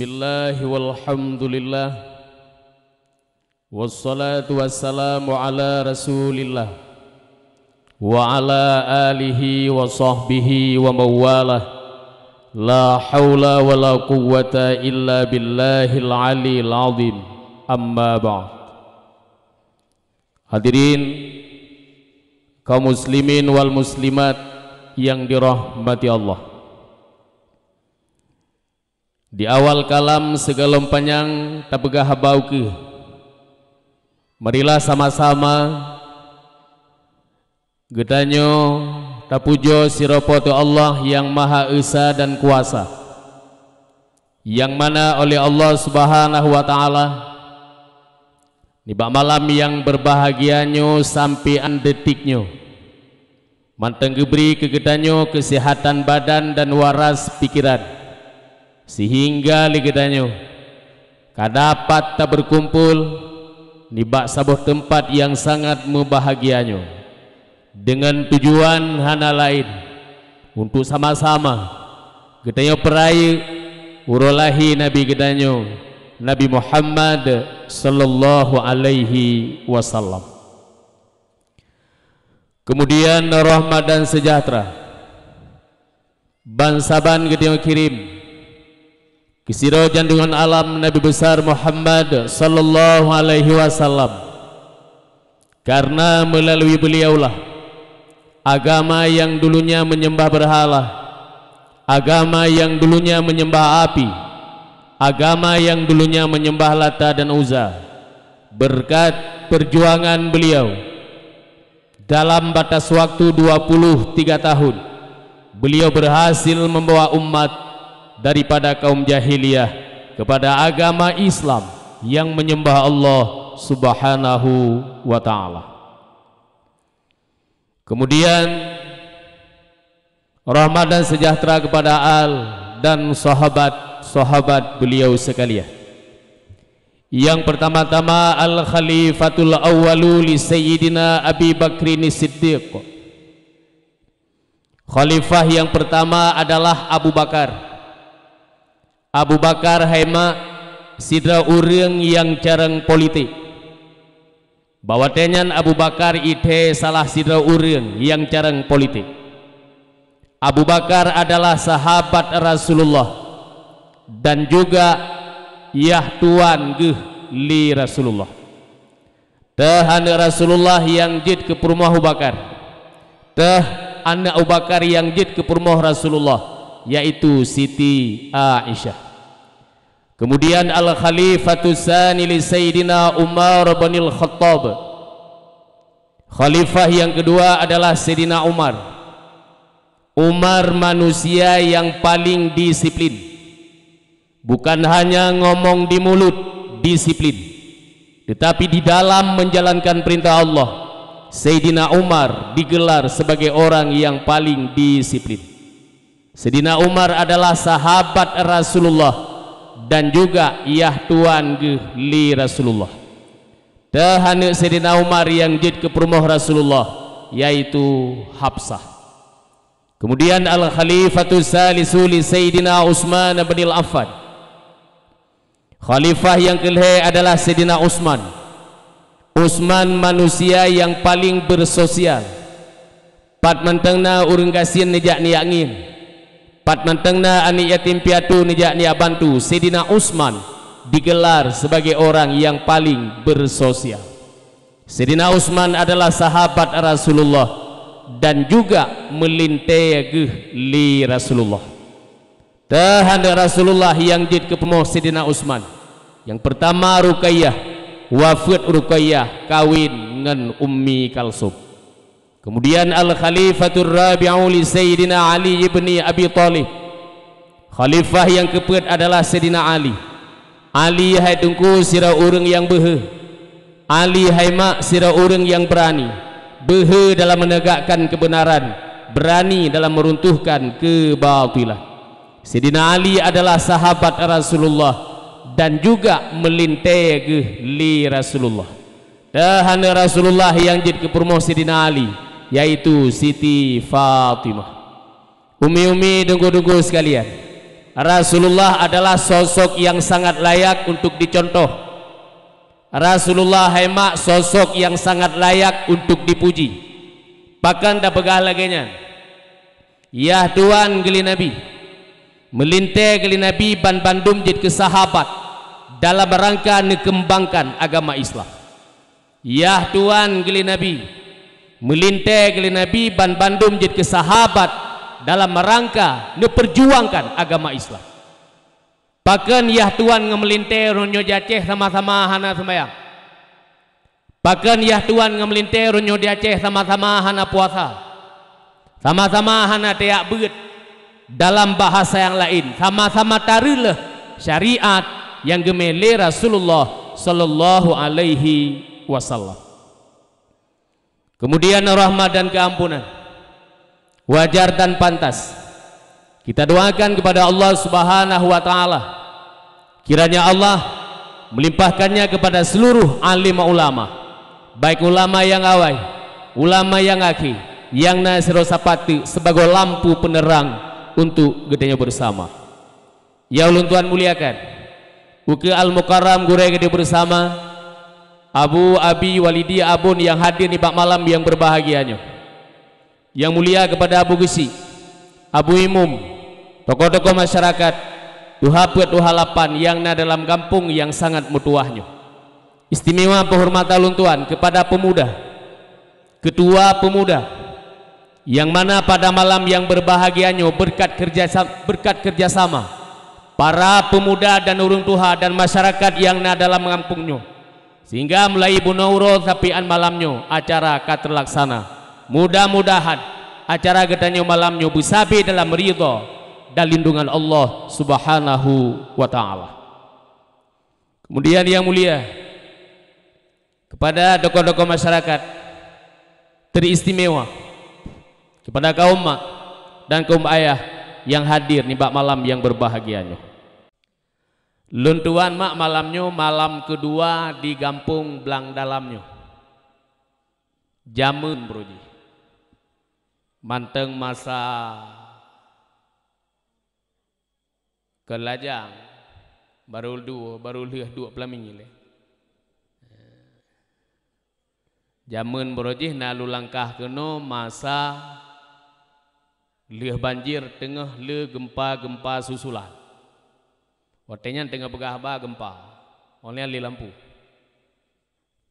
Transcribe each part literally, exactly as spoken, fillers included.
Bismillah walhamdulillah. Wassalatu wassalamu ala Rasulillah wa ala alihi wa sahbihi wa mawalah. La haula wa la quwwata illa billahil aliyil azim. Amma ba'd. Hadirin kaum muslimin wal muslimat yang dirahmati Allah. Di awal kalam sigohlom panyang tapeugah haba ukeue. Marilah sama-sama geutanyoe tapujoe sidroe Po teu Allah nyang Maha Esa dan Kuasa, nyang mana oleh Allah Subhanahu wa Ta'ala, nibak malam nyang beubahgia nyoe sampoe 'an detik nyoe, mantong geubri keu geutanyoe keuseuhatan badan dan waras pikeran, seuhingga lé geutanyoe ka dapat tabeukumpol nibak saboh teumpat nyang sangat meubahgia nyoe, deungon tujuan hana laén untuk sama-sama geutanyoe peurayeuk uroe lahé Nabi geutanyoe, Nabi Muhammad sallallahu alaihi wasallam. Keumudian rahmat dan seujahteura bansaban geutanyoe kirém keu sidroe junjungan alam Nabi Besar Muhammad sallallahu alaihi wasallam. Karena meulalu beuliaulah agama nyang dulunya meunyeumbah beurhala, agama nyang dulunya meunyeumbah api, agama nyang dulunya meunyeumbah Lata dan Uzza. Beureukat peurjuangan beuliau, dalam batas waktu dua puluh tiga tahun, beuliau beurhasil meubawa umat daripada kaum jahiliyah keupada agama Islam nyang meunyeumbah Allah Subhanahu wa Ta'ala. Keumudian, rahmat dan seujahteura keupada al dan sahabat-sahabat beuliau seukalian. Nyang peurtama-tama, Al-Khalifatul Awwalu li Sayyidina Abi Bakrin Siddiq. Khalifah nyang peurtama adalah Abu Bakar. Abu Bakar hai mak sidroe ureuëng nyang carông politik. Bak watée nyan Abu Bakar jithée salah sidroe ureuëng nyang carông politik. Abu Bakar adalah sahabat Rasulullah dan juga yah tuan geuh lé Rasulullah. Teuh aneuëk Rasulullah nyang jeuet keu peurumoh Abu Bakar. Teuh aneuëk Abu Bakar nyang jeuet keu peurumoh Rasulullah, yaitu Siti Aisyah. Keumudian Al-Khalifatus Tsani li Sayyidina Umar bin Al-Khattab. Khalifah nyang keudua adalah Sayyidina Umar. Umar manusia nyang paléng disiplin. Bukan hanya ngomong di mulut disiplin, teutapi di dalam menjalankan peurintah Allah, Sayyidina Umar digelar sebagai orang nyang paléng disiplin. Sayyidina Umar adalah sahabat Rasulullah dan juga yah tuan geuh lé Rasulullah. Teuh aneuëk Sayyidina Umar nyang jeuet keu peurumoh Rasulullah, yaitu Hafsah. Keumudian Al-Khalifatus Salisu li Sayyidina Utsman bin Affan. Khalifah nyang keulhée adalah Sayyidina Utsman. Utsman manusia nyang paléng bersosial. Pat mantong na ureuëng gasien neujak neujak ngieng. Pat mantong na aneuëk yatim piatu neujak neujak bantu. Sayyidina Utsman digelar sebagai orang nyang paléng bersosial. Sayyidina Utsman adalah sahabat Rasulullah dan juga meulintée geuh lé Rasulullah. Teuh aneuëk Rasulullah nyang jeuet keu peurumoh Sayyidina Utsman. Nyang peurtama Ruqayyah, wafeuet Ruqayyah kawén ngon Ummi Kalsum. Keumudian Al-Khalifatur Rabi'u li Sayyidina Ali ibni Abi Thalib. Khalifah nyang keupeuet adalah Sayyidina Ali. Ali hai teungku sidroe ureuëng nyang beuhe. Ali hai mak sidroe ureuëng nyang beurani. Beuhe dalam meunegakkan keubeunaran, beurani dalam meuruntuhkan keubatilan. Sayyidina Ali adalah sahabat Rasulullah dan juga meulintée geuh lé Rasulullah. Teuh aneuëk Rasulullah nyang jeuet keu peurumoh Sayyidina Ali, yaitu Siti Fatimah. Umi-umi, teungku-teungku seukalian, Rasulullah adalah sosok yang sangat layak untuk dicontoh. Rasulullah hai mak sosok yang sangat layak untuk dipuji. Pakon tapeugah lagée nyan? Yah tuan geuh lé Nabi, meulintée geuh lé Nabi ban bandum jeuet keu sahabat dalam rangka neukeumbangkan agama Islam. Yah tuan geuh lé Nabi, meulintée geuh lé Nabi ban bandum jeuet keu sahabat dalam rangka neupeujuangkan agama Islam. Pakon yah tuan ngon meulintée uroe nyoe di Aceh sama-sama hana seumayang? Pakon yah tuan ngon meulintée uroe nyoe di Aceh sama-sama hana puasa? Sama-sama hana teuyak beuet. Dalam bahasa nyang laén, sama-sama tareuleuh syariat nyang geumé lé Rasulullah sallallahu alaihi wasallam. Kemudian rahmat dan keampunan wajar dan pantas kita doakan kepada Allah Subhanahu wa Ta'ala. Kiranya Allah melimpahkannya kepada seluruh alim ulama, baik ulama nyang awai, ulama nyang akhé, nyang na sidroe sapat teuk sibagoe lampu peuneurang untuk geutanyoe beusama. Nyang ulôn tuan muliakan, ukeue Al-Mukarram gurée geutanyoe beusama, Abu Abi Walidi Abon nyang hadir nibak malam nyang beubahgia nyoe. Nyang mulia kepada Abu Geuchik, Abu Imum, tokoh-tokoh masyarakat, tuha peuet tuha lapan nyang na dalam gampông nyang sangat meutuwah nyoe. Istimewa peuhormatan lôn tuan kepada pemuda, ketua pemuda, nyang mana pada malam nyang beubahgia nyoe beureukat keureuja sa-, beureukat keureuja sama para peumuda dan ureuëng tuha dan masyarakat nyang na dalam gampông nyoe, sehingga mulai bunoe uroe sampoe án malam nyoe acara ka teulaksana. Mudah-mudahan acara geutanyoe malam nyoe beusabe dalam ridha dan lindungan Allah Subhanahu wa Ta'ala. Kemudian yang mulia, kepada tokoh-tokoh masyarakat, teristimewa kepada kaum mak dan kaum ayah yang hadir nibak malam yang berbahagia nyoe. Lôn tuan mak malam nyoe malam keudua di gampông Blang Dalam nyoe. Jameun baroe jih. Mantong masa Keulajang, barô duek, barô lheueh duek peulamié lé. Jameun baroe jih na lôn langkah keunoe masa lheueh banjir teungoh le geumpa-geumpa susulan. Watée nyan teungoh peugah haba geumpa, óh lheueh nyan le lampu.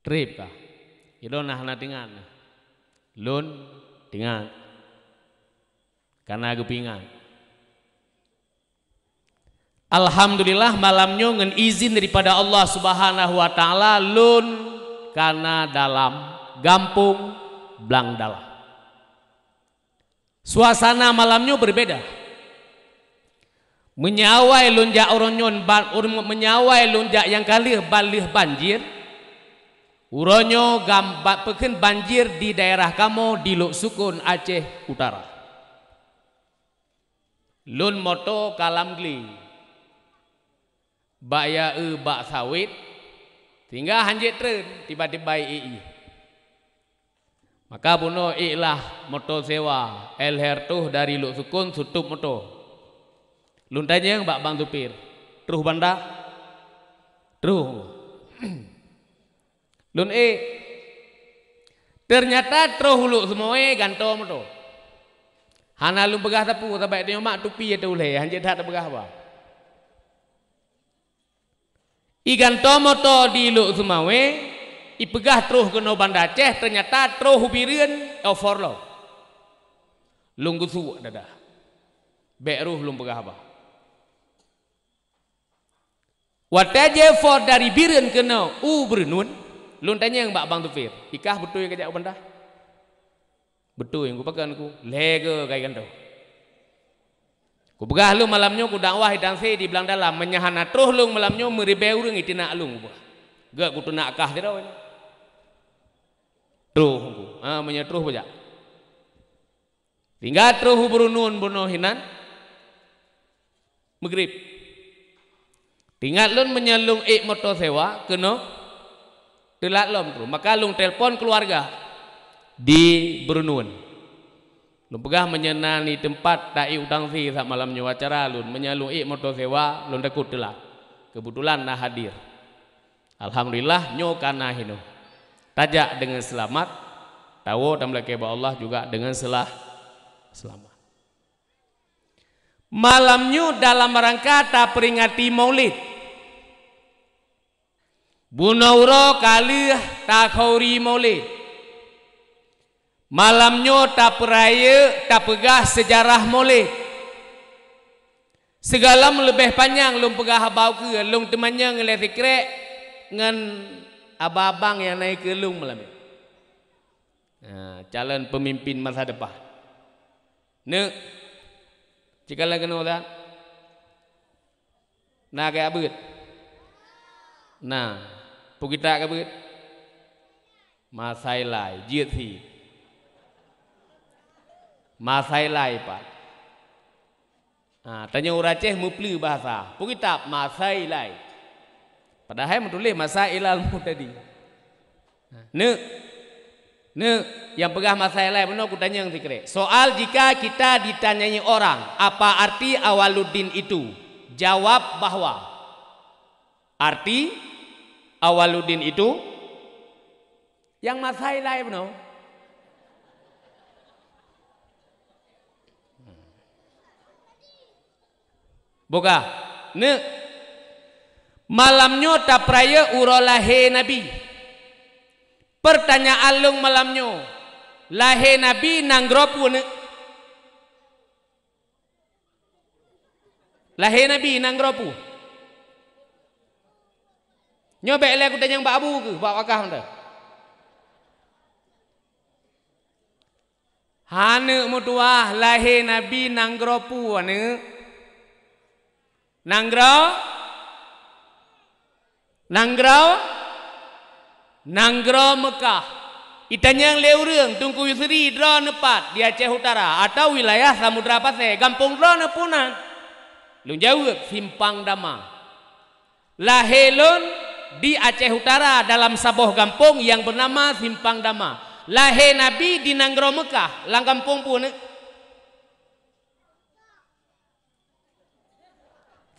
Treb kah? Ilôn na hana teuingat. Lôn teuingat. Kana geupeuingat. Alhamdulillah, malam nyoe ngon izin daripada Allah Subhanahu wa Ta'ala, lôn kana dalam gampông Blang Dalam. Suasana malam nyoe berbeda. Meunyoe awai lôn jak uroe nyoe ban-, ureuëng, meunyoe awai lôn jak nyang ka lheueh ban-, lheueh banjir, uroe nyoe gam-, ba-, peukheun banjir di daerah kamoe di Lhoksukon, Aceh Utara. Lôn moto ka lam gle. Bak ya eu bak sawét, sehingga han jeuet treun, tiba-tiba ék jih. Maka bunoe ék lah moto sewa, L H R toh dari Lhoksukon sutôb moto. Lôn tanyong bak bang supir, "Troh Banda?" "Troh." Lôn ék. Teunyata troh u Lhokseumawe gantoe moto. Hana lôn peugah sapeue, sabab tanyoe mak tupi ateueh ulée, han jeuet that tapeugah haba. Igantoe moto di Lhokseumawe, ipeugah troh keunoe Banda Aceh, teunyata troh u Bireuen, overload. Lôn geusuek dada. Bék roh lôn peugah haba. Watée jiepot dari Bireuen keunoe u Beureunuan, lôn tanyong bak bang supir, "Ikah beutôi kajak u Banda?" "Beutôi," kupakon ku, "lhée goe kai gantoe." Kupeugah lôn malam nyoe kudakwah itanse di Blang Dalam, meunyoe hana troh lôn malam nyoe meuribée ureuëng iteunak lôn kupeugah. Gét kuteunak kah sidroe nyoe. Troh ku, ha, meunyoe troh bajak. Tinggai troh u Beureunuan bunoe hinan, Maghrib. Teuingat lôn meunyoe lôn ék moto sewa keunoe, teulat lom troh. Maka lôn telepon keuluwarga di Beureunuan. Lôn peugah meunyoe na di teumpat ta-ék u Tangsi saat malam nyoe acara lôn, meunyoe lôn ék moto sewa, lôn takot teulat. Keubeutulan na hadir. Alhamdulillah, nyoe ka na hinoe. Tajak deungon seulamat, tawoe tameulakée bak Allah juga deungon seulah-, seulamat. Malam nyoe dalam rangka tapeuringati Maulid. Bunoe uroe ka lheueh takhauri Maulid. Malam nyoe tapeurayeuk, tapeugah seujarah Maulid. Sigohlom leubeh panyang lôn peugah haba ukeue, lôn teumanyong lé sikrek ngon abang-abang nyang na dikeue lôn malam nyoe. Ha, calon peumimpin masa depan. Neuk, cit kalon keunoe, Ustaz. Na keu abeuet? Na. Peue geutak keu abeuet? Masai lai, jeuet sit. Masai lai pat. Ha, tanyoe ureueng Aceh meupleue bahasa. Peue geutak? Masai lai. Padahai meutuléh masa ilal mutadi. Neuk, neuk, nyang peugah masai lai bunoe kutanyong sikrek. Soal, jika kita ditanyai orang, "Apa arti Awaluddin itu?" Jawab bahwa arti Awaluddin itu nyang masai lai bunoe. Buka. Neuk. Malam nyoe tapeurayeuk uroe lahé Nabi. Peurtanyaan lôn malam nyoe, lahé Nabi nanggroe peue, neuk? Lahé Nabi nanggroe peue? Nyoe bék lé kutanyong bak Abu keuh, bak wakah mantong. Hana meutuah lahé Nabi nanggroe peue, aneuk? Nanggroe? Nanggroe? Nanggroe Meukah. Itanyong lé ureueng, Teungku Yusri, droeneuh pat di Aceh Utara atau wilayah Samudra Pasé, gampông droeneuh peue nan? Lôn jaweueb, Simpang Dama. Lahé lôn di Aceh Utara dalam saboh gampông nyang beunama Simpang Dama. Lahé Nabi di nanggroe Meukah, lam gampông peue, neuk?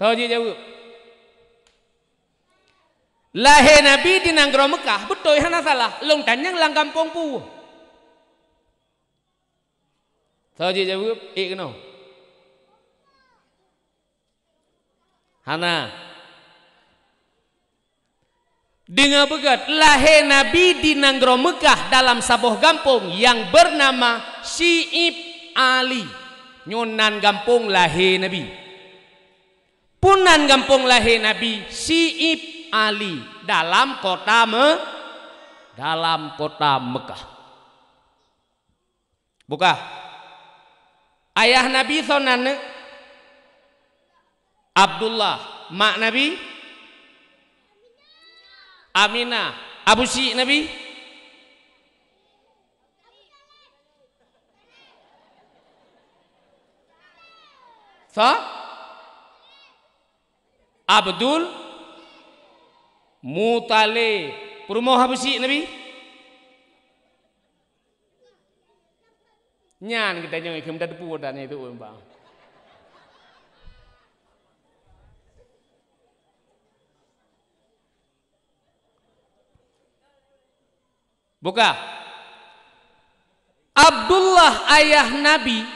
Soe jijaweueb? Lahé Nabi di nanggroe Meukah, beutôi hana salah. Lôn tanyong lam gampông peue? Soe jijaweueb? Ék keunoe. Hana. Deungoe beugét, lahé Nabi di nanggroe Meukah dalam saboh gampông nyang beunama Syi'ib Ali. Nyoe nan gampông lahé Nabi. Peue nan gampông lahé Nabi? Syi'ib Ali, dalam kota Me-, dalam kota Meukah. Buka. Ayah Nabi soe nan, neuk? Abdullah. Mak Nabi? Aminah. Abu syik Nabi? Soe? Abdul Muthalib. Peurumoh Abu syik Nabi? Nyan geutanyoe kheun tateupeue dan itu, Bang. Buka. Abdullah ayah Nabi,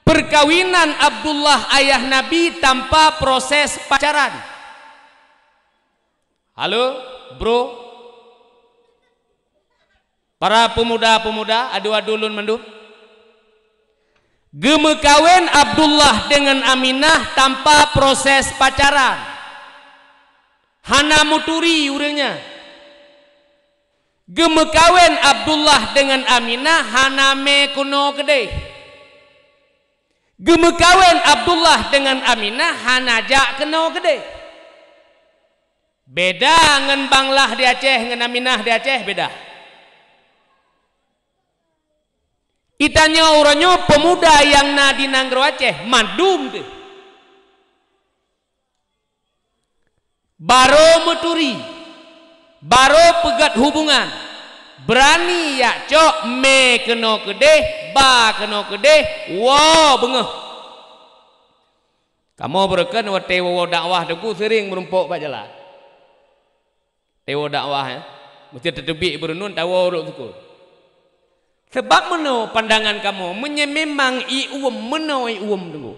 perkawinan Abdullah ayah Nabi tanpa proses pacaran. Halo, bro. Para pemuda-pemuda, adu-adu lôn mandum. Geumeukawen Abdullah deungon Aminah tanpa proses pacaran. Hana meuturi ureueng nyan. Geumeukawen Abdullah deungon Aminah hana mé keunoe keudeh. Geumeukawen Abdullah deungon Aminah hana jak keunoe keudeh. Beda ngon Bang Lah di Aceh ngon Aminah di Aceh, beda. Itanyoe uroe nyoe peumuda nyang na di nanggroe Aceh, mandum deuh. Barô meuturi, barô peugét hubungan, beurani jak cok mé keunoe keudeh, Ba keunoe keudeh, woe beungoh. Kamoe beureukan watée woe dakwah Teungku seuring meurumpok bak jalan. Watée woe dakwah, ya. Meusti teuteubiet beureunun tawoe rot syukur. Sabab meunoe pandangan kamoe, meunyoe memang ié uem meunoe ié uem Teungku.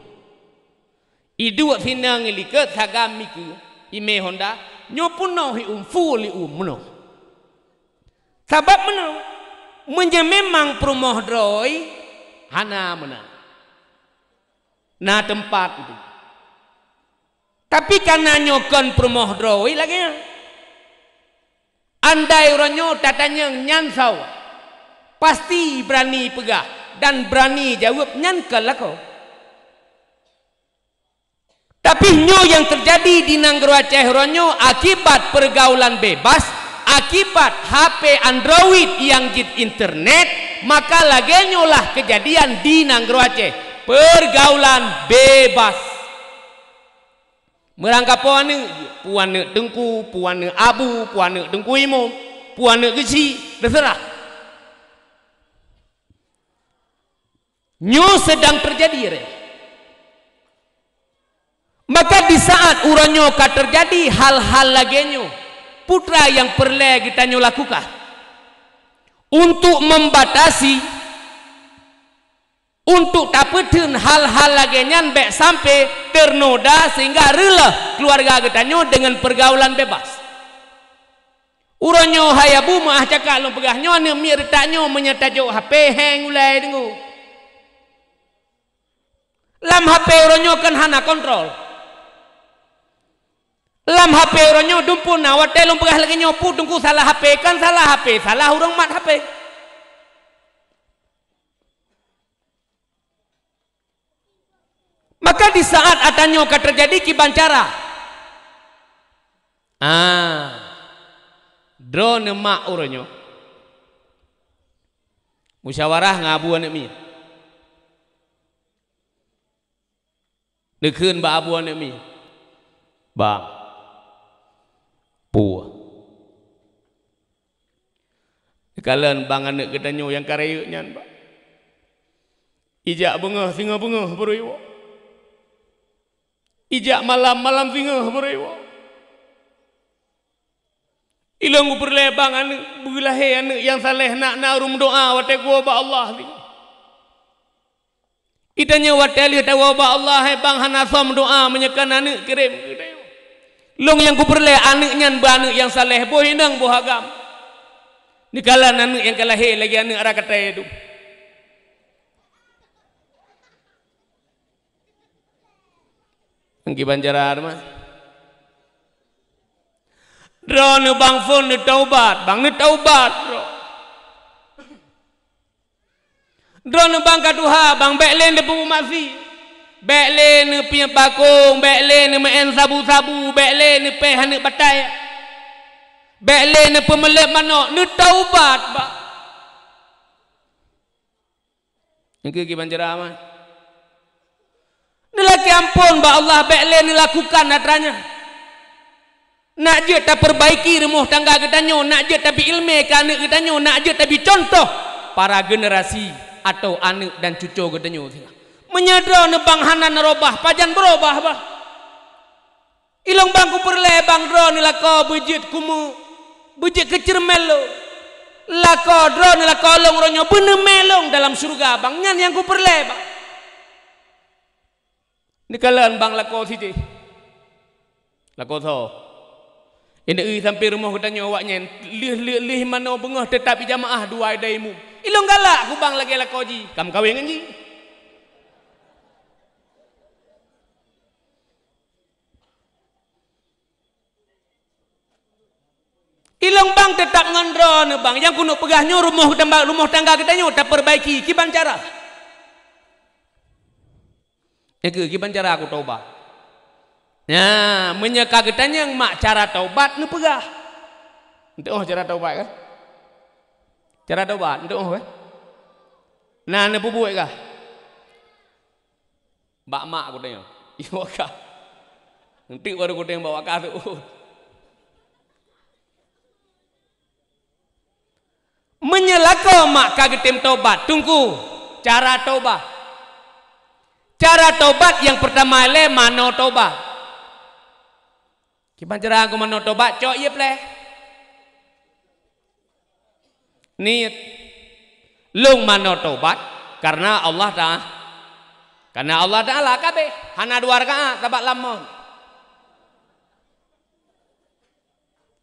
Iduek sinong ilikot sagam mikeue, imé honda, nyoe peunoh ié uem full ié uem meunoe. Sabab meunoe, meunyoe memang peurumoh droe, hana meunan. Na teumpat itu. Tapi kana nyoe kon peurumoh droe lagée nyan. Andai uroe nyoe tatanyong nyan sawa, pasti beurani peugah dan beurani jaweueb nyan kon lakoe. Tapi nyoe nyang teujadi di nanggroe Aceh uroe nyoe akibat peurgaulan bebas, akibat H P Android nyang jeuet internet, maka lagée nyoe lah keujadian di nanggroe Aceh, peurgaulan bebas. Meurangkapoe aneuëk, peue aneuëk teungku, peue aneuëk abu, peue aneuëk teungku imum, peue aneuëk geuchik, teuseurah. Nyoe seudang teujadi, ré. Maka di saat uroe nyoe ka teujadi hal-hal lagée nyoe, peue nyang peureulée geutanyoe lakukan untuk membatasi, untuk tapeutheun hal-hal lagée nyan bék sampai teunoda sehingga reuloh keuluwarga geutanyoe deungon peurgaulan bebas. Uroe nyoe hai abu meuah cakak lôn peugah nyoe aneuëk miet reutak nyoe meunyoe tajok H P heng ulée deungoe. Lam H P uroe nyoe kan hana kontrol. Lam H P uroe nyoe dumpeue na watée lôn peugah lagée nyoe peue teungku salah H P, kan salah H P, salah ureuëng mat H P. Maka di saat ata nyoe ka teujadi kiban cara. Ah, droeneuh mak uroe nyoe musyawarah ngon abu aneuëk miet. Neukheun bak abu aneuëk miet, "Bang, peue?" Neukalon bang aneuëk geutanyoe nyang ka rayeuk nyan, bang. Ijak beungoh singoh beungoh beurui woe. Ijak malam, malam singoh beurui woe. Ilong kupeureulée bang aneuëk beulahé aneuëk nyang saleh nak na ureuëng meudoá watée kuwoe bak Allah singoh. Geutanyoe watée lheueh tawoe bak Allah, hai bang hana soe meudoá meunyoe kon aneuëk kirém keu geutanyoe. Long nyang kupeureulée aneuëk nyan beu aneuëk nyang saleh, boh inong boh agam. Neukalon aneuëk nyang ka lahé lagée aneuëk ara katai dum. Nyang kiban cara teuma. Droeneuh bang phon neutaubat, bang neutaubat droe. Droeneuh bang ka tuha, bang bék lé neupeubuet maksiet. Bék lé neupiep bakong, bék lé neumeu'en sabu-sabu, bék lé neupéh aneuëk batai. Bék lé neupeumeuleueb manok, neutaubat, bang. Nyang keu kiban ceramah. Neulakée amphon bak Allah bék lé neulakukan atra nyan. Nak jeuet tapeurbaiki rumoh tangga geutanyoe, nak jeuet tabi iéleumé keu aneuëk geutanyoe, nak jeuet tabi cuntoh para generasi atau aneuëk dan cucoe geutanyoe singoh. Meunyoe droeneuh bang hana neurubah, pajan beurubah bah? Ilong bang kupeureulée bang droeneuh lakoe beujeuet kumu, beujeuet keu ceureumen lôn. Lakoe droeneuh lakoe lôn uroe nyoe beuneumé lôn dalam syeuruga bang, nyan nyang kupeureulée bang. Neukalon bang lakoe sideh. Lakoe soe? Ineuk sampai rumoh geutanyoe awaknyan lheueh, lheueh, lheueh manoe beungoh teutap ijamaah dua idai imum. Ilong galak kubang lagée lakoe jih, ka meukawen ngon jih. Ilong bang teutap ngon droeneuh bang, nyang keuneuk peugah nyoe rumoh tangga, rumoh tangga geutanyoe tapeurbaiki, kiban cara? Nyang keu kiban cara aku taubat. Nyan, meunyoe ka geutanyong mak cara taubat neupeugah. Enteuk oh cara taubat kah? Cara taubat, enteuk oh kah? Nah, neupeubuet kah? Bak mak aku tanyong. Iya kah? Enteuk baru aku tanyong bak wakah tu. Meunyoe lakoe mak ka geutem tobat, Teungku, Cara tobat. Cara tobat nyang peurtama lé manoe tobat. Kiban cara geuh manoe tobat, cok ie pleh. Niet. Lôn manoe tobat karena Allah Taala. Karena Allah Taala ka abéh, hana dua rakaat sabab lam mon.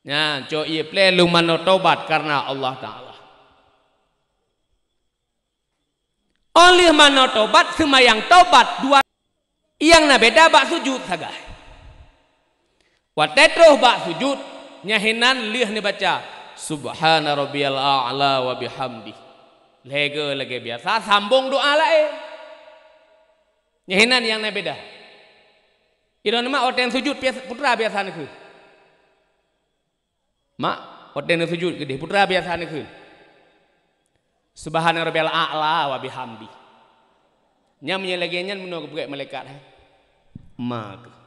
Nyan, cok ie pleh lôn manoe tobat karena Allah Taala. Óh lheueh manoe tobat, seumayang tobat dua. Nyang na beda bak sujut sagai. Watée troh bak sujut, nyan hinan lheueh neubaca, "Subhana rabbiyal a'la wa bihamdih." Lhée goe lagée biasa, sambong doa laén. Nyan hinan nyang na beda. Ilôn mak watée sujut, putra biasa neukheun. Mak, watée neusujut keudeh, putra biasa neukheun, "Subhana rabbiyal a'la wa bihamdi." Nyan meunyoe lagée nyan meunoe geupeugét malaikat, hai. Ma keuh.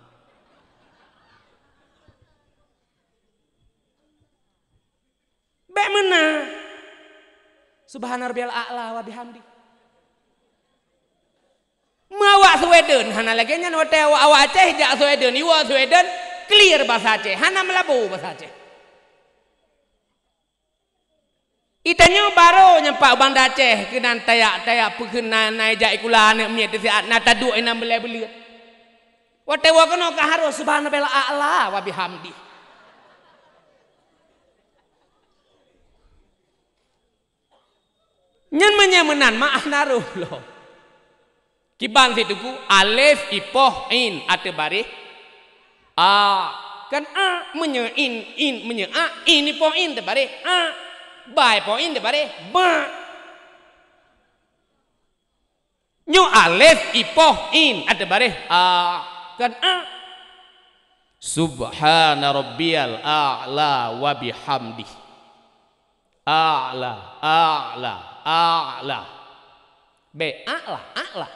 Bék meunan. "Subhana rabbiyal a'la wa bihamdi." Meuawak Sweden hana lagée nyan, watée awak-awak Aceh jak Sweden, iwoe Sweden, clear basa Aceh, hana meulabu basa Aceh. Itanyoe barô nyang pat Banda Aceh keunan tayak-tayak peukheun na, na ijak ikula aneuk miet teusiat na taduek inan beulée-beuleuet. Watée woe keunoe ka harôh subhanallahil a'la wa bihamdi. Nyan meunyoe meunan meu'ah na roh lom. Kiban siteungku, alif ipoh in ateueh baréh a. Kan a, meunyoe in, in, meunyoe a, in ipoh in teubaréh a. Ba ipoh in teubaréh ba. Nyoe alif ipoh in ateueh baréh a. Kan a. Subhana rabbiyal a'la wa bihamdih. A'la, a'la, a'la. Bék a'la, a'la.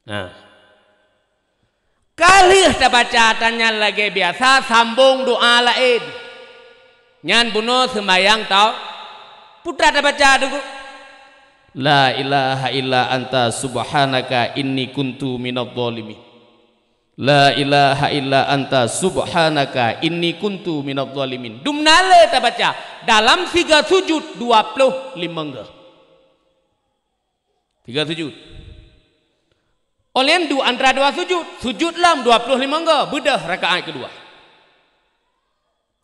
Nah. Ka lheueh tabaca ata nyan lagée biasa, sambong doa laén. Nyan bunoe seumayang tau. Putra tabaca dulu. La ilaha illa anta subhanaka inni kuntu minadh dhalimin. La ilaha illa anta subhanaka inni kuntu minadh dhalimin. Dumna le tabaca dalam siga sujut dua ploh limong goe. Tiga sujud. Óh lheueh nyan duek antara dua sujud, sujud lom dua ploh limong goe, beudôh rakaat keudua.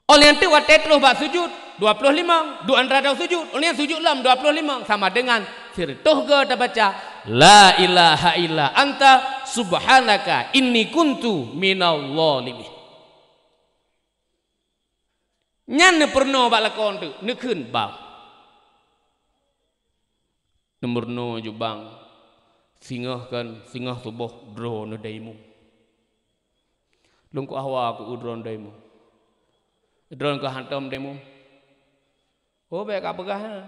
Óh lheueh nyan teuk watée troh bak sujud, dua ploh limong, duek antara dua sujud, óh lheueh nyan sujud lom dua ploh limong, sama dengan sireutoh goe tabaca, "La ilaha illa anta subhanaka inni kuntu minadh dhalimin." Nyan neupeurunoe bak lakoe teuk, neukheun bang. Neumeurunoe ju bang, singoh kan, singoh suboh droeneuh dai mum. Lôn keu ahwa keu droeneuh dai mum. Droeneuh keu hantom dai mum. Oh, bék ka peugah, ha.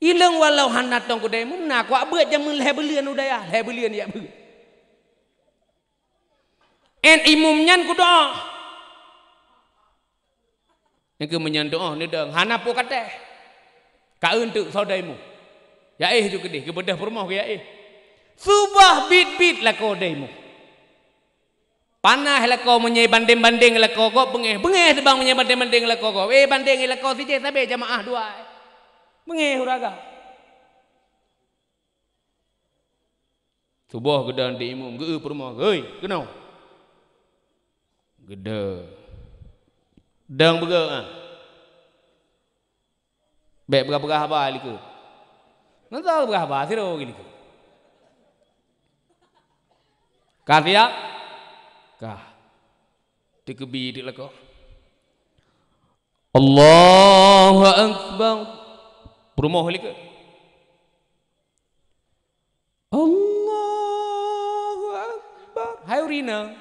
Ilong walau hana tong keu dai mum, na kuak beuet jameun lhée buleuen u dayah, lhée buleuen jak beuet. Ét imum nyan kudoa. Nyang keu meunyan doa neudong hana po katéh. Ka eunteuk saudai mu. Ya éh ju keudeh geubeudôh peurumoh geuya éh. Suboh bit-bit lakoe dai mu. Panaih lakoe meunyoe bandeng-bandeng lakoe gob beungéh, beungéh teubang meunyoe bandeng-bandeng lakoe gob. Eh bandeng lakoe sijéh sabe jamaah dua. Beungéh uraga. Suboh geudan di imum geu peurumoh, "Hei, keunoe!" Geuda. Dang beugah, ah. Bék beugah-beugah haba likot. Ngon soe beugah haba sidroe likot. Ka siap? Ka. Teukeubi teuk lakoe. Allahu Akbar. Peurumoh likot. Allahu Akbar. Hai ureueng inong.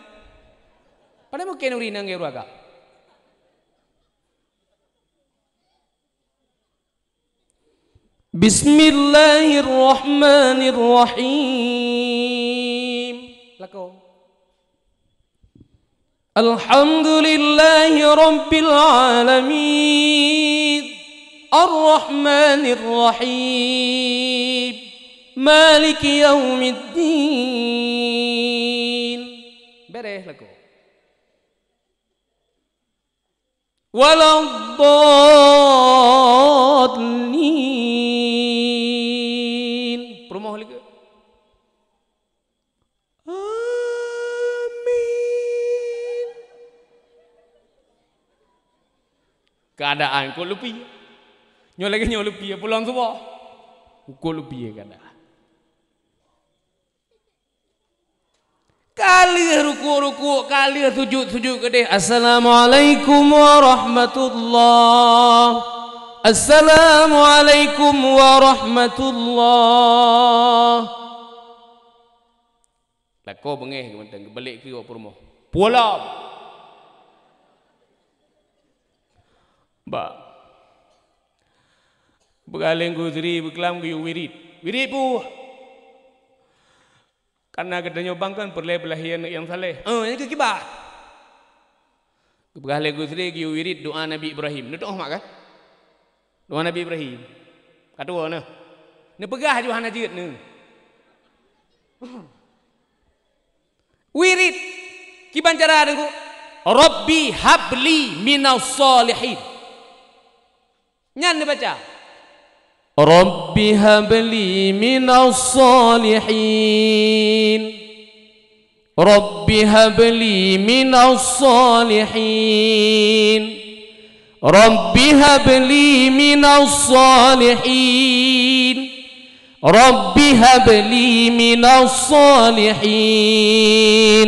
Padahai mungken ureueng inong ngon ureueng agam. Bismillahirrahmanirrahim. Lakoe. Alhamdulillahi Rabbil Alamin. Ar-Rahmanir Rahim. Maliki yaumiddin. Beres lagu. Waladdallin. Peurumoh lagi. Amin. Keuadaan kot leupie. Nyoe lagèe nyoe leupie, pulon suboh. Kot leupie keuadaan. Ka lheueh rukuk-rukuk, ka lheueh sujud-sujud keudeh. Assalamualaikum warahmatullah. Assalamualaikum warahmatullah. Lakoe beungéh geumeutang, geubalek keu awak peurumoh. Pulang. Ba. Beugaleng Guzri beuklam geuyue wirit. Wirit puh. Karena geutanyoe bang kan peureulèe beulahé aneuk nyang saleh. Eh, nyan keuh kiban. Geupeugah lé Guzri geuyue wirit doa Nabi Ibrahim. Neutu'oh mak kan? Doa Nabi Ibrahim. Ka tuwoe neuh. Neupeugah ju hana jeuet neuh. Wirit. Kiban cara Teungku? Rabbi habli minas shalihin. Nyan neubaca. Rabbi habli minas shalihin. Rabbi habli minas shalihin. Rabbi habli minas shalihin. Rabbi habli minas shalihin.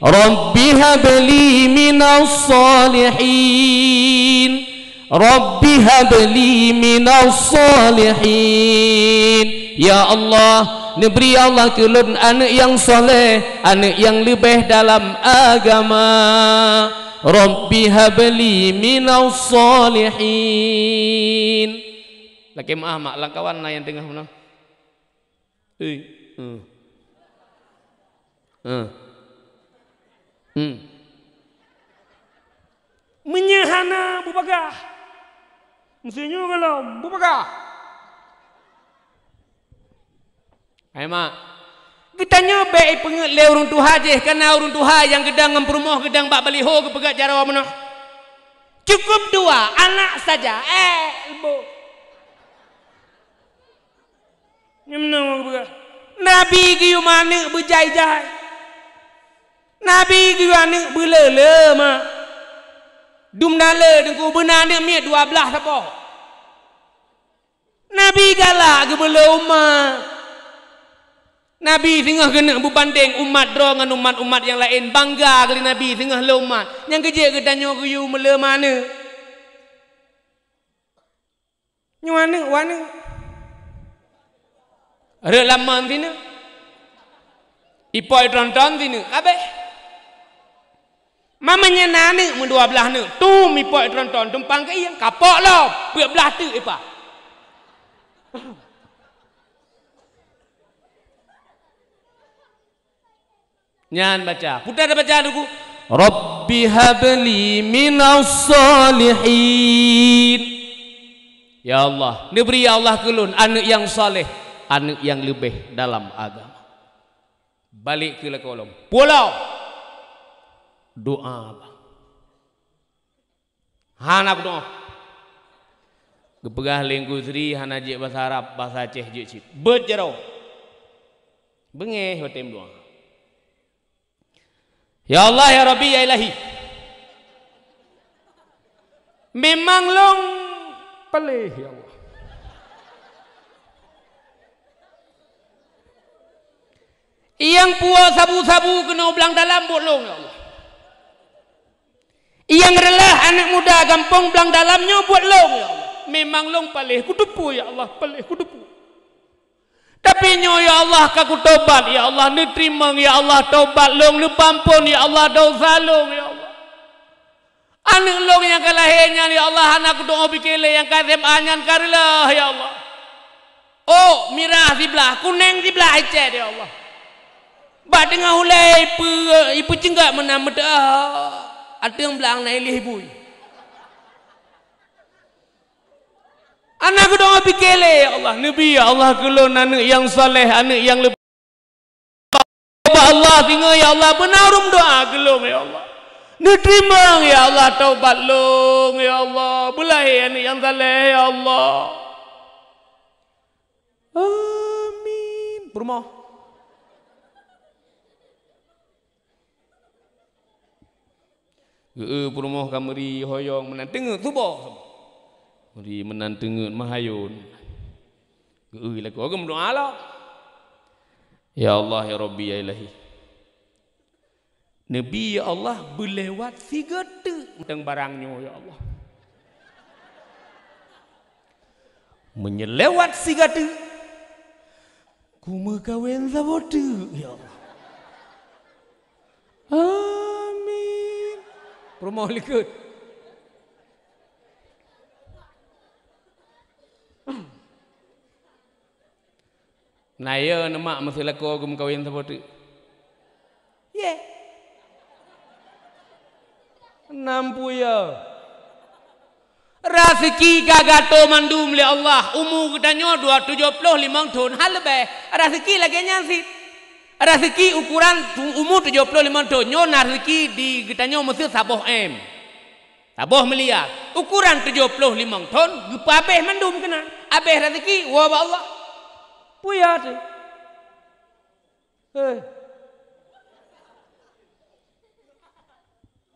Rabbi habli minas shalihin. Rabbi habli minas shalihin. Ya Allah, neubri Allah keu lôn aneuk nyang saleh, aneuk nyang leubeh dalam agama. Rabbi habli minas shalihin. Lakèe meu'ah mak, lam kawan na nyang teungoh meunan. Hei. Hmm. Hmm. Hmm. Meunyoe hana bubagaih. Meuseu nyoe gohlom bubagaih. Hai mak. Geutanyoe bèk ipeungeut lé ureueng tuha jih, kareuna ureueng tuha nyang geudong ngon peurumoh geudong bak baliho geupeugah jaroe meunoe. Cukup dua anak saja. Eh, leumbot. Nyan meunoe geupeugah, Nabi geuyue ma aneuk beujai-jai. Nabi geuyue aneuk beuleu-leu ma. Dum na le Teungku beuna aneuk miet dua blaih sapo. Nabi galak geubeuleu umat. Nabi singoh geuneuk beubandeng umat droe ngon umat-umat nyang laén, bangga kali Nabi singoh leu umat. Nyang keu jeuet geutanyoe geuyue meuleu ma aneuk. Nyoe aneuk, wak aneuk. Rhot lam mon sineuk. Ipok itron-tron sineuk, habéh. Mama nyan na aneuk meudua blaih neuk, tum ipok itron-tron, tumpang keu ié, kapok lom, peuet blaih teuk ipa. Nyan baca. Putra dah baca Teungku. Rabbi habli minas shalihin. Ya Allah, neubri ya Allah keu lôn aneuk nyang saleh, aneuk nyang leubeh dalam agama. Balek keu lakoe lom. Pulang. Doa. Hana kudoa. Geupeugah lé Teungku Sri hana jeuet basa Arab, basa Aceh jeuet cit. Beuet jaroe. Beungéh watèe meudoa. Ya Allah, ya Rabbi, ya Ilahi. Memang lôn paléh, ya Allah. Nyang puwoe sabu-sabu keunoe blang dalam buet lôn, ya Allah. Nyang reuloh aneuk muda gampông blang dalam nyoe buet lôn, ya Allah. Memang lôn paléh, kuteupeue, ya Allah, paléh, kuteupeue. Tapi nyoe, ya Allah, ka kutobat, ya Allah, neuteurimong, ya Allah, tobat lôn, neupeuampôn, ya Allah, dosa lôn, ya Allah. Aneuk lôn nyang ka lahé nyan, ya Allah, hana kutu'oh pike lé nyang ka S M A nyan ka reuloh, ya Allah. Oh, mirah siblah, kunéng siblah icet, ya Allah. Bak teungoh ulèe ipe-, ipeuceunggat meunan meuteu'oh, ateueng blang na ilèe bui. Na keudoa pike lé, ya Allah, neubi, ya Allah, keu lôn aneuëk nyang saleh, aneuëk nyang leubeh. Bak Allah singoh, ya Allah, beuna ureuëng doa keu lôn, ya Allah. Neuteurimong, ya Allah, taubat lôn, ya Allah. Beulahé aneuëk nyang saleh, ya Allah. Amin. Peurumoh. Geu peurumoh ka meuri hoyong meunan teungeut suboh. Meuri meunan teungeut meuhayôn. Geu lakoe geu meudoa lom. Ya Allah, ya Rabbi, ya Ilahi. Neubi, ya Allah, beulewat sigoe teuk mantong barang nyoe, ya Allah. Meunyoe lewat sigoe teuk, kumeukawen saboh teuk, ya Allah. Amin. Peurumoh likot. Na yo neumak meuseulako geumeukawen saboh teuk? Ye. Nam puya. Raseuki ka geuatô mandum lé Allah. Umu geutanyoe dua tujoh ploh limong thon, hana leubeh. Raseuki lagée nyan cit. Raseuki ukuran tu-, umu tujoh ploh limong thon nyoe na raseuki di geutanyoe meuseu saboh M. Saboh miliar. Ukuran tujoh ploh limong thon geupeuabéh mandum keunan. Abéh raseuki, woe bak Allah. Puya teuh. Hei.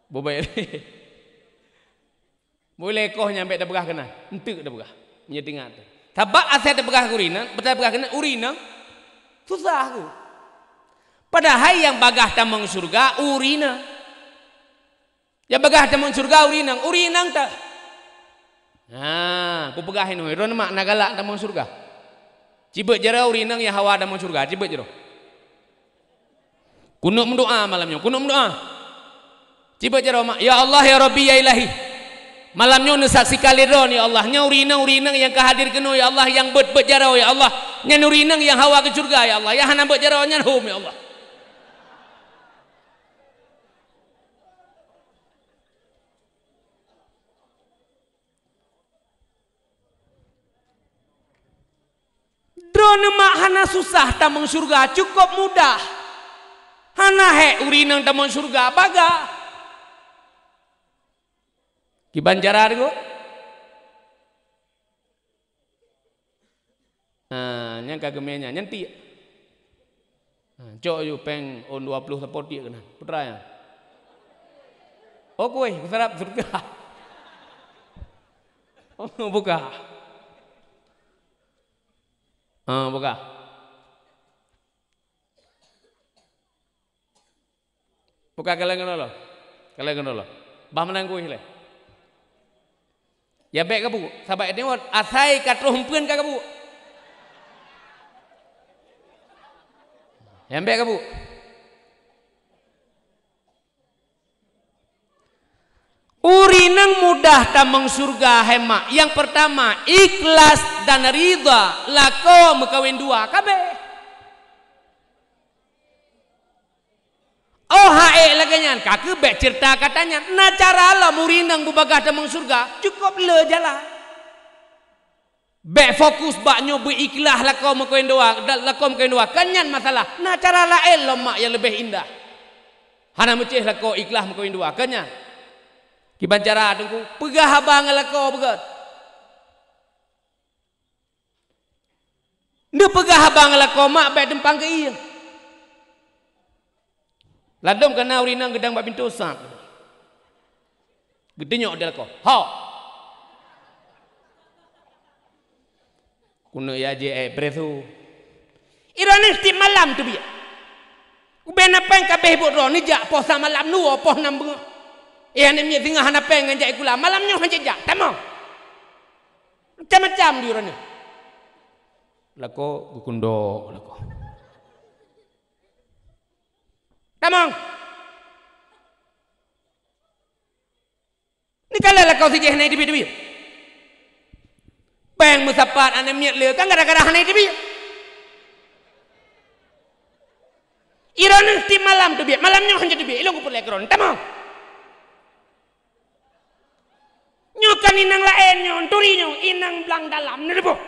Bobai. Boleh koh nyang bék tapeugah keunan. Enteuk tapeugah. Meunyoe teuingat. Sabab asai tapeugah keu ureueng inong, tapeugah keunan ureueng inong susah keuh. Padahai nyang bagah tamong syeuruga ureueng inong. Nyang bagah tamong syeuruga ureueng inong, ureueng inong teuh. Ha, kupeugah inoe, droeneuh mak na galak tamong syeuruga. Cibeuet jaroe ureueng inong nyang hawa tamong syeuruga, cibeuet jaroe. Kunok meudoa malam nyoe, kunok meudoa. Cibeuet jaroe mak, "Ya Allah, ya Rabbi, ya Ilahi. Malam nyoe neusaksikan lé droeneuh, ya Allah. Nyoe ureueng inong, ureueng inong nyang ka hadir keunoe, ya Allah, nyang beuet-beuet jaroe, ya Allah. Nyan ureueng inong nyang hawa keu syeuruga, ya Allah. Nyang hana beuet jaroe nyan hom, ya Allah." Droeneuh mak hana susah tamong syeuruga, cukôp mudah. Hana hék ureueng inong tamong syeuruga, bagah. Kiban cara deungoe? Nah, nyang ka geumé nyan, nyan tiek. Nah, cok yue péng ôn dua ploh sapo tiek keunan. Putra nyan. Oh, kueh, beusarap syeuruga. Oh, buka. Ah, buka. Buka kaleng keunoe lom. Kaleng keunoe lom. Bah meunan kueh lé. Ya bék kabuet, sabab nyoe asai ka troh eumpeuen ka kabuet. Ya bék kabuet. Ureueng inong mudah tamong syeuruga hai mak. Nyang peurtama, ikhlas dan ridha lakoe meukawen dua, ka bék. Oh, han ék lagée nyan, ka keuh bék ceurita kata nyan. Na cara lom ureueng inong beubagah tamong syeuruga, cukôp le jalan. Bék fokus bak nyoe beuikhlaih lakoe meukawen dua, da-, lakoe meukawen dua. Kon nyan masalah. Na cara laén lom mak nyang leubeh indah. Hana meucéh lakoe ikhlaih meukawen dua. Kon nyan. Kiban cara teungku, peugah haba ngon lakoe beugét. Neupeugah haba ngon lakoe mak bék teumpang keu ié. Ladôm ka na ureueng inong geudong bak pintoe sat. Geutunyok di lakoe. Ho! Keuneuk ya jih, eh, preso. Droeneuh tiep malam teubiet. Ubé na péng ka béh buet droe, neujak poh sa malam, neuwoe poh nam beungoh. Eh, aneuk miet singoh hana péng ngon jak sikula. Malam nyoe han jijak. Tamong. Macam-macam di droeneuh. Lakoe geukundok lakoe. Tamong. Neukalon lakoe sijih hana teubiet-teubiet. Péng meusapat aneuk miet le kan gara-gara hana teubiet. Droeneuh tiep malam teubiet, malam nyoe han jiteubiet, ilôn kupeureulée keu droeneuh. Tamong. Nyoe kan Inong laén nyoe, turi nyoe, inong blang dalam, neuleuboh.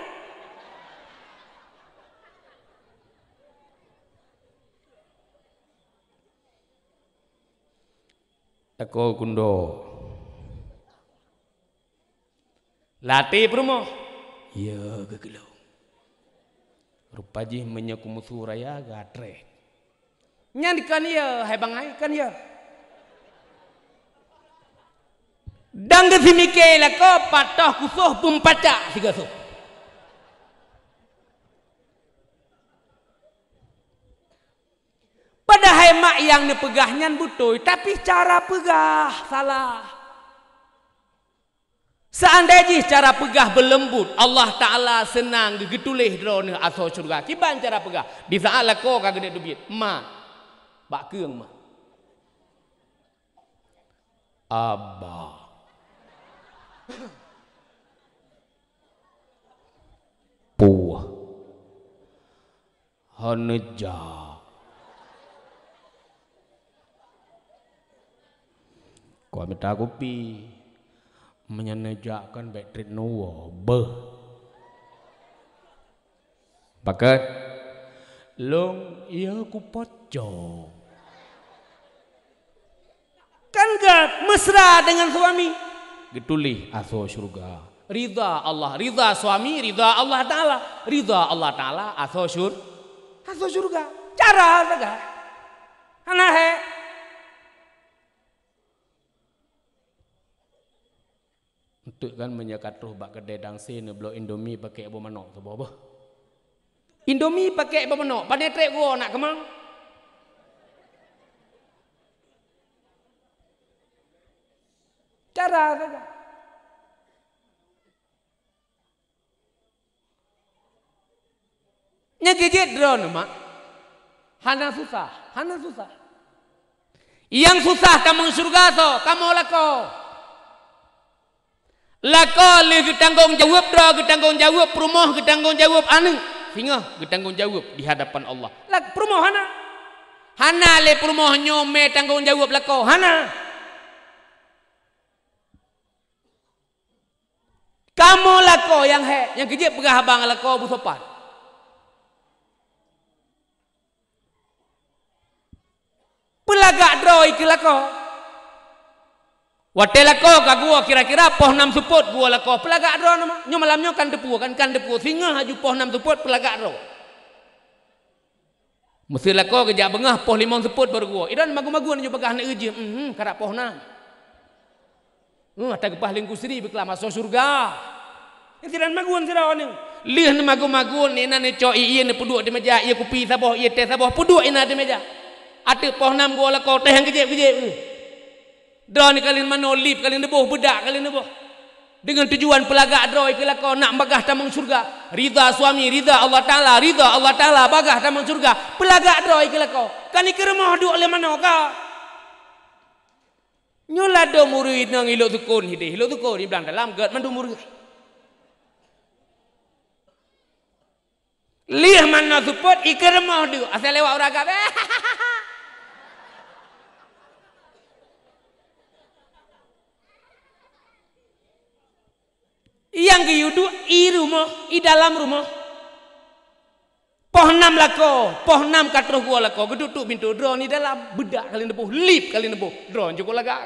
Tako kundo. Latih peurumoh. Ya, geukeulo. Rupa jih meunyoe kumeusu raya gatreh. Nyan kan ya, hai bangai, kan ya. Dan geusimike lakoe patoh kusoh peumpacak sigasoh. Padahai mak nyang neupeugah nyan beutôi, tapi cara peugah salah. Seandai jih cara peugah beuleumbut, Allah Ta'ala seunang geutuléh droeneuh asoe syeuruga. Kiban cara peugah, di saat lakoe ka geudek teubiet, "Ma, bak keueng ma." "Aba." "Puh." "Hana jak." Kau mita kupi. Meunyoe neujak kan bèk treuk neuwoe. Beuh. Pakat. Lôn, ya kupacok. Kan gèt mesra dengan suami. Geutuléh asoe syeuruga. Ridha Allah, ridha suami, ridha Allah Ta'ala. Ridha Allah Ta'ala, asoe syur-, asoe syeuruga. Cara sagai. Hana hèk. Enteuk kan meunyoe ka troh bak keudè dangse neubloe Indomie pakèk boh manok saboh boh. Indomie pakèk boh manok, pane trép geuwoe nak keumang. Cara sagai. Nyan keuh jeuet droeneuh mak. Hana susah, hana susah. Nyang susah tamong syeuruga soe? Kamoe lakoe. Lakoe lheueh geutanggong jaweueb droe, geutanggong jaweueb peurumoh, geutanggong jaweueb aneuk, singoh geutanggong jaweueb di hadapan Allah. Lak-, peurumoh hana. Hana lé peurumoh nyoe mè tanggong jaweueb lakoe, hana. Kamoe lakoe nyang hèk, nyang keuh jeuet peugah haba ngon lakoe beusopan. Peulagak droe i keu lakoe. Watèe lakoe ka geuwoe kira-kira poh nam seupôt geuwoe lakoe, peulagak droe nama. Nyoe malam nyoe kan teupeu, kan, kan teupeu. Singoh aju poh nam seupôt peulagak droe. Meuseu lakoe geujak beungoh poh limong seupôt baru geuwoe. Idan magun-magun nyoe bagah aneuk jih, mhm, karap poh nam. Huh, ata geupah Teungku Sri beuklam asoe syeuruga. Nyan sidroe magun sidroe nyoe. Lheueh neumagun-magun, inan neucok ié neupeuduek di meja, ié kupi saboh, ié teh saboh, peuduek inan di meja. Ateueh poh nam geuwoe lakoe, teh nyang geujép-geujép. Droeneuh ka lheueh manoe, lip ka lheueh neuboh, beudak ka lheueh neuboh. Deungon tujuan peulagak droe i keu lakoe nak bagah tamong syeuruga. Ridha suami, ridha Allah Ta'ala, ridha Allah Ta'ala, bagah tamong syeuruga. Peulagak droe i keu lakoe. Kan i keu rumoh duek lé manoe ka. Nyoe ladôm ureueng inong i Lhoksukon hideh, Lhoksukon di blang dalam gèt mandum ureueng. Lheueh manoe seupôt i keu rumoh duek, asai lewat ureueng agam. Nyang geuyue duek i rumoh, i dalam rumoh. Poh nam lakoe, poh nam ka troh geuwoe lakoe, geututup pintoe, droeneuh di dalam, beudak ka lheueh neuboh, lip ka lheueh neuboh, droeneuh jukuk lagak.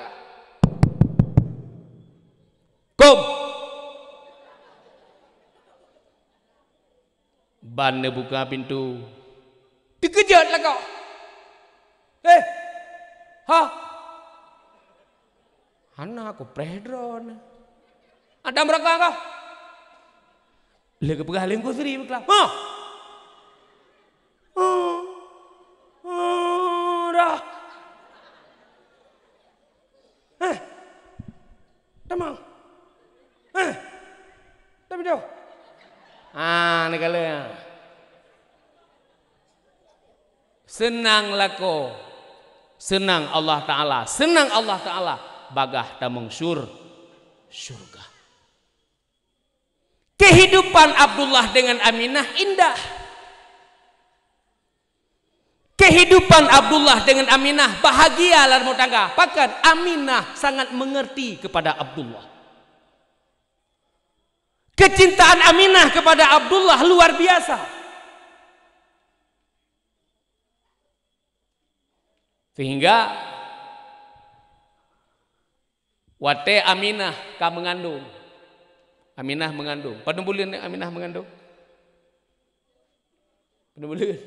Kôm! Ban neubuka pintoe. Teukeujot lakoe. "Eh! Ha! Hana kupreh droeneuh. Ada meuraka kah?" Lheueh geupeugah lé Teungku Sri beuklam. "Ha! Ha! Ha! Dah! Eh! Tamong! Eh! Tapi doh!" Ah, neukalon. Seunang lakoe, seunang Allah Ta'ala, seunang Allah Ta'ala, bagah tamong syur-, syeuruga. Kehidupan Abdullah dengan Aminah indah. Kehidupan Abdullah dengan Aminah bahagia lam rumah tangga. Bahkan Aminah sangat mengerti kepada Abdullah. Kecintaan Aminah kepada Abdullah luar biasa. Sehingga watée Aminah ka meungandong, Aminah meungandong. Padum buleuen Aminah meungandong? Padum buleuen?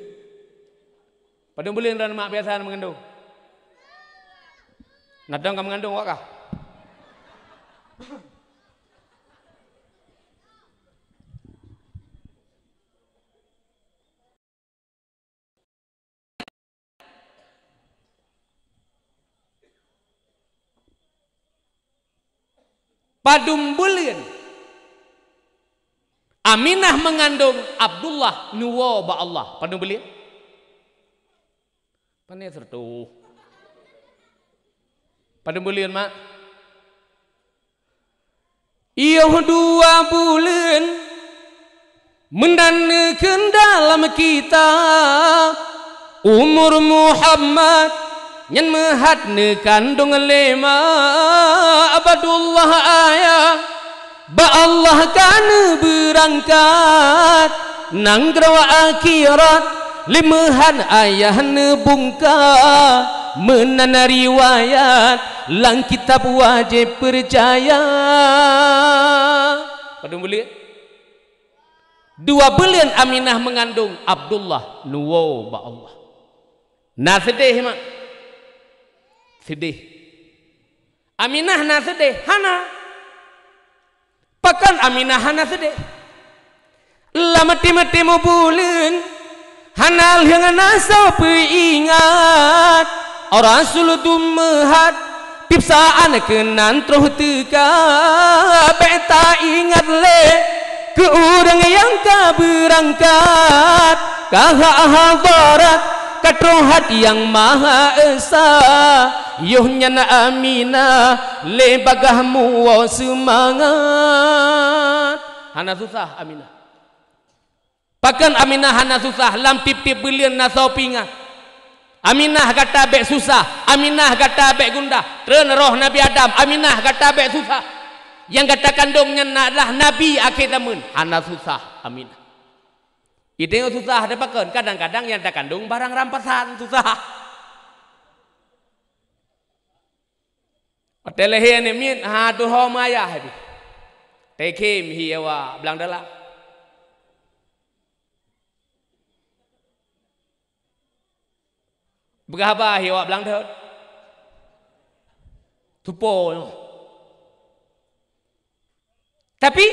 Padum buleuen droeneuh mak biasa meungandong? Natong ka meungandong awak kah? Padum buleuen Aminah meungandong Abdullah neuwoe bak Allah? Padum buleuen? Pane sireutoh. Padum buleuen, mak? Yoh dua buleuen, meunan neukheun dalam kitab, umur Muhammad nyan meuhat neukandong lé ma Abdullah ayah. Bak Allah ka neubeurangkat, nanggroe akhirat, lé meuhat ayah neubungka, meunan riwayat lam kitab wajéb peucaya. Padum buleuen? Dua buleuen Aminah meungandong Abdullah neuwoe bak Allah. Na seudeh, mak? Seudeh. Aminah na seudeh? Hana. Pakon Aminah hana seudeh? Lam timu-timu buleuen hana lheueh na soe peuingat. Rasul dum meuhat tiep saát keunan troh teuka. Bék taingat lé keu ureuëng nyang ka beurangkat, ka hak hadharat, ka troh hat Nyang Maha Esa. Yoh nyan Aminah lé bagah muwoe seumangat. Hana susah Aminah. Pakon Aminah hana susah? Lam tiep-tiep buleuen na soe peuingat. Aminah, gata bék susah. Aminah, gata bék gundah. Treun roh Nabi Adam, Aminah, gata bék susah. Nyang gata kandong nyan adalah nabi akhé zameun. Hana susah Aminah. Iteungoe susah teuh pakon, kadang-kadang nyang takandong barang rampasan susah. Watée lahé aneuëk miet, ha tuho meuayah pih. Teukhém hi awak blang dalam. Peugah haba hi awak blang deuet. Tupo nyoe. Tapi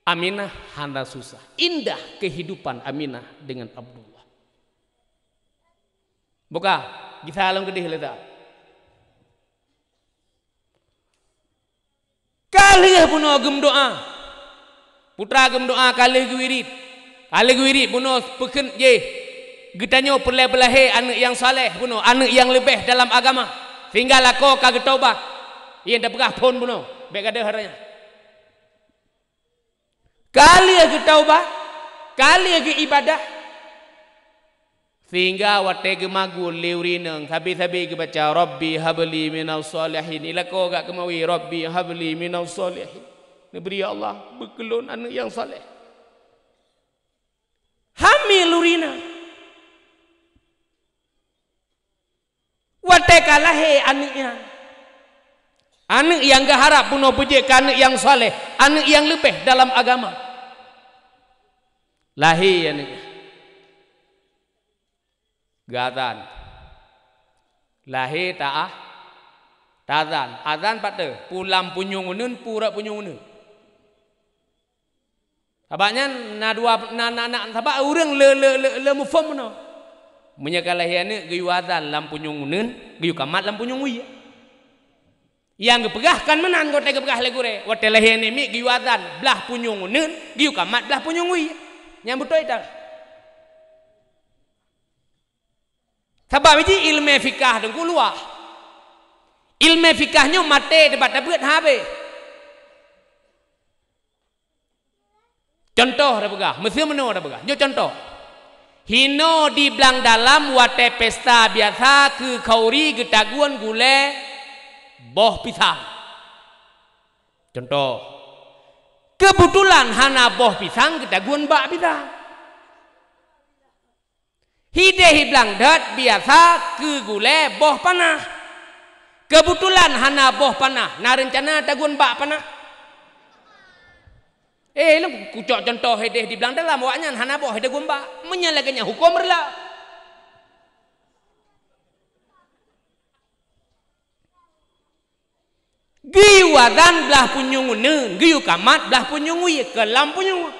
Aminah hana susah. Indah kehidupan Aminah dengan Abdullah. Buka, gisa lom keudeh leuta. Ka lheueh bunoe geumeudoá. Putra geumeudoá ka lheueh geuwirit. Ka lheueh geuwirit bunoe peukheun jéh. Geutanyoe peureulée beulahé aneuëk nyang saleh bunoe, aneuëk nyang leubeh dalam agama. Sehingga lakoe ka geutaubat. Nyang tapeugah phon bunoe, bék gadôh haranyan. Ka lheueh geutaubat, ka lheueh geuibadah. Sehingga watée geumagul lé ureuëng inong, sabe-sabe geubaca, "Rabbi habli minas shalihin." Ilakoe gak keumawi, "Rabbi habli minas shalihin." Neubri, "Ya Allah, beukeulôn aneuëk nyang saleh." Hamil ureuëng inong. Watée ka lahé aneuëk nyan, aneuëk nyang geuharab bunoe beujeuet keu aneuëk nyang saleh, aneuëk nyang leubeh dalam agama. Lahé aneuëk nyan. Geuazan. Lahé ta-, taazan. Azan pat teuh, peue lam punyueng uneuen, peue rot punyueng uneuen. Sabab nyan na dua, na, na, na, sabab ureuëng le, le, le, le muphom meunoe. Meunyoe ka lahé aneuëk geuyue azan lam punyueng uneuen, geuyue kamat lam punyueng wie. Nyang geupeugah kan meunan, watée geupeugah lé gurée, watée lahé aneuëk miet geuyue azan blah punyueng uneuen, geuyue kamat blah punyueng wie. Nyang beutôi that. Sabab jih iéleumé fikah teungku luwah. Iéleumé fikah nyoe maté teubat tabeuet habéh. Cuntoh tapeugah, meuseu meunoe tapeugah. Nyoe cuntoh. Hinoe di blang dalam watée pesta biasa keu khauri geutagun gulée boh pisang. Cuntoh, Keubeutulan hana boh pisang geutagun bak pisang. Hideh i blang dot biasa keu gulée boh panah. Keubeutulan hana boh panah, na reuncana tagun bak panah? Eh, lôn kucok cuntoh hideh di blang dalam, awaknyan hana boh hideh gun bak. Meunyan lagée nyan huköm reulak. Geuyue azan blaih punyueng uneuen, geuyue kamat blaih punyueng wie, keu lam punyueng.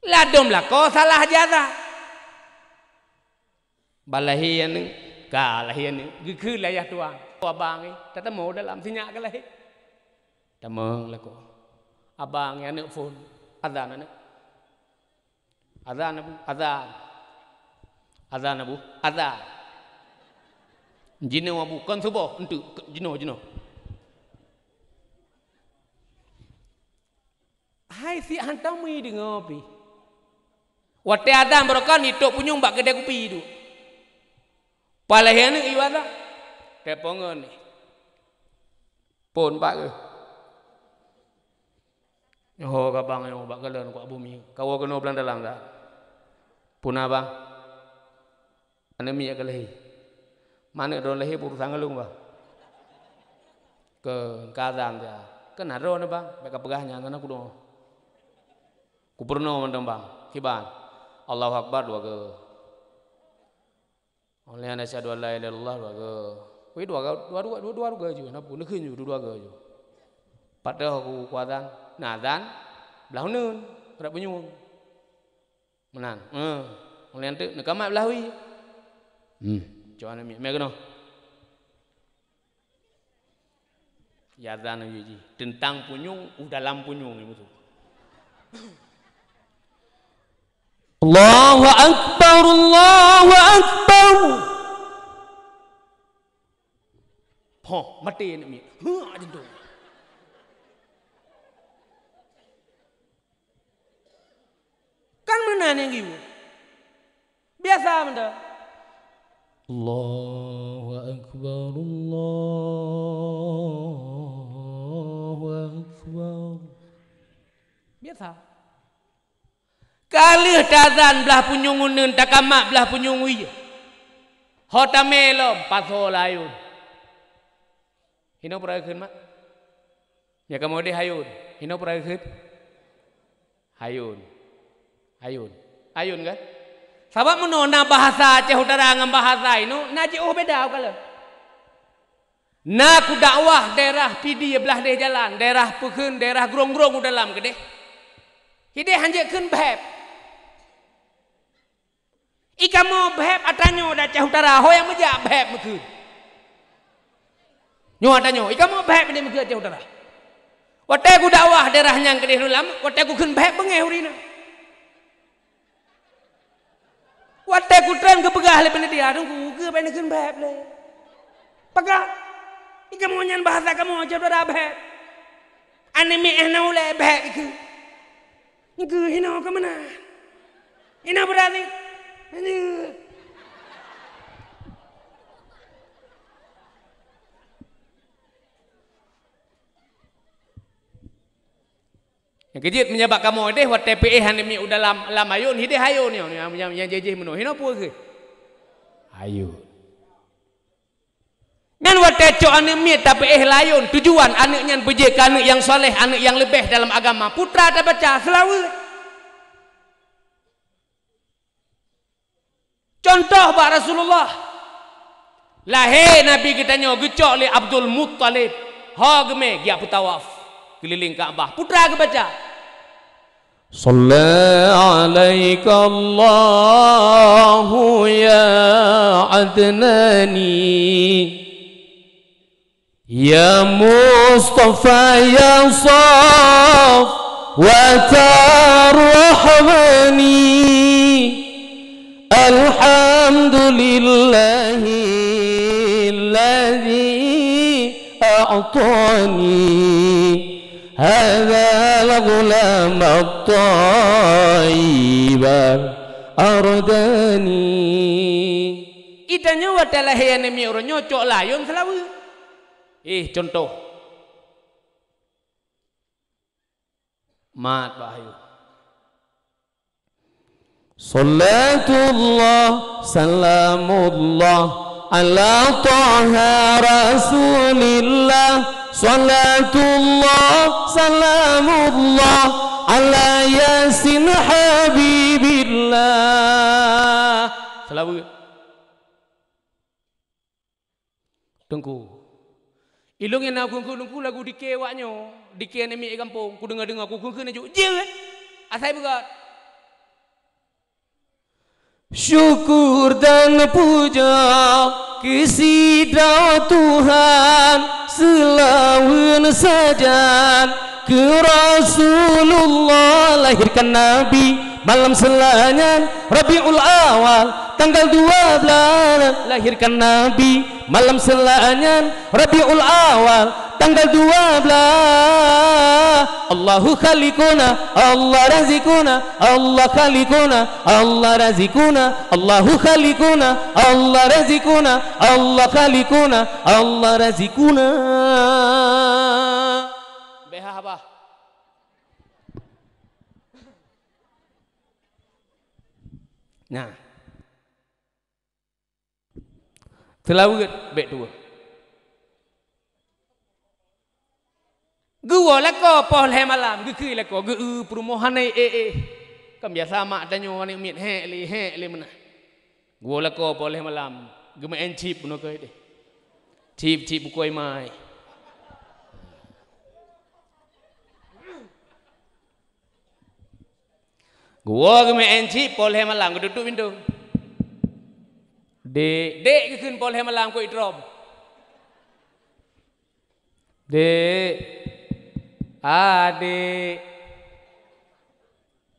Ladôm lakoe salah jih azan. Ban lahé aneuk, ka lahé aneuk, geukheun lé ayah tuan, "Abang, eh, tatamong dalam, sinyak ka lahé." Tamong lakoe. "Abang, eh, aneuk phon, azan aneuk." "Azan, Abu, azan." "Azan, Abu, azan." "Jinoe, Abu, kon suboh, enteuk, jinoe, jinoe." Hai siek hantom meudeungoe pih. Watée azan barokon, itôp punyueng bak keudè kupi duek. Ban lahé aneuk geuyue azan. Telepon ngon ni. Phon bak keuh. Nyoe ho ka bang nyoe bak kalon kuak bumi. Kawoe keunoe blang dalam ka. Peue na bang? Aneuk miet ka lahé. Ma aneuk droe lahé beurusan ngon lôn, bah. Keu ka azan, ya. Keu na droe nyoe, bang. Bék ka peugah nyan, hana kudong. Kupeurunoe mantong, bang. Kiban. Allahu Akbar dua kali. Óh lheueh nyan asyhadu an la ilaha illallah dua kali. Weh, dua kali, dua, dua, dua, dua kali ju. Napa? Neukheun ju, dua, dua kali ju. Pat teuh ku, ku azan. Na azan. Blaih uneuen. Rab punyueng. Meunan. Eh, ulèe nyan teuk neukamat blaih wie. Hmm. Cok aneuk miet, mè keunoe. Azan wie jih. Teuntang punyueng, u dalam punyueng, ibu tu. Allahu Akbar, Allahu Akbar. Ho, maté aneuk miet. Huh, jantung. Kan meunan nyang geuyue. Biasa mantong. Allahu Akbar, Allahu Akbar. Biasa. Ka lheueh taazan blaih punyueng uneuen, takamat blaih punyueng wie. Ho tamè lom, pasoe lé ayôn. Hinoe peuraya kheun, mak? Nyan kamoe deh ayôn. Hinoe peuraya kheun? Ayôn. Ayôn. Ayôn, kan? Sabab meunoe na bahasa Aceh Utara ngon bahasa inoe, na jiôh beda u kalon. Na kudakwah daerah Pidie blaih deh jalan, daerah peue kheun, daerah Grong-Grong u dalam keudeh. Hideh hanjeuet kheun bheb. I kamoe bheb atra nyoe di Aceh Utara, ho nyang meujak bheb meukheun. Nyoe atra nyoe, i kamoe bheb di meukheun Aceh Utara. Watèe kudakwah daerah nyan keudeh lom, watèe kukheun bheb beungéh ureueng inong. Watèe kutrön geupeugah lé panitia, "Teungku, keupeue neukheun bheb lé?" Pakon? I kamoe nyan bahasa kamoe Aceh Utara bheb. Aneuk miet hana ulèe bheb ikheun. Ikheun hinoe ka meunan. Hinoe beurani. Hana. Nyang keujeuet meunyoe bak kamoe deh, watèe peuéh aneuk miet u dalam, lam ayôn, hideh ayôn nyoe, nyang, nyang, nyang jih-jih meunoe. Hinoe peue keuh? Ayôn. Nyan watèe cok aneuk miet tapeuéh lam ayôn, tujuan aneuk nyan beujeuet keu aneuk nyang saleh, aneuk nyang leubeh dalam agama. Putra tabaca seulaweuet. Cuntoh bak Rasulullah. Lahé Nabi geutanyoe geucok lé Abdul Muttalib. Ho geumè geujak peutawaf keulileng Ka'bah. Putra geubaca, "Shalla 'alaika Allahu ya Adnani." Ya Mustafa ya Safwata Rahmani, alhamdulillahilladzi a'tani hadzal ghulam at-thayyibal ardani. Geutanyoe watèe lahé aneuk miet uroe nyoe cok lam ayôn seulaweuet. Eh, cuntoh. Mat bah ayu. Salatullah, salamullah, ala Taha Rasulillah. Salatullah, salamullah, ala Yasin Habibillah. Salawat. Teungku. Ilôn nyang na kheun-kheun teungku lagu dikée awak nyoe, dikée aneuk miet gampông, kudeungoe-deungoe, kukheun-kheun laju. Jeuet! Asai beugöt. Syukur dan puja keu sidroe Tuhan, seulaweuet sajan keu Rasulullah, lahirkan Nabi malam Seulanya, Rabiul Awal, tanggal dua belas, lahirkan Nabi malam Seulanya, Rabiul Awal, tanggal dua belas. Allahu Khaliquna, Allah Razikuna, Allah Khaliquna, Allah Razikuna, Allahu Khaliquna, Allah Razikuna, Allah Khaliquna, Allah Razikuna. Beh haba. Nah. Seulaweuet bèk tuwoe. Geuwoe lakoe poh lhèe malam, geukheun lakoe, geu-eu peurumoh hana éh-éh. Kan biasa mak tanyoe aneuk miet hék lé, hék lé meunan. Geuwoe lakoe poh lhèe malam, geumeu'en chip bunoe keuh deh. Chip, chip bukôi mai. Geuwoe geumeu'en chip poh lhèe malam, geututup pintoe. Dek, dek, geukheun poh lhèe malam keu itrom. Dek. Adek.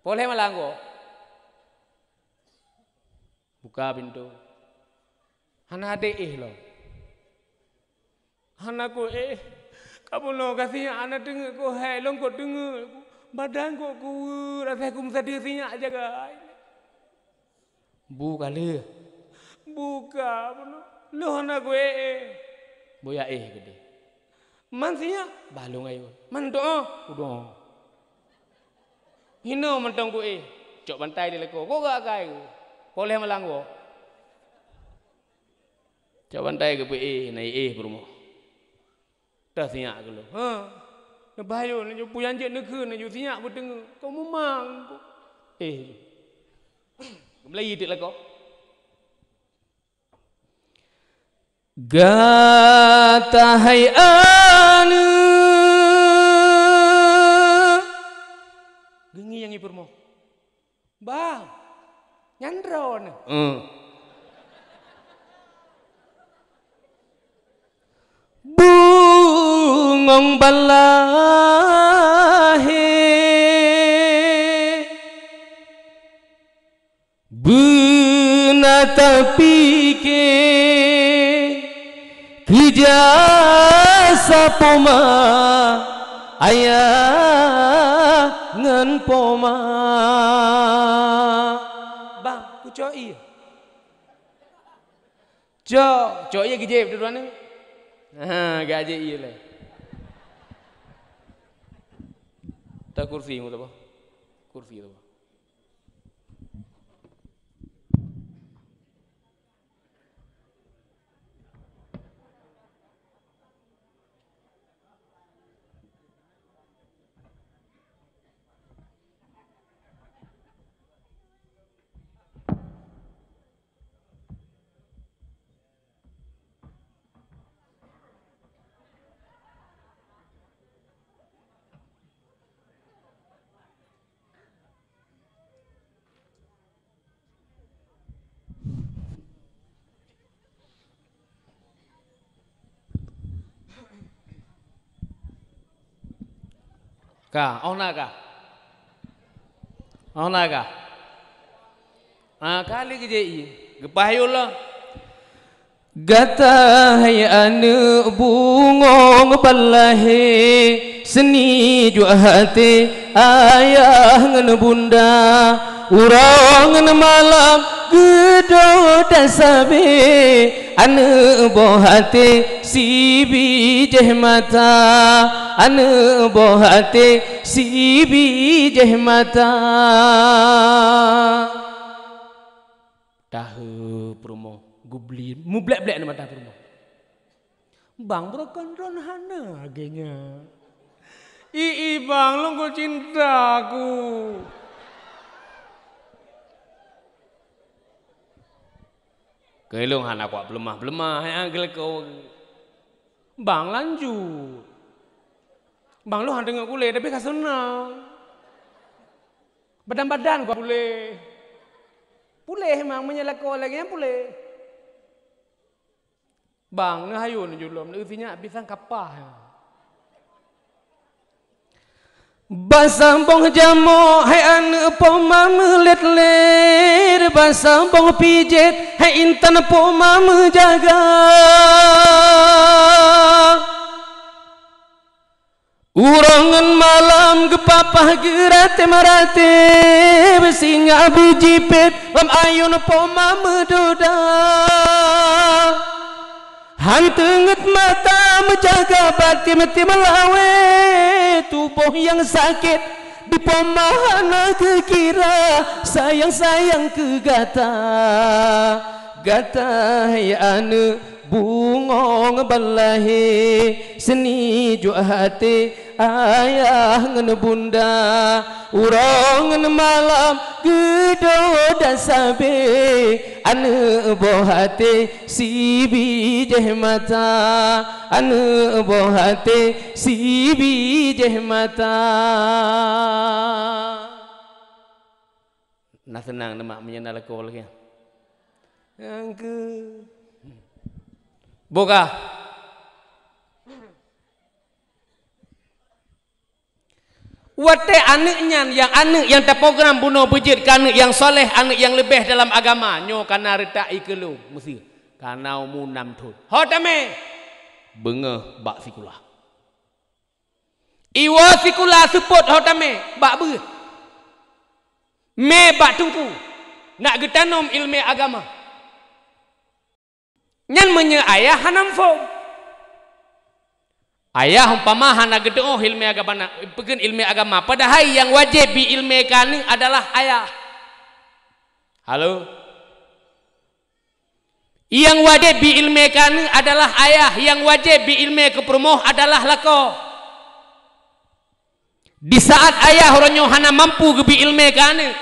Poh lhèe malam geuwoe. Buka pintoe. Hana adek éh lom. Hana ku éh. Kamoe lôn ka sinyak hana teungeut ku hai, lôn kok teungeut ku. Badan kok kuweuet, asai ku meusadeue sinyak jagai. Buka lheueh. Buka bunoe. Lôn hana ku éh. Boya éh keudeh. Man sinyak, bah lôn ayôn. Man doa, kudoa. Hinoe mantong ku éh. Cok bantai di lakoe. Kok gak akai ku. Poh lhèe malam geuwoe. Cok bantai geupeu éh, na éh peurumoh. Teuh sinyak keu lôn. Ha. Neubahayo, neujok peue nyang jeuet neukheun, neujok sinyak beuteungeut. Kok mumang ku. Éh. Geubri teuk lakoe. Gata hai aneuk. Geungieng i peurumoh. Bang, nyan droeneuh. Hmm. Bungong ban lahé. Beuna tapike keu jasa poma ayah ngon poma. Bang, kucok ié. Cok, cok ié geujép dua-dua ni. Ha, gajép ié lé. Ta kursi mu tapa? Kursi tapa? Ka, oh na ka? Oh na ka? Ah, ka lé geujép ié. Geupah yôh lom. Gata hai aneuk bungong ban lahé, seuni juak até ayah ngon bunda. Uroe ngon malam geudoh tasabe, aneuk boh até sibijéh mata. Aneuk boh até sibijéh mata. Tahe peurumoh gubli mublek-blek na mata peurumoh. Bang, beureukan droen hana lagée nyan. I, i, bang, lôn keu cintaku. Keu lôn hana kuat peuleumah-peuleumah, hai, hai, keu lôn. Bang, lanjut. Bang, lôn hana teungoh kuleh, tapi ka seunang. Badan-badan kuat puléh. Puléh memang, meunyoe lakoe lagée nyan puléh. Bang, neuhayu neujulom, neueu sinyak pisang kapah. Basa boh jamok, hai aneuk poma meulét-lét, basa boh pijet, hai intan poma meujaga. Uroe ngon malam geupapah geuratéb-ratéb, singa beujipét lam ayun poma meududa. Han teungeut mata meujaga batin meuti meulawé, tuboh nyang sakét dipoma hana geukira, sayang-sayang keu gata. Gata hai aneuk bungong ban lahé, seuni juek até ayah ngon bunda. Uroe ngon malam geudoda sabé, aneuk boh até sibijéh mata, aneuk boh até sibijéh mata. Na seunang neumak meunyoe na lakoe lagée nyan. Nyang keu boh ka. Watée aneuk nyan, nyang aneuk nyang taprogram bunoe beujeuet keu aneuk nyang saleh, aneuk nyang leubeh dalam agama, nyoe ka na reutak ié keu lôn, meusé ka na umu nam thon. Ho tamé beungoh bak sikula. Iwoe sikula seupôt ho tamé bak beuet. Mé bak teungku nak geutanom ileumé agama. Nyan meunyoe ayah hana muphom. Ayah umpama hana geuteuôh ileumé agama, peukheun ileumé agama, padahai nyang wajéb bi ileumé keu aneuk adalah ayah. Halo? Nyang wajéb bi ileumé keu aneuk adalah ayah, nyang wajéb bi ileumé keu peurumoh adalah lakoe. Di saat ayah uroe nyoe hana mampu geubi ileumé keu aneuk,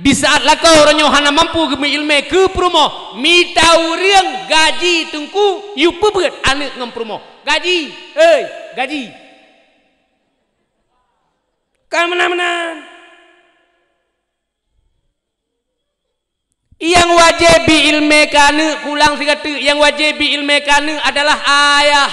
di saat lakoe uroe nyoe hana mampu geubi ileumé keu peurumoh, mita ureuëng gaji teungku yue peubeuet aneuk ngon peurumoh. Gaji, hei, gaji. Kan meunan-meunan. Nyang wajéb bi ileumé keu aneuk, kulang sigateuk, nyang wajéb bi ileumé keu aneuk adalah ayah.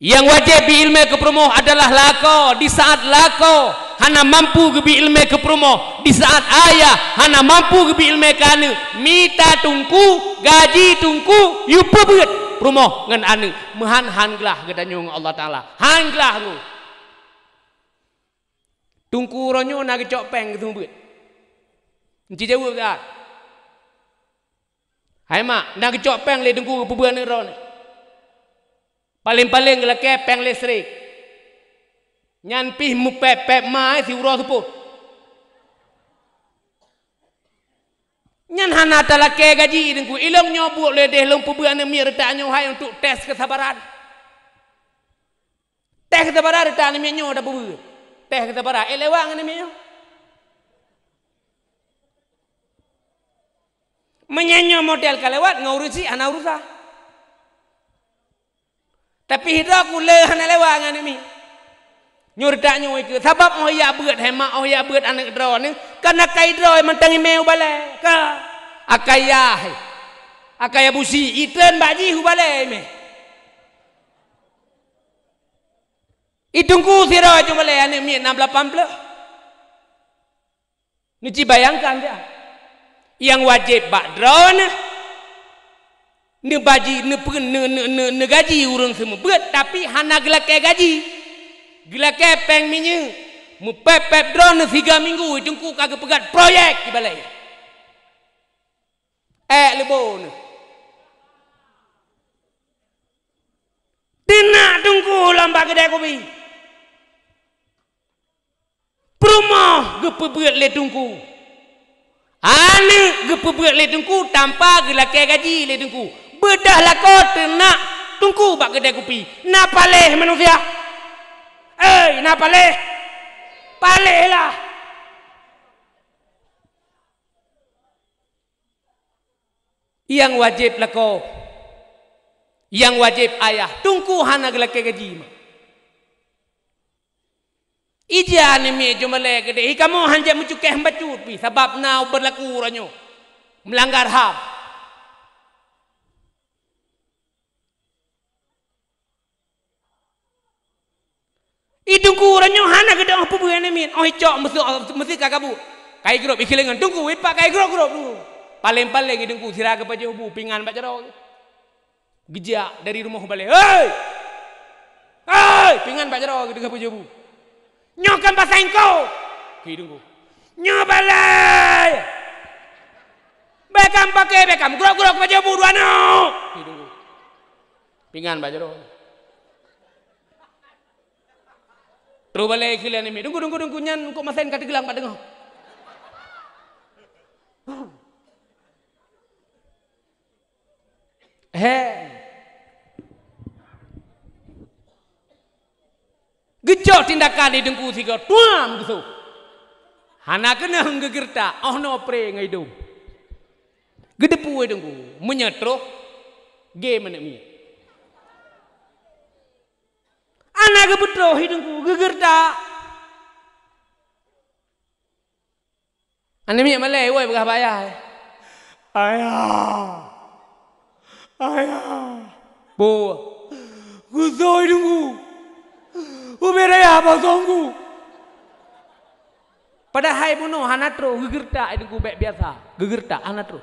Nyang wajéb bi ileumé keu peurumoh adalah lakoe. Di saat lakoe hana mampu geubi ileumé keu peurumoh, di saat ayah hana mampu geubi ileumé keu aneuk, mita teungku, gaji teungku, yue peubeuet peurumoh ngon aneuk. Meuhan han glah geutanyoe ngon Allah Taala. Han glah ngon Teungku uroe nyoe na geucok péng keu seumeubeuet. Neuci jaweueb that. Hai mak, na geucok péng lé Teungku geupeubeuet aneuk droeneuh. Paléng-paléng geulakée péng listrik. Nyan pih meupéb-péb ma siuroe seupôt. Nyan hana talakée gaji Teungku. Ilong nyoe buet lé deh lôn peubeuet aneuk miet reutak nyoe hai untuk tes keusabaran. Teh keusabaran reutak aneuk miet nyoe tapeubeuet. Teh keusabaran, ék lewat ngon aneuk miet nyoe. Meunyoe nyoe model ka lewat ngon ureuëng syiek hana urusan. Tapi hidroe ku le hana lewat ngon aneuk miet. Nyoe reutak nyoe ikeue. Sabab óh jak beuet hai mak, óh jak beuet aneuk droeneuh, kan akai droe mantong imé u balée. Ka. Akai yah. Akai Abusi, itreun bak jih u balée imé. I Teungku sidroe cuma lé aneuk miet na lapan ploh. Neuci bayangkan jak. Nyang wajéb bak droeneuh neubaji, neupeu-, ne-, ne-, ne-, neugaji ureuëng seumeubeuet, tapi hana geulakée gaji. Geulakée péng minyeuk, meupéb-péb droeneuh siga minggu, i Teungku ka geupeugét proyek di balée. Ék leubo neuh. Teunak Teungku lom bak keudè kupi. Peurumoh geupeubeuet lé Teungku. Aneuk geupeubeuet lé Teungku tanpa geulakèe gaji lé Teungku. Beudôh lakoe teunak Teungku bak keudè kupi. Na paléh manusia? Hei, na paléh? Paléh lah! Nyang wajéb lakoe, nyang wajéb ayah, Teungku hana geulakèe gaji mah. Ija aneuk miet jeuet malèe keudéh, kamoe hanjeuet meucukéh bacut pih, sabab na beurlaku uroe nyoe meulanggar ham. I Teungku uroe nyoe hana geudong peubeuet aneuk miet, 'oh icok meuseu, meuseu ka kabu. Kai grôp i keuleungan Teungku, ipak kai grôp-grôp Teungku. Paleng-paleng i Teungku sira geupajoh bu pingan bak jaroe. Geujak dari rumoh balè, "Hei! Hei!" Pingan bak jaroe geudeungoe pajoh bu. "Nyoe kan pasai engko!" Keu i Teungku. "Nyoe balè! Bèk kam pakè, bèk kam grôp-grôp pajoh bu dua nyoe!" Keu i Teungku. Pingan bak jaroe. Troh balè i keuleungan aneuk miet, "Teungku, Teungku, Teungku, nyan eungkôt masen ka teugeulang bak teungoh." He. Geucok tindakan i Teungku sigoe, tuam geusoh. Hana keunong geugeureutak, 'oh noe pré ngon idong. Geudepu i Teungku, meunyoe troh, gé aneuk miet. Hana geupeutroh i Teungku, geugeureutak. Aneuk miet malèe, woe peugah bak ayah, "Ayah! Ayah!" "Peue?" "Geusoh i Teungku! Ubé raya bak Teungku!" Padahai bunoe hana troh, geugeureutak i Teungku bèk biasa. Geugeureutak, hana troh.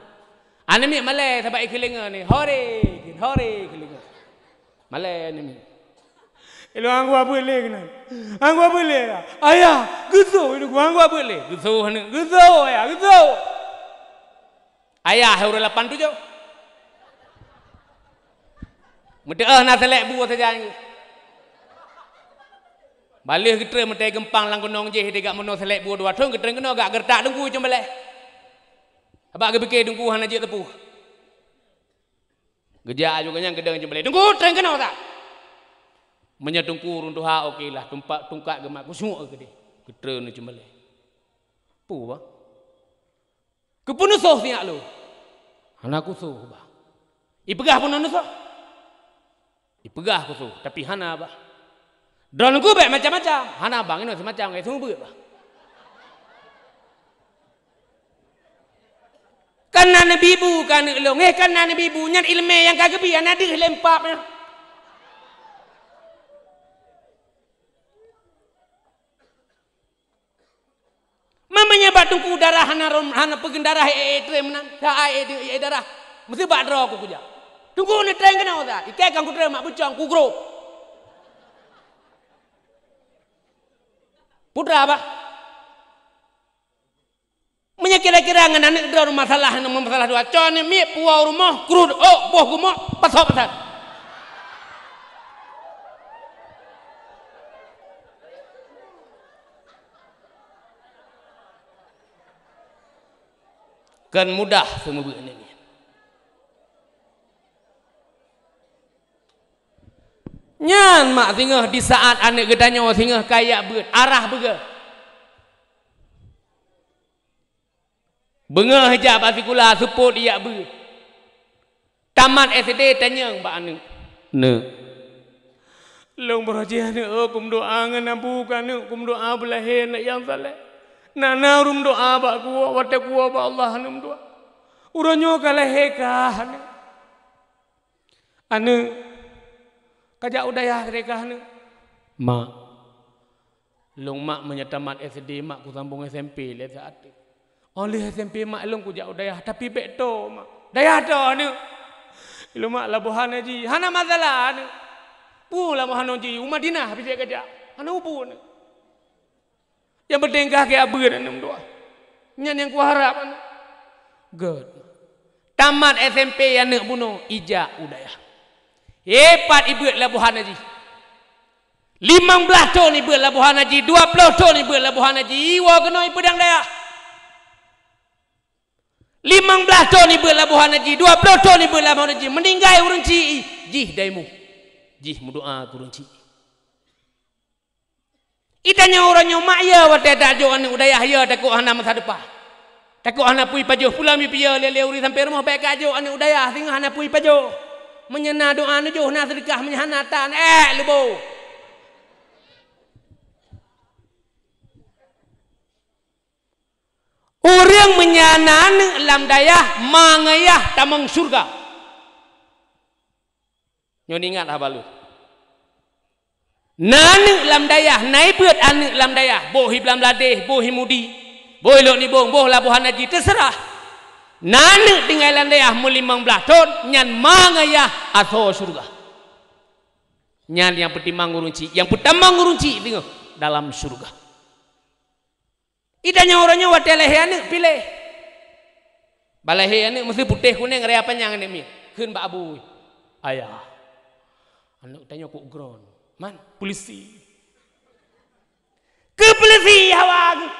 Aneuk miet malèe sabab i keuleungan ni, hore, hore keuleungan. Malèe aneuk miet. Ilôn han geuabeuet lé keunan. Han geuabeuet lé, "Ayah, geusoh i Teungku, han geuabeuet lé." "Geusoh aneuk, geusoh ayah, geusoh." Ayah ureueng lapan tujoh. Meuteu'oh na sélek bu sajan. Baleuh geutreun meutai geumpang lam gunong jih, digak meunoe sélek bu dua thon, geutreun keunoe gak geureutak Teungku cong balèe. Sabab geupike Teungku hana jeuet teupôh. Geujak aju geuh nyan geudong cong balèe, "Teungku, treun keunoe that!" Meunyoe Teungku ureueng tuha, oke lah, tumpak, tungkat geumat, kusuek keudeh. Geutreun cong balèe. "Peue, Bah?" "Keupeue neusoh sinyak lôn?" "Hana kusoh, Bah." "Ipeugah peue neusoh?" "Ipeugah kusoh, tapi hana, Bah." "Droeneuh geuh bèk macam-macam." "Hana, Bah, inoe simacam, ngon seumeubeuet, Bah." "Kan na neubi bu keu aneuk lôn, eh, kan na neubi bu, nyan ileumèe nyang ka geubi, hana deuh lé eumpat nyan." Meunyoe bak Teungku darah hana rom, hana peugeun darah, eh, eh, treun meunan. Sa, eh, eh, eh, darah. Meuseubak droe ku kujak. "Teungku, neutreun keunoe that." Ikei kan kutreun mak bucong, kugrob. Putra, Bah. Meunyoe kira-kira ngon aneuk droe masalah, masalah dua. Cok aneuk miet puwoe rumoh, krut ôk, boh geumoe, pasoe pasat. Kan mudah seumeubeuet nyan. Nyan mak singoh di saat aneuk geutanyoe singoh ka ijak beuet, arah beugöt. Beungoh ijak bak sikula, seupôt ijak beuet. Tamat S D tanyong bak aneuk, "Neuk, lôn baroe jih aneuk, oh, kumeudoa ngon abu keu aneuk, kumeudoa beulahé aneuk nyang saleh. Na, na ureueng meudoa bak kuwoe, watèe kuwoe bak Allah aneuk meudoa. Uroe nyoe ka lahé kah aneuk. Aneuk, kajak u dayah keudéh kah aneuk?" "Mak, lôn mak meunyoe tamat S D mak kusambong S M P lé saat nyoe. Óh lheueh S M P mak lôn kujak u dayah, tapi bèk tô mak." "Dayah tô aneuk?" "Ilôn mak Labuhan Haji." "Hana masalah aneuk. Peue Labuhan Haji, u Madinah pih jeuet kajak. Hana peue aneuk. Nyang penting kah geubeuet aneuk meudoa. Nyan nyang kuharab aneuk." Göt. Tamat S M P aneuk bunoe ijak u dayah. Ipat ibeuet Labuhan Haji. Limong blaih thon ibeuet labohan haji, dua ploh thon ibeuet labohan haji, iwoe keunoe ipeudong dayah. Limong blaih thon ibeuet labohan haji, dua ploh thon ibeuet labohan haji, meuninggai ureuëng chik, jih daimeuh. Jih meudoa keu ureuëng chik. Itanyoe uroe nyoe mak ya watée tajok aneuëk u dayah ya takot hana masa depan. Takot hana pui pajoh pulang mi piya lé-lé uri sampai rumoh bék kajok aneuëk u dayah singoh hana pui pajoh. Meunyoe na doa nujoh na seudeukah meunyoe hana tan ék leubo. Ureuëng meunyoe na aneuëk lam dayah ma ngon yah tamong syurga. Nyoe ingat haba lôn. Na aneuëk lam dayah, na ibeuet aneuëk lam dayah, boh hi Bangladesh, boh hi Mudi, boh hi Lhok Nibong, boh labohan haji, teuseurah. Na aneuëk tinggai lam dayah meulimong blaih thon, nyan ma ngon yah asoe syurga. Nyan nyang peutimang ureuëng chik, nyang peutamong ureuëng chik teungoh dalam syurga. Itanyoe uroe nyoe watée lahé aneuëk piléh. Bah lahé aneuëk meusti putéh kunéng raya panyang aneuëk miet. Kheun bak abu, "Ayah, aneuëk tanyoe kok gron." "Man?" "Peulisi." "Keu peulisi hawa geuh."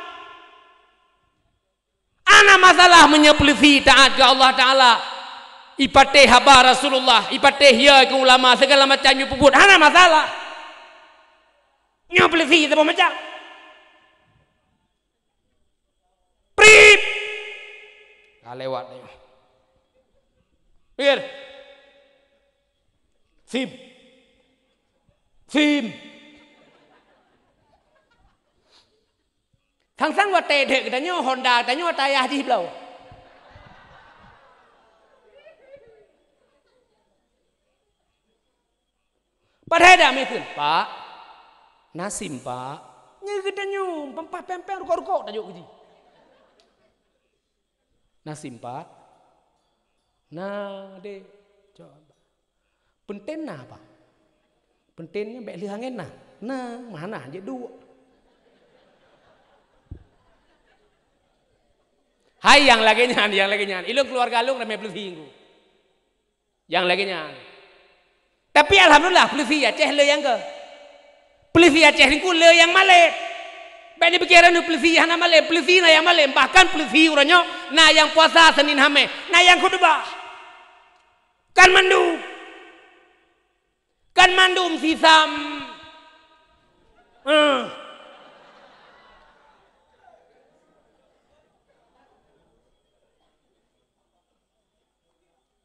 Hana masalah meunyoe peulisi taát keu Allah Taala. Ipatéh haba Rasulullah, ipatéh ya keu ulama, segala macam nyang peubuet, hana masalah. Nyoe peulisi saboh macam. Prip! Ka lewat nyoe. Pikir. Sim. Sim. Sang-sang watée dek geutanyoe Honda geutanyoe tayah jih bloe. Padahai dak mikheun, "Pak, na sim, Pak." Nyoe geutanyoe pampah péng-péng rukok-rukok tajok keu jih. "Na sim, Pak?" "Na, Dek." "Coba." "Peuntén na, Pak?" "Peuntén nyan bék lheueh angén na." "Na, mana jeuet duek." Hai nyang lagée nyan, nyang lagée nyan. Ilôn keuluwarga lôn ramé peulisi ngku. Nyang lagée nyan. Tapi alhamdulillah, peulisi Aceh le nyang keu. Peulisi Aceh ngku le nyang malém. Bék neupike droeneuh peulisi hana malém, peulisi na nyang malém. Bahkan peulisi uroe nyoe na nyang puasa Senin Hamé, na nyang khutubah. Kan mandum. Kan mandum sisam. Eh.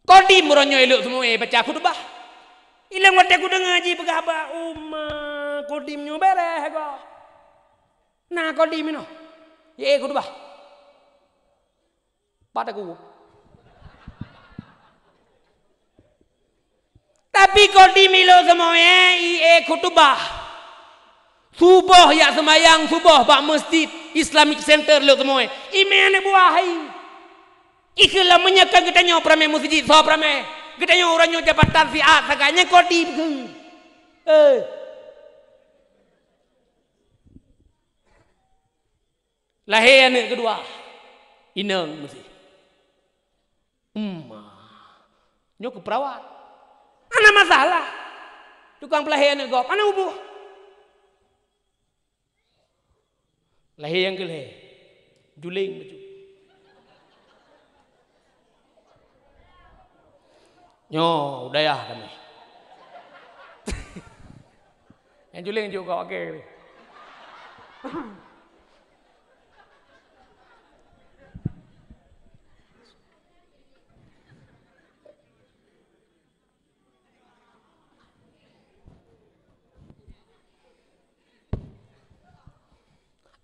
Kodim uroe nyoe ilok seumué baca khutubah. Ileng watée kudeungoe jipeugah bak uma, kodim nyoe bereh goh. Na kodim inoe. Ye khutubah. Pat aku. Tapi kodim ilok seumué ie khutubah. Suboh yak seumayang suboh bak Masjid Islamic Center lok seumué. Imé aneuk buah hai. Ikeu lam meunyoe kan geutanyoe peuramé meuseujid soe peuramé. Geutanyoe uroe nyoe jabatan siat sagai nyang kodim keu. Eh. Lahé aneuk keudua. Inong meusti. Emma. Nyoe keu perawat. Hana masalah. Tukang peulahé aneuk gob, hana uboh. Lahé nyang keu lhée. Juléng bacut. Nyoe u dayah kami. Nyang juléng juk kawak kée.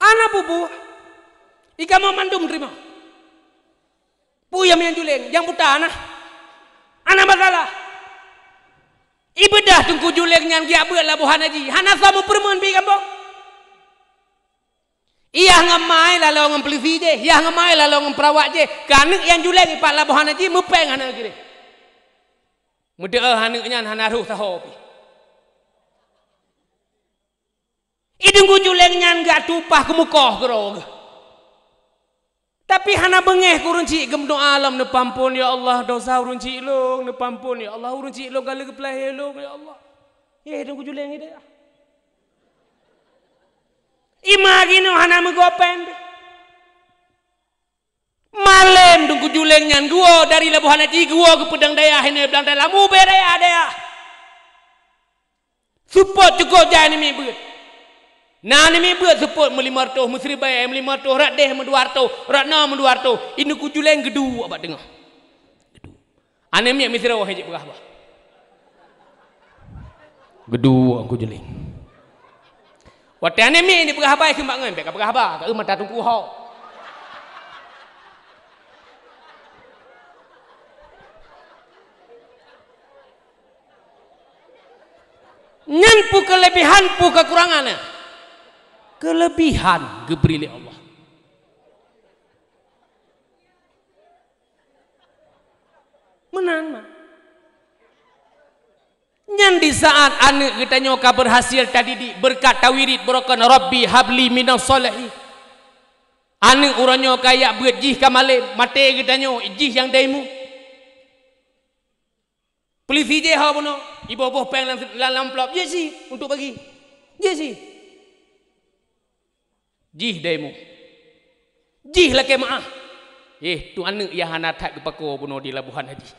Ana bubuh, i kamoe mandum teurimong. Peue nyang juléng, nyang buta na? Ana masalah. Ibeudah teungku juléng nyan geujak beuet laboh hana jih, hana soe meupeureumeun bak gampông. Iyah ngon mai laloe ngon peulisi jih, iyah ngon mai laloe ngon perawat jih. Keu aneuk nyang juléng ipat laboh hana jih, meupéng hana kirém. Meudeuh aneuk nyan hana rhoh saho pih. I teungku juléng nyan geutupah keumeukoh keudroe geuh. Tapi hana beungéh keu ureuëng chik geumeudoá lom, "Neupeuampon, ya Allah, dosa ureuëng chik lôn, neupeuampon, ya Allah, ureuëng chik lôn ka lheueh geupeulahé lôn, ya Allah." Yeh, teungku juléng i dayah. Lima ginoe hana meugoe péng. Malém Teungku Juleng nyan geuwoe dari Labuhan Haji, geuwoe geupeudong dayah, hinoe blang dayah, lam ubé dayah-dayah. Seupôt cukôp jai namiet beuet. Na namiet beuet seupôt meulimong reutôh, meusiribèe meulimong reutôh, rot déh meudua reutôh, rot noe meudua reutôh. Teungku Juleng geuduek bak teungoh. Geuduek. Aneuk miet meusidroe han jipeugah haba. Geuduek Teungku Juleng. Watèe aneuk miet jipeugah haba, kheun bak ngon, "Bèk kapeugah haba, ka eu mata teungku ho." Nyan peue keuleubihan, peue keukurangan nyan? Keuleubihan geubri lé Allah. Meunan, ma. Nyan di saat aneuk geutanyoe ka beurhasil tadidik beureukat tawirid beurokon, "Rabbi habli minas shalihin." Aneuk uroe nyoe ka jak beuet, jih ka malém, maté geutanyoe, jih nyang daimu. Peulisi jéh ho bunoe, iboh-boh péng lam, lam, lam amplop, "Jih si untuk bagi. Jih si." Jih daimu. Jih lakèe meu'ah. Eh, tu aneuk nyang hana that geupakoe bunoe di Labuhan Haji.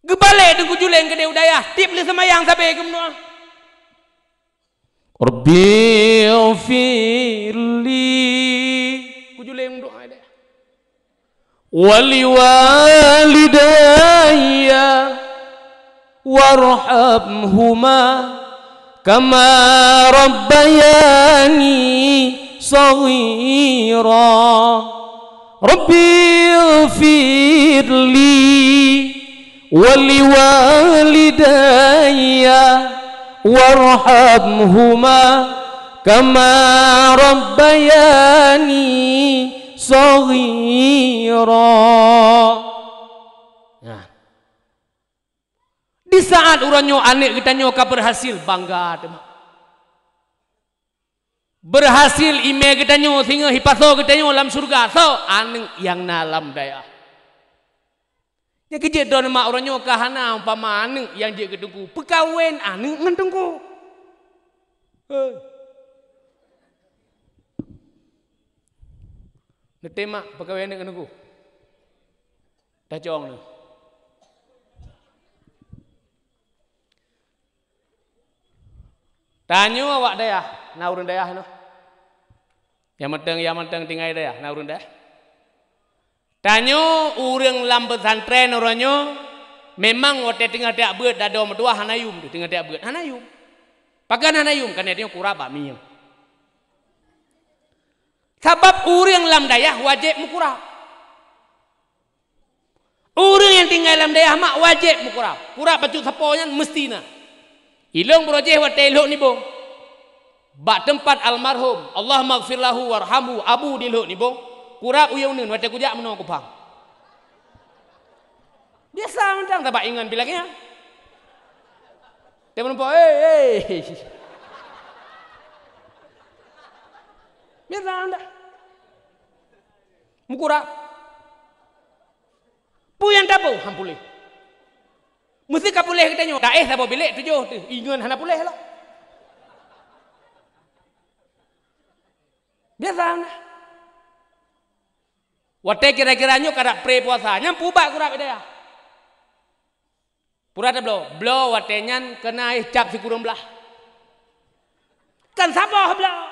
Geubalek Teungku Juleng keudéh u dayah, tiep lheueh seumayang sabé geumeudoa. "Rabbi ighfirli." Teungku Juleng meudoa deh. "Wa liwalidayya warhamhuma kama rabbayani shaghira." Rabbi ighfirli wa liwalidayya warhamhuma kama rabbayani shaghira. Nah. Di saat uroe nyoe aneuk geutanyoe ka beurhasil, bangga teuma. Beurhasil imé geutanyoe singoh ipasoe geutanyoe lam syeuruga, soe? Aneuk nyang na lam dayah. Nyan keuh jeuet droeneuh mak uroe nyoe ka hana umpama aneuk nyang jeuet keu teungku, peukawen aneuk ngon teungku. Hei. Neutem mak peukawen aneuk ngon teungku. Tacong neuh. Tanyoe awak dayah, na ureuëng dayah nyoe. Nyang mantong, nyang mantong tinggai dayah, na ureuëng dayah. Tanyoe ureuëng lam pesantren uroe nyoe, memang watée teungoh tajak beuet dadoe meutuwah hana yum, teungoh tajak beuet hana yum. Pakon hana yum? Karena tanyoe kurab bak miyueb. Sabab ureuëng lam dayah wajéb meukurab. Ureuëng nyang tinggai lam dayah mak wajéb meukurab. Kurab bacut sapo nyan meusti na. Ilong beurojéh watée ilhok nibong. Bak teumpat almarhum, Allahummaghfir lahu warhamhu, Abu di Lhok Nibong, kurab uyong neuen watée kujak meunoe kupang. Biasa mantong tabak ingon bilangnya. Dia menumpuk, "Hei, hei." Biasa dah. Meukurab. Peue nyang taboh? Han puléh. Meuseuti ka puléh geutanyoe, taéh saboh bilék tujoh teuh, ingon hana puléh lom. Biasa na. Watée kira-kira nyoe ka dak pre puasa, nyan peuubat kurab dayah. Pura tabloe, bloe watée nyan keunaéh cap sikureueng blaih. Kan saboh bloe.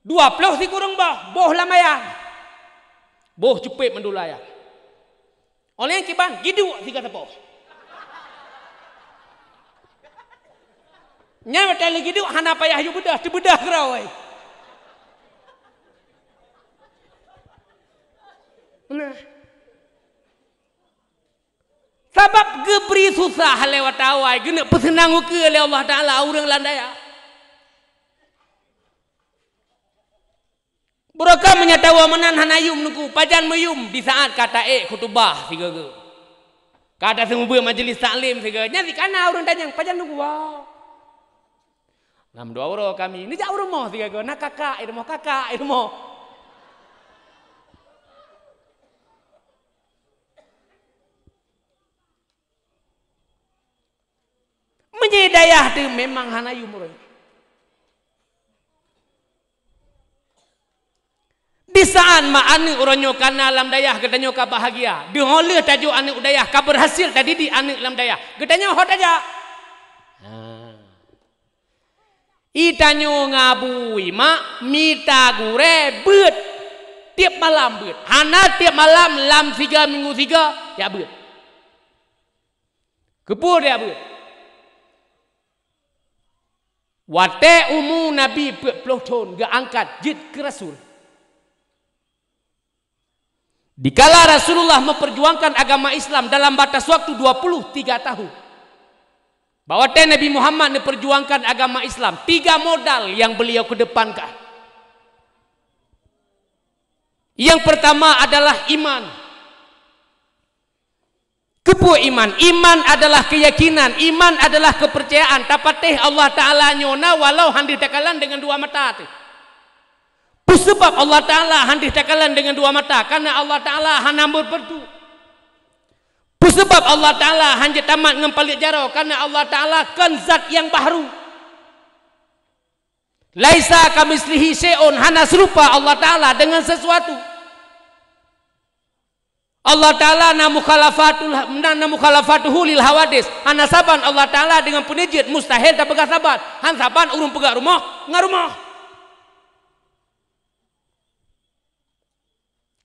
Dua ploh sikureueng boh, boh lam ayah. Boh cupet mandum lam ayah. Óh lheueh nyan kiban, giduek siga sapoh. Nyan watée lheueh giduek hana payah yue beudôh, teubeudoh keudroe. Nah. Sabab geubri susah lé watée awai, geuneuk peuseunang ukeue lé Allah Taala ureuëng lam dayah. Beurokon meunyoe tawoe meunan hana yum teungku, pajan meuyum di saat ka taék khutubah sigoe-goe. Ka taseumeubeuet majeulis taklim sigoe, nyan sikana ureuëng tanyong, pajan teungku, wah. Lam dua uroe kami, neujak u rumoh sigoe-goe, na kakak i rumoh, kakak i rumoh. Meunyoe dayah teuh memang hana yum ureuëng. Di saat mak aneuk uroe nyoe ka na lam dayah, geutanyoe ka bahagia. Deuh lheueh tajok aneuk u dayah, ka berhasil tadidik aneuk lam dayah, geutanyoe ho tajak. Ha. Itanyoe ngabui mak mita gurée beuet. Tiep malam beuet. Hana tiep malam, lam siga minggu siga, jak beuet. Keupeue jak beuet? Watée umu Nabi peuet ploh thon geuangkat jeuet keu rasul. Dikala Rasulullah memperjuangkan agama Islam dalam batas waktu dua puluh tiga tahun. Bak watée Nabi Muhammad neuperjuangkan agama Islam, tiga modal yang beliau kedepankan. Yang pertama adalah iman. Keupeue iman? Iman adalah keuyakinan, iman adalah keupeurcayaan, tapatéh Allah Ta'ala nyoe na walau han deuh takalon deungon dua mata teuh. Peue sabab Allah Ta'ala han deuh takalon deungon dua mata? Kareuna Allah Ta'ala hana meubeurtu. Peue sabab Allah Ta'ala han jeuet tamat ngon paleuet jaroe? Kareuna Allah Ta'ala kon zat nyang bahru. Laisa kamitslihi syai'un, hana seurupa Allah Ta'ala deungon sesuatu. Allah Ta'ala na mukhalafatul, na, na mukhalafatuhu lil hawadis. Hana saban Allah Ta'ala deungon peuneujeuet, mustahil tapeugah saban. Han saban ureuëng peugah rumoh ngon rumoh.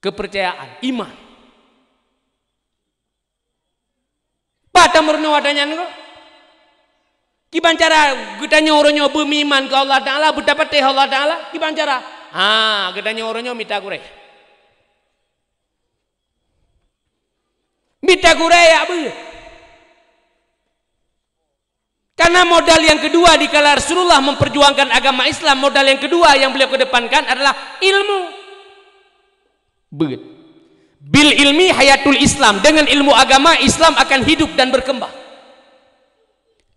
Keupeurcayaan, iman. Pat tameurunoe watée nyan ko? Kiban cara geutanyoe uroe nyoe beumeuiman keu Allah Ta'ala, beutapatéh Allah Ta'ala? Kiban cara? Ha, geutanyoe uroe nyoe mita gurée. Mita gurée jak beuet. Karena modal yang kedua dikala Rasulullah memperjuangkan agama Islam, modal yang kedua yang beliau kedepankan adalah ilmu. Beuet. Bil ilmi hayatul Islam, dengan ilmu agama Islam akan hidup dan berkembang.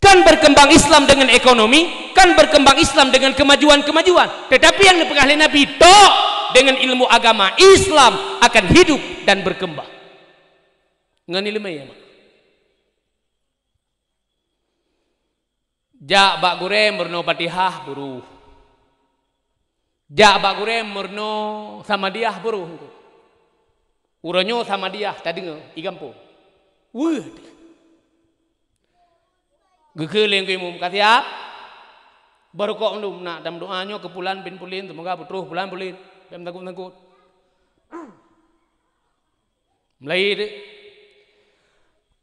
Kan berkembang Islam dengan ekonomi, kan berkembang Islam dengan kemajuan-kemajuan. Tetapi nyang neupeugah lé Nabi, tok, dengan ilmu agama Islam akan hidup dan berkembang. Ngon ileumé, ya, mak. Jak bak gurée meurunoe Fatihah, beuruh. Jak bak gurée meurunoe Samadiyah, beuruh. Uroe nyoe Samadiyah tadeungoe i gampông. Weueh! Geukheun lé Teungku Imum, ka siab? Barokok mandum, nak tameudoá nyoe keu pulan bin pulan, seumoga peutroh pulan pulan. Bèk meusangkot-sangkot. Mulai deh.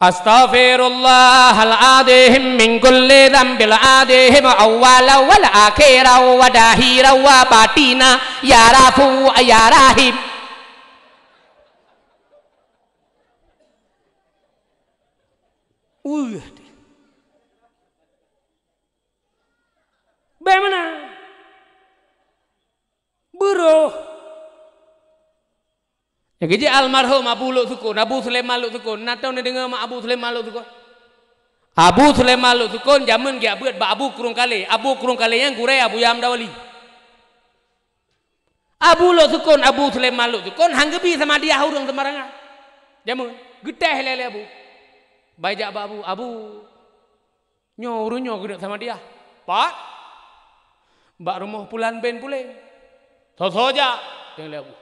Astaghfirullahal adzim min kulli dzambil adzim awwalan wal akhiran wa zahiran wa batina ya Rafu ya Rahim. Weueh. Bagaimana? Beuroh. Nyang keujeuet almarhum Abu Luk Sukon, Abu Sulaiman Luk Sukon. Na tau neudeungoe mak Abu Sulaiman Luk Sukon? Abu Sulaiman Luk Sukon jameun geujak beuet bak Abu Krueng Kalé. Abu Krueng Kalé nyan gurée Abu Yam Dawali. Abu Luk Sukon, Abu Sulaiman Luk Sukon han geubi Samadiyah ureuëng seumarangan. Jameun geutéh lé, lé Abu. Bai jak bak Abu, "Abu, nyoe ureuëng nyoe geuneuk Samadiyah." "Pat?" "Bak rumoh pulan bin pulan." "Soe-soe jak?" Deungon lé Abu.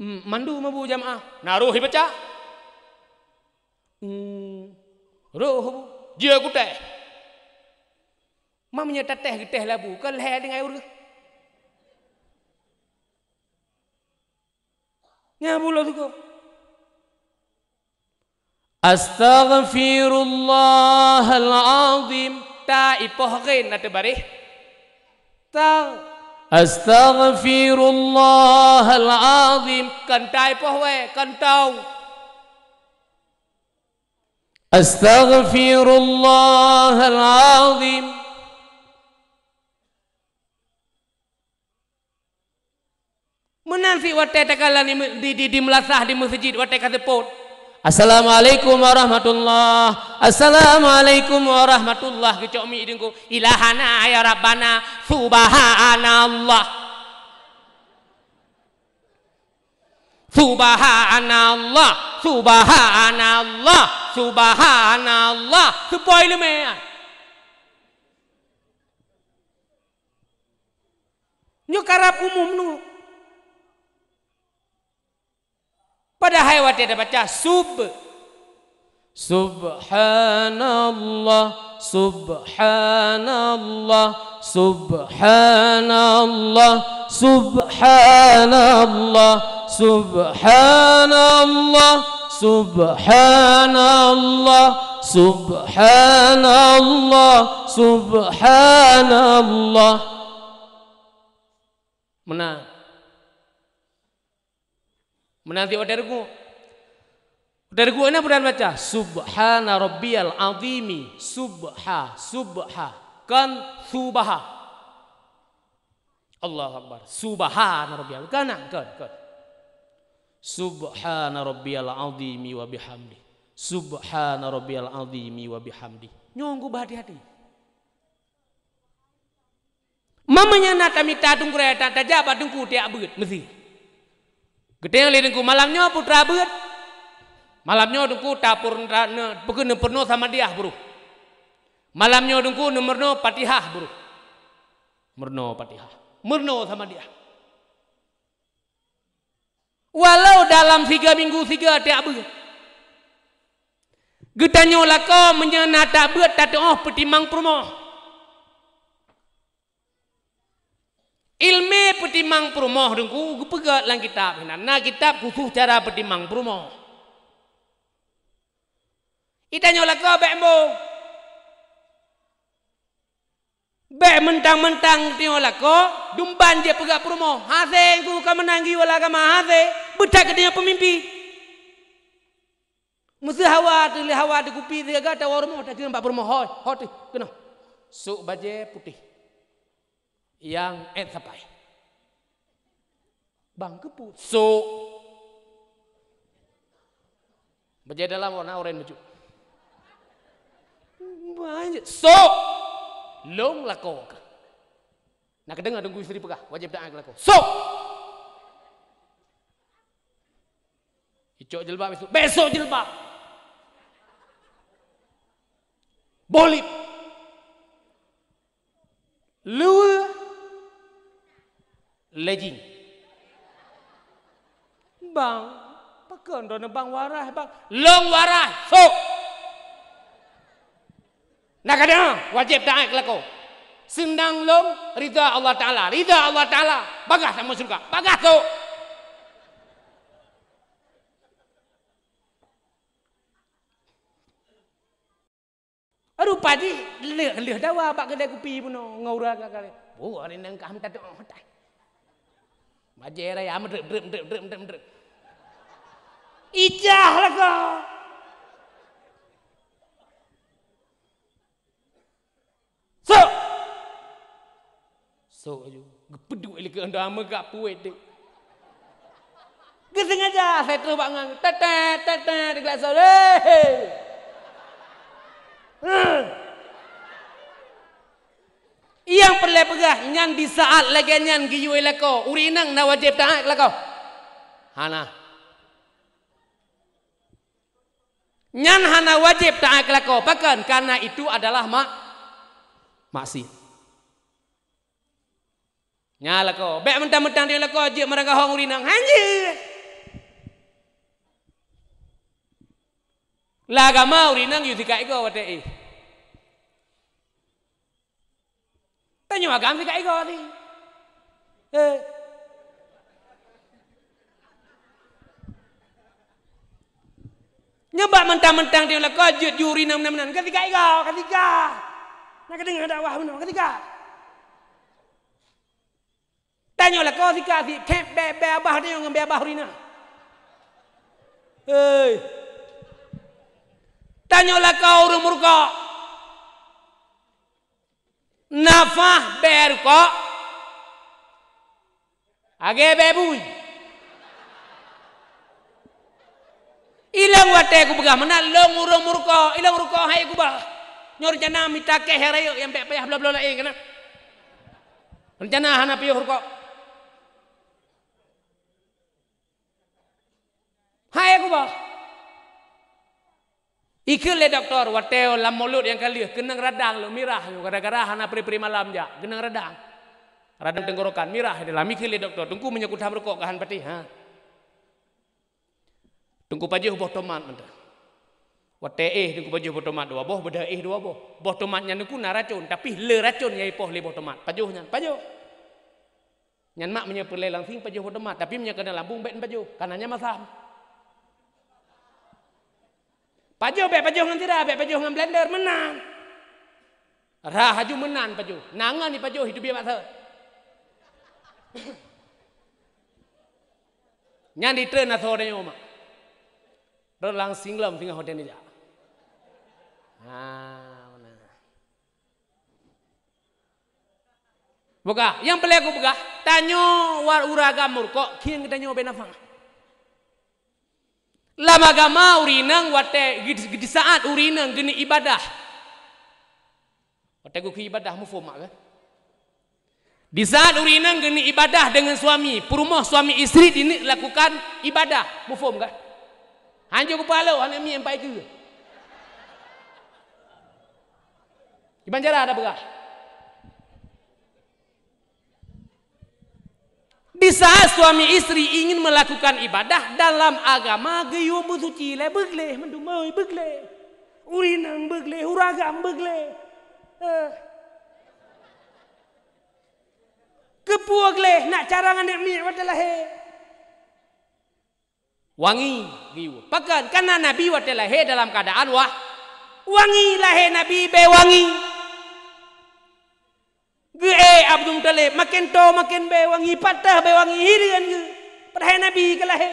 "Em, mandum Abu jamaah." "Na roh ibaca?" "Em, roh Abu." "Jeuet kutéh." Ma meunyoe tatéh geutéh lé Abu, kon lhée deungon ureuëng. Nyan Abu Luk Sukon. Astaghfirullahal adzim. Ta ipoh ghin ateueh baréh. Ta. Astaghfirullahal adzim. Kon ta ipoh wée, kon tau. Astaghfirullahal adzim. Meunan cit watée takalon di, di, di, di meulasah di meuseujid watée ka seupôt. "Assalamualaikum warahmatullah. Assalamualaikum warahmatullah." Geucok mic deungon, "Ilahana ya Rabbana, subhanallah. Subhanallah, subhanallah, subhanallah." Seupôt ileumé nyan. Nyoe karab umum nyoe. Padahai watée tabaca sub, subhanallah, subhanallah, subhanallah, subhanallah, subhanallah, subhanallah, subhanallah, subhanallah. Meunan. Meunan cit watée ruku'. Watée ruku' na peue tabaca, "Subhana rabbiyal azimi, subha, subha." Kon subha. Allahu Akbar. Subhana rabbiyal. Kon, kon, kon. "Subhana rabbiyal azimi wa bihamdi. Subhana rabbiyal azimi wa bihamdi." Nyoe geuba hati-hati. Meunyoe na tamita teungku raya ta-, tajak bak teungku tiek beuet meusi. Geutanyong lé teungku, "Malam nyoe peue teura beuet?" "Malam nyoe teungku tapur-, ta-, ne-, peue keuh neupeurunoe Samadiyah brôh. Malam nyoe teungku neumeurunoe Fatihah brôh." Meurunoe Fatihah. Meurunoe Samadiyah. Walau dalam siga minggu siga tiek beuet. Geutanyoe lakoe meunyoe na tiek beuet tateuoh peutimang peurumoh. Ileumé peutimang peurumoh teungku geupeugét lam kitab hinan. Na kitab khusos cara peutimang peurumoh. Geutanyoe lakoe bék embong. Bék meuntang-meuntang tanyoe lakoe dumban jeuet peugah peurumoh. Hasé ku ka meunan geuyue lam agama, hasé. Beuthat geutanyoe peumimpin. Meuseu hawa teuh lé hawa teuh kupi sigaga tawoe rumoh takheun bak peurumoh, "Hoi, hoi teuh keunoe. Sôk bajée putéh nyang ék sapai." Bang, keupeue? Sôk. Bajée dalam warna oranye bacut. Bang, sôk. Lôn lakoe kah. Na kadeungoe Teungku Yusri peugah, wajéb taát keu lakoe. Sôk. Icok jilbab, besok, besok jilbab. Bolip. Luwe. Lejing. Bang, pakon droeneuh bang waras, bang? Lôn waras, sôk. Na kadeungoe, wajéb taát keu lakoe. Seunang lôn, ridha Allah Taala. Ridha Allah Taala, bagaih tamong syeuruga. Bagaih, sôk. Rupa jih lheueh, lheueh dawa bak keudè kupi bunoe ngon ureueng ka kalé. Boh, hari nyan ka meutateuoh tai. Bajée raya meudreup, dreup, dreup, dreup, dreup, dreup. Ijah lagoe. Sôk! Sôk laju. Geupeuduek lé keu anda meugak puet deh. Geusengaja saya troh bak ngon tetet, tetet, digelak sôk. Hei! Hei! Nyang peureulée peugah nyan di saat lagée nyan geuyue lakoe, ureueng inong na wajéb taát keu lakoe? Hana. Nyan hana wajéb taát keu lakoe. Pakon? Karena itu adalah mak-, maksiat. Nyan lakoe. Bék meuntang-meuntang tanyoe lakoe jeuet meurangkahong ureueng inong. Hanjeuet. Lam agama ureueng inong yue sikat igoe watée éh. Tanyoe agam sikat igoe tadi. Eh. Nyoe bak meuntang-meuntang tanyoe lakoe jeuet ju ureueng inong meunan-meunan. Ka sikat igoe, ka sikat. Na kadeungoe dakwah bunoe, ka sikat. Tanyoe lakoe sikat, sikat bée-bée abah tanyoe ngon bée abah ureueng inong. Hei. Tanyoe lakoe ureueng meurukok. Nafah bée rukok. Lagée bée bui. Ilong watée kupeugah meunan, lôn ureueng meurukok, ilong rukok hai kubah. Nyoe reuncana mita keu hai rayeuk nyang bék payah bloe-bloe laén keunan. Reuncana hana piôh rukok. Hai kubah. Ikheun lé dokto, watée lam mulod nyang ka lheueh keunong radang lom mirah nyoe gara-gara hana pri-pri malam jak, keunong radang. Radang tenggorokan mirah di dalam, ikheun lé dokto, "Teungku, meunyoe kutam rukok ka han patéh, ha?" Teungku pajoh boh tomat mantong. Watée éh teungku pajoh boh tomat dua boh, beudôh éh dua boh. Boh tomat nyan teungku na racôn, tapi le racôn nyang ipoh lé boh tomat. Pajoh nyan, pajoh. Nyan mak meunyoe peureulée langsing pajoh boh tomat, tapi meunyoe keuneuk lambung bék pajoh, kareuna nyan masam. Pajoh bék pajoh ngon sira, bék pajoh ngon blender, meunan. Rhah laju meunan pajoh. Na ngon ipajoh, itu biet mak sot. Nyan ditreun asoe tanyoe mak. Rot langsing lom singoh watée neujak. Ha, meunan. Peugah, nyang peureulée kupeugah, tanyoe wa-, ureuëng agam murkok, khieng geutanyoe bék nafah. Lam agama ureuëng inong watée geudisaat ureuëng inong geuneuk ibadah. Watée geukheun ibadah, muphom mak kan? Disaat ureuëng inong geuneuk ibadah deungon suami, peurumoh suami istri dineuk lakukan ibadah, muphom kan? Hanjeuet kupeulok hana mieng pai keu. Iban cara ada peugah. Di saat suami istri ingin melakukan ibadah dalam agama, geuyue beusuci lé, beugleh mandum, oi, beugleh. Ureuëng inong beugleh, ureuëng agam beugleh. Eh. Keupeue gleh, nak carang aneuk miet watée lahé. Wangi geuyue. Pakon? Kareuna Nabi watée lahé dalam keuadaan wah, wangi, lahé Nabi bée wangi. Geuék Abdul Muthalib, maken toe maken bée wangi, pat teuh bée wangi hireuen geuh. Padahai Nabi ka lahé.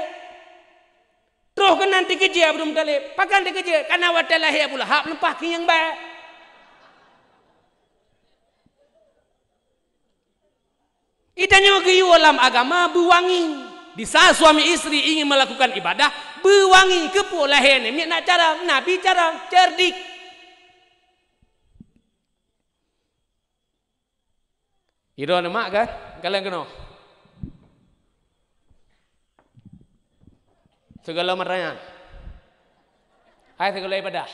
Troh keunan teukeujeuet Abdul Muthalib. Pakon teukeujeuet? Kareuna watée lahé Abu Lahab leupah keunyang bée. Geutanyoe geuyue lam agama beuwangi. Di saat suami istri ingin melakukan ibadah, beuwangi. Keupeue? Lahé aneuk miet nak carang, Nabi carang, cerdik. Idroe neumak kan? Kalon keunoe. Sigohlom meutanyan. Hai sigohlom ibadah.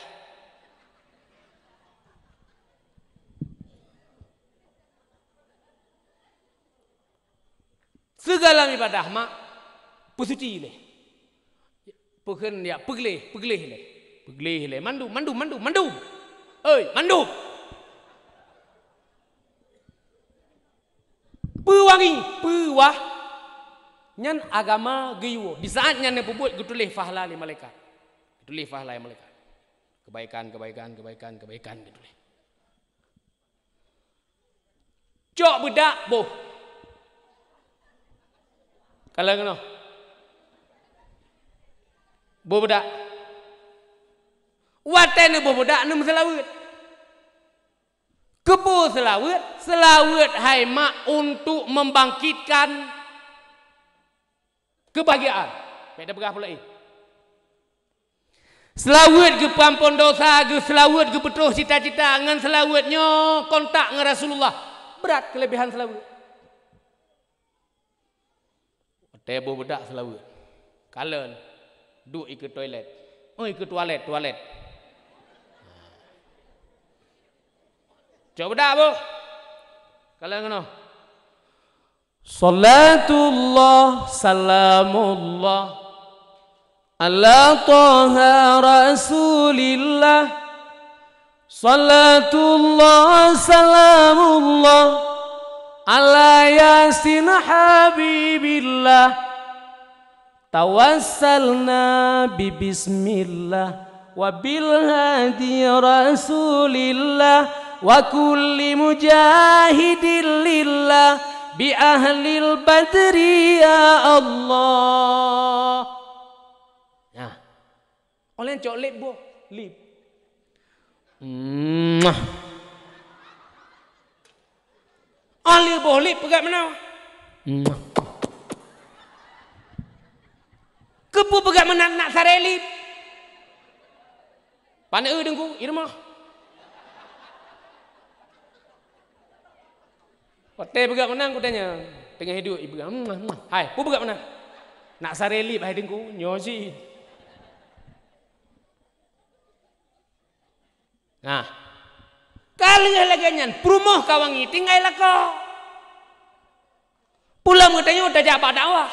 Sigohlom ibadah mak peusuci lé. Peukheun ya peugleh, peugleh lé. Peugleh lé. Mandum, mandum, mandum, mandum. Oi, mandum. Peuwangi, peuwah. Nyan agama geuyue. Di saat nyan neupeubuet geutuléh pahala lé malaikat. Geutuléh pahala lé malaikat. Kebaikan, kebaikan, kebaikan, kebaikan geutuléh. Cok beudak boh. Kalon keunoe. Boh beudak. Watée neuboh beudak neumeuseulaweuet. Keupeue seulaweuet? Seulaweuet hai mak untuk membangkitkan keubahgiaan. Bék tapeugah peue laén. Seulaweuet geupeuamphon desya, geuseulaweuet geupeutroh cita-cita, ngon seulaweuet nyoe kontak ngon Rasulullah. Brat keuleubehan seulaweuet. Watée boh beudak seulaweuet. Kalon, duek ikeue toilet. Oh, ikeue tualet, tualet. Cok beudak boh. Kalon keunoe. Salatullah, salamullah, ala Taha Rasulillah. Salatullah, salamullah, ala Yasin Habibillah. Tawassalna bi bismillah wa bil hadi Rasulillah wa kulli mujahidin lillah bi ahlil badri ya Allah. Nah, oleh cok lip boh, lip. Mwah. Aleuh boh lip peugah meunan. Keupeue peugah meunan nak saré lip? Paneue deungku, i rumoh. Watée peugah meunan kutanya, teungoh hidup ipeugah, "Hmm, hmm." Hai, peue peugah meunan? Nak saré lip hai deungku, nyoe cit. Nah, ka lheueh lagée nyan, peurumoh ka wangi tinggai lakoe. Pulang geutanyoe tajak bak dakwah.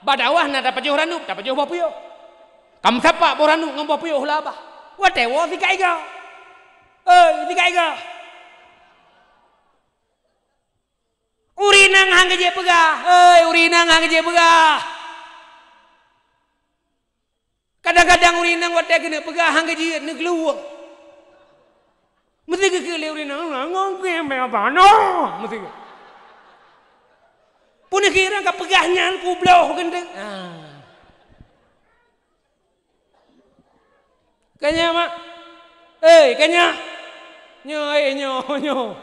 Bak dakwah na tapajoh ranub, tapajoh boh piôh. Ka meusapat boh ranup ngon boh piyôh lam babah. Watèe woe sikat igoe. Oi, sikat igoe. Ureueng inong han geujeuet peugah. Oi, ureueng inong han geujeuet peugah. Kadang-kadang ureueng inong watèe keuneuk peugah han geujeuet, neukeuluwang. Meusti geukheun lé ureueng inong, "Ngon keu mè apa noh?" Meusti. Pun kira ka peugah nyan, peubloh keuneuk. Ah. Ka nyan, mak. Eh, ka nyan. Nyoe, eh, nyoe, nyoe.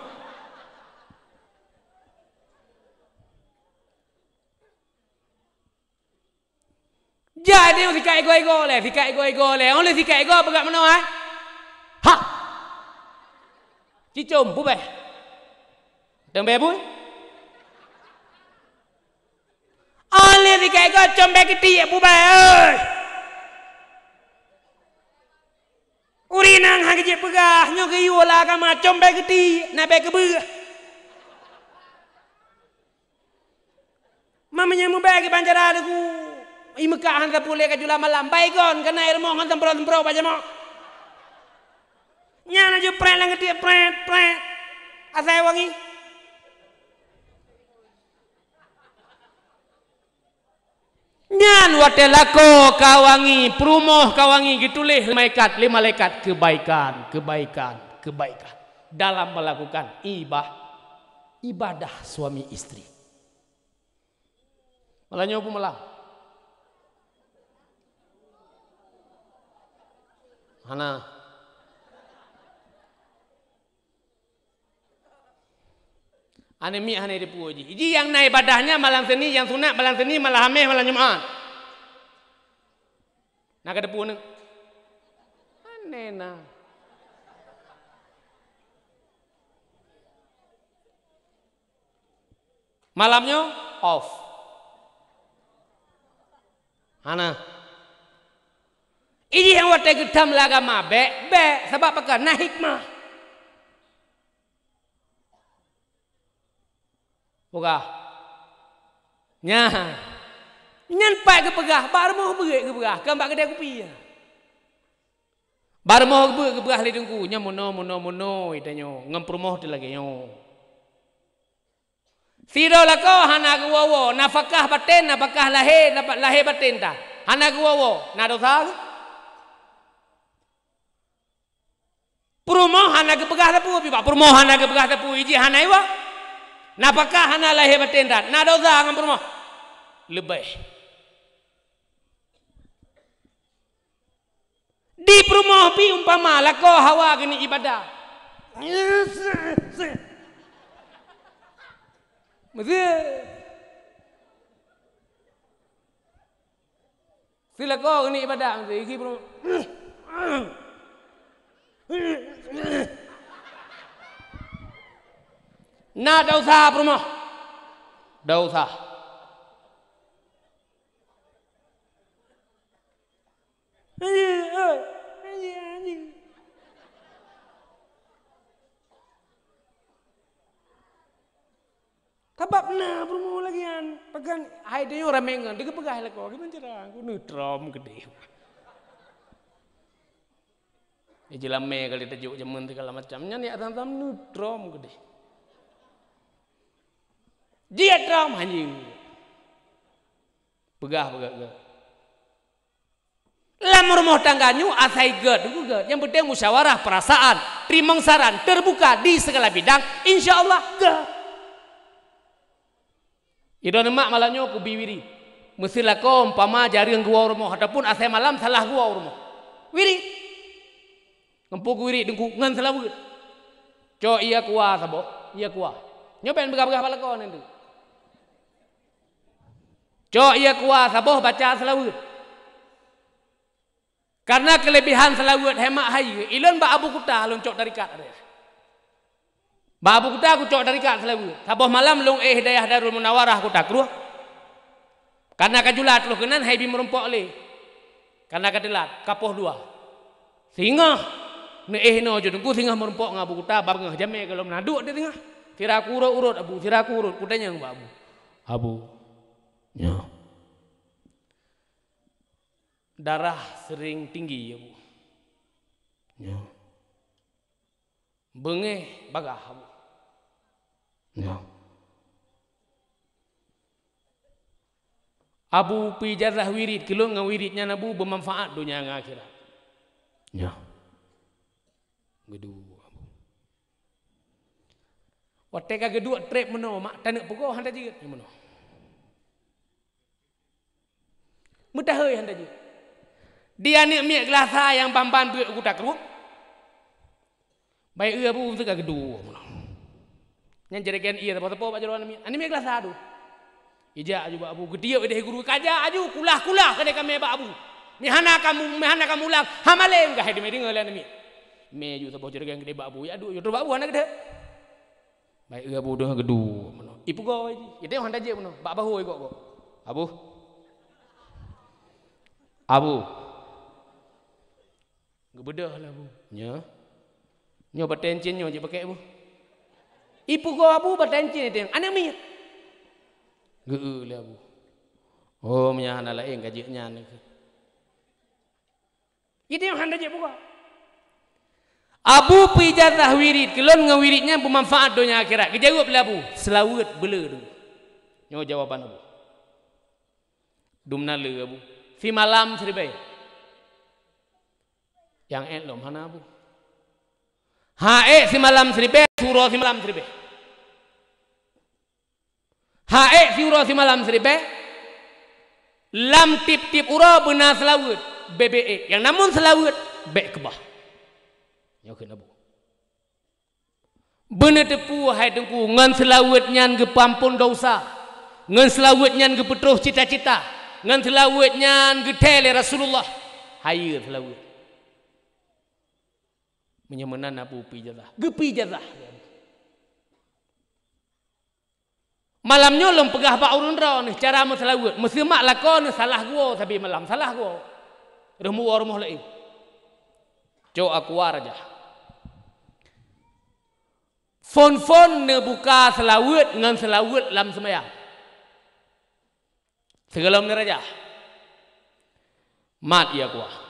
Jadi sikat igoe-igoe lé, sikat igoe-igoe lé. Óh lheueh sikat igoe peugah meunoe, eh? Ha! Cicom, bubeh. Teumbée bui. Óh lheueh sikat igoe, com bée keutiek, bubeh, eh! Ureueng inong han geujeuet peugah, nyoe geuyue lam agama, com bée keutiek, na bée keubeueh. Ma meunyoe mubèe kiban cara Teungku, i Meukah han sapeue lé ka jula malam, baygon keunan i rumoh ngon seumpro-seumpro bak jamoe. Nyan laju prét lam keutiek, prét, prét. Asai wangi. Nyan watèe lakoe ka wangi, peurumoh ka wangi, geutuléh lé malaikat, lé malaikat, kebaikan, kebaikan, kebaikan dalam melakukan ibah-, ibadah suami istri. Malam nyoe peue malam? Hana. Aneuk miet hana jiteupeu jih. Jih nyang na ibadah nyan malam Senin, nyang sunat malam Senin, malam Hamèh, malam Jumat. Na ka teupeu nyoe? Hana na. Malam nyoe off. Hana. Ijih nyang watèe geutam lam agama bèk, bèk, sabab pakon? Na hikmah. Peugah. Nyan. Nyan pat geupeugah, bak rumoh beuet geupeugah, kon bak keudè kupi. Bak rumoh beuet geupeugah lé Teungku, nyan meunoe, meunoe, meunoe, ita nyoe, ngon peurumoh teuh lagèe nyoe. Sidroe lakoe hana geuwoe-woe, nafakah batén, nafakah lahé, napa-, lahé batén ta. Hana geuwoe-woe, na dosa keuh? Peurumoh hana geupeugah sapeue, pih bak peurumoh hana geupeugah sapeue, ijih hana iwoe. Nafakah hana lahé batén ta, na dosa ngon peurumoh? Leubeh. Di peurumoh pih umpama lakoe hawa geuneuk ibadah. Meuseue. Seulakoe geuneuk ibadah, meuseue, ijih peurumoh. Na dosa peurumoh. Dosa. Sabab na peurumoh lagèe nyan, pakon hai tanyoe ramé ngon, geupeugah lakoe, geupeugah cara, "Ku neutrom keudéh." Di jeulamé kali tajok jameun segala macam. Nyan jak sam-sam neutrom keudéh. Jeuet trom, hanjeuet. Peugah, peugah, peugah. Lam rumoh tangga nyoe asai gèt, nyoe gèt. Nyang penting musyawarah perasaan, teurimong saran, terbuka di segala bidang, insya Allah gèt. Idong mak malam nyoe kubi wirit. Meuseulakoe umpama jareueng geuwoe rumoh ataupun asai malam salah geuwoe rumoh. Wirit. Ngon peue kuwirit Teungku, ngon seulaweuet. Cok ie kuah saboh, ie kuah. Nyoe bèk peugah-peugah bak lakoe nyan tu. Cok ie kuah saboh baca seulaweuet. Karena keulebihan seulaweuet hai mak hai yue, ilôn bak Abu Kuta lôn cok tarekat. Bak Abu Kuta kucok tarekat seulaweuet. Saboh malam lôn éh dayah Darul Munawarah Kuta Krueng. Karena ka jula troh keunan hai bi meurumpok lé. Karena ka teulat, ka poh dua. Singoh neuéh inoe jeuet Teungku, singoh meurumpok ngon Abu Kuta, ba beungoh jamèe gohlom na duek di teungoh. Sira ku urot-urot Abu, sira ku urot, kutanyong bak Abu. Abu. Nyoe. Darah sering tinggi, Abu. Ya. Beungéh bagah, Abu. Ya. Abu peuijazah wirid keu lôn, ngon wirid nyan Abu beumanfaat donya ngon akhirat. Ya. Geuduek, Abu. Watée ka geuduek treb meunoe, mak taneuk peugoh hana jeuet meunoe. Meutahôi hana jeuet. Di aneuk miet geulasa nyang ban-ban beuet u kuta krueng. Baik eu Abu teuka geuduek meunoe. Nyan jeuregan ie sapo-sapo bak jaroe aneuk miet. Aneuk miet geulasa dum. Ijak aju bak Abu, geutiyeuk ideh guru, kajak aju, kulah-kulah keudeh kamé bak Abu. Meuhana kamu, meuhana kamu ulang, hana malém gah deungoe lé aneuk miet. Mé ju saboh jeuregan keudeh bak Abu, ya duek, ya duek bak Abu hana keudeh. Baik eu Abu deuh geuduek meunoe. Ipeugoe jih. Itém hana jeuet meunoe. Bak bahô igok-gok. Abu. Abu. Geubeudôh lé Abu. Nyoe. Nyoe batée encin nyoe jipakée Abu. Ipeugoe Abu batée encin itém. Aneuk miet. Geu-eu lé Abu. Oh, meunyo hana laén ka jeuet nyan. Idéh hana jeuet buka. Abu peuijazah wirid keu lôn ngon wirid nyan beumanfaat donya akhirat. Geujaweueb lé Abu, seulaweuet beu le dulu. Nyoe jawaban Abu. Dum na le Abu. Simalam siribée. Nyang ék lom hana Abu. Ha ék simalam siribée, siuroe simalam siribée. Ha ék siuroe simalam siribée, lam tieb-tieb uroe beuna seulaweuet, beu-beu ék. Nyang namun seulaweuet, bék keubah. Nyoe kheun Abu. Beuneuteupeu hai Teungku, ngon seulaweuet nyan geupeuamphon desya, ngon seulaweuet nyan geupeutroh cita-cita, ngon seulaweuet nyan geuthée lé Rasulullah. Hayeue seulaweuet. Meunyoe meunan Abu peuijazah, geupeuijazah. Malam nyoe lôn peugah bak ureuëng droeneueh cara meuseulaweuet, meuseumak lakoe neuh salah geuwoe sabe malam, salah geuwoe. Reumoh woe rumoh laén. Cok Aqua Raja. Phon-phon neubuka seulaweuet ngon seulaweuet lam seumayang. Sigohlom neurajah. Mat ya kuah.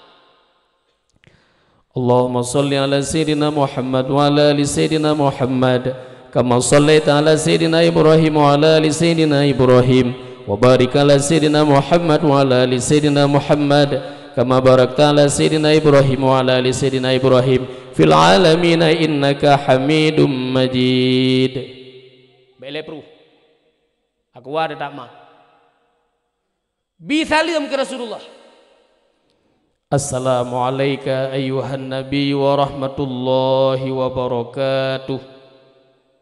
Allahumma shalli ala Sayyidina Muhammad wa ala ali Sayyidina Muhammad, kama shallaita ala Sayyidina Ibrahim wa ala ali Sayyidina Ibrahim, wa barik ala Sayyidina Muhammad wa ala ali Sayyidina Muhammad, kama barakta ala Sayyidina Ibrahim wa ala ali Sayyidina Ibrahim, fil alamin innaka Hamidum Majid. Bèk lé pruh. Aku ada tak mah. Bi saleuem keu Rasulullah. "Assalamu alaika ayyuhan nabi wa rahmatullahi wa barakatuh."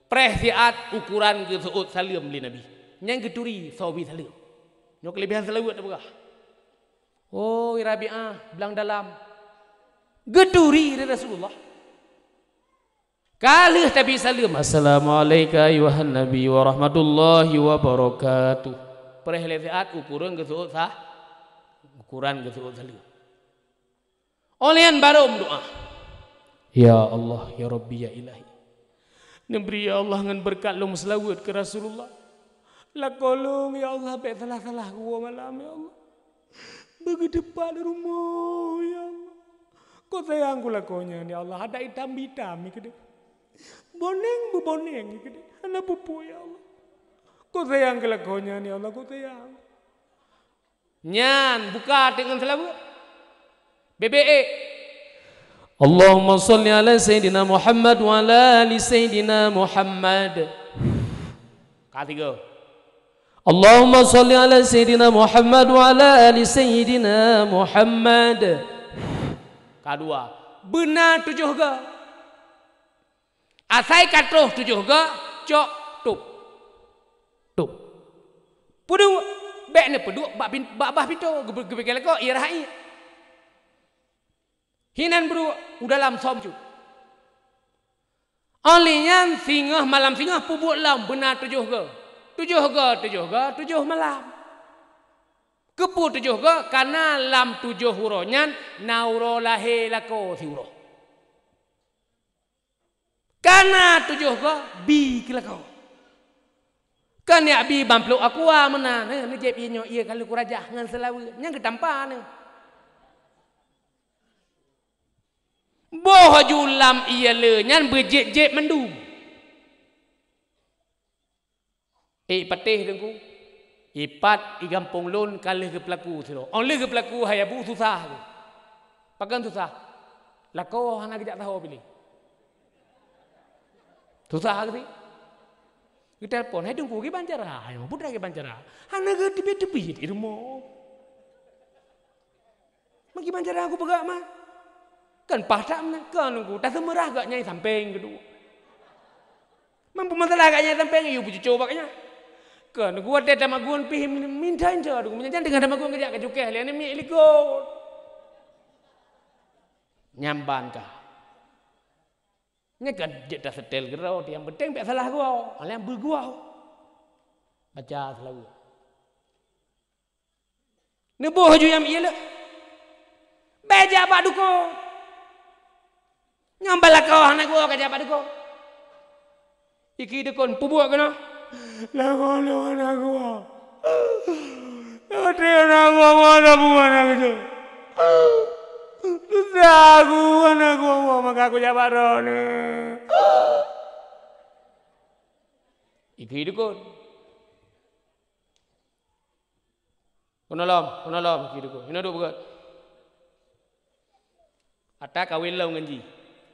Preh siat ukuran geuseuôt saleuem lé Nabi. Nyan geuturi soe bi saleuem. Nyoe keulebihan seulaweuet teupeugah. Oh, Rabi'ah, blang dalam. Geuturi lé Rasulullah. Ka lheueh tabi saleuem, "Assalamu alaika ayyuhan nabi wa rahmatullahi wa barakatuh." Preh lé siat ukuran geuseuôt sa-, ukuran geuseuôt saleuem. Óh lheueh nyan barô meudoá, "Ya Allah, ya Rabbi, ya Ilahi. Neubri ya Allah ngon beureukat lôn meuseulaweuet keu Rasulullah. Lakoe lôn ya Allah bèk salah-salah geuwoe malam ya Allah. Beugeuteupat rumoh ya Allah. Kok sayang keu lakoe nyan ya Allah, adak itam beu-itam keudeh. Boneng beu-boneng keudeh. Hana peue-peue ya Allah. Kok sayang keu lakoe nyan ya Allah, kok sayang." Nyan buka teuk ngon seulaweuet. Bèk-bèk ék. "Allahumma shalli ala Sayyidina Muhammad wa ala ali Sayyidina Muhammad." Ka tiga. "Allahumma shalli ala Sayyidina Muhammad wa ala ali Sayyidina Muhammad." Ka dua. Beuna tujoh ga. Asai ka troh tujoh ga, cok, tôb. Tôb. Peuduek, bèk neupeuduek bak pin-, bak bah pintoe, geupe-, geupike lakoe, ie rahat ie. Hinan beuduek, u dalam som cut. Óh lheueh nyan singoh malam singoh peubuet lom beuna tujoh ga. Tujoh ga, tujoh ga, tujoh malam. Keupeue tujoh ga? Kana lam tujoh uroe nyan na uroe lahé lakoe siuroe. Kana tujoh ga bi keu lakoe. Kan jak bi ban plôk Aqua meunan, eh, neujép ie nyoe ie ka lheueh kurajah ngon seulaweuet. Nyan geutampa nyoe. Boh ju lam ié le nyan beujép-jép mandum. Eh, patéh Teungku. Ipat i gampông lôn ka lheueh geupeulaku sidroe. Óh lheueh geupeulaku hai Abu susah. Pakon susah? Lakoe hana geujak saho piléh. Susah keuh sih. Geutelepon, "Hai Teungku, kiban cara?" "Hai, peue kiban cara?" "Hana geuteubiet-teubiet i rumoh." "Meukiban cara kupeugah mah?" "Kan paih that meunan." "Kon Teungku, taseumeurah gak nyang sampéng keudua." "Mampu masalah gak nyang sampéng, yue peucuco bak nyan." "Kon Teungku, watée tamagun pih minta-inta Teungku, meunyan teungoh tamagun geujak ka cukéh lé aneuk miet likot." Nyan ban ka. Nyan kan jeuet taseutôt keudroe, nyang penting bék salah goe, alah beugoe. Baca seulaweuet. Neuboh ju nyang ié le. Bék jak bak dukon. Nyang bak lakoe hana goe ka jak bak dukon. Iki dukon peubuet keunoe. Lakoe lôn hana goe. Watée hana goe, hana buet hana keujeuet. Susah aku, hana goe, maka aku jak bak droeneuh. Iki dukon. Keunoe lom, keunoe lom, ki dukon. Inoe duek beugét. Ata kawén lom ngon jih.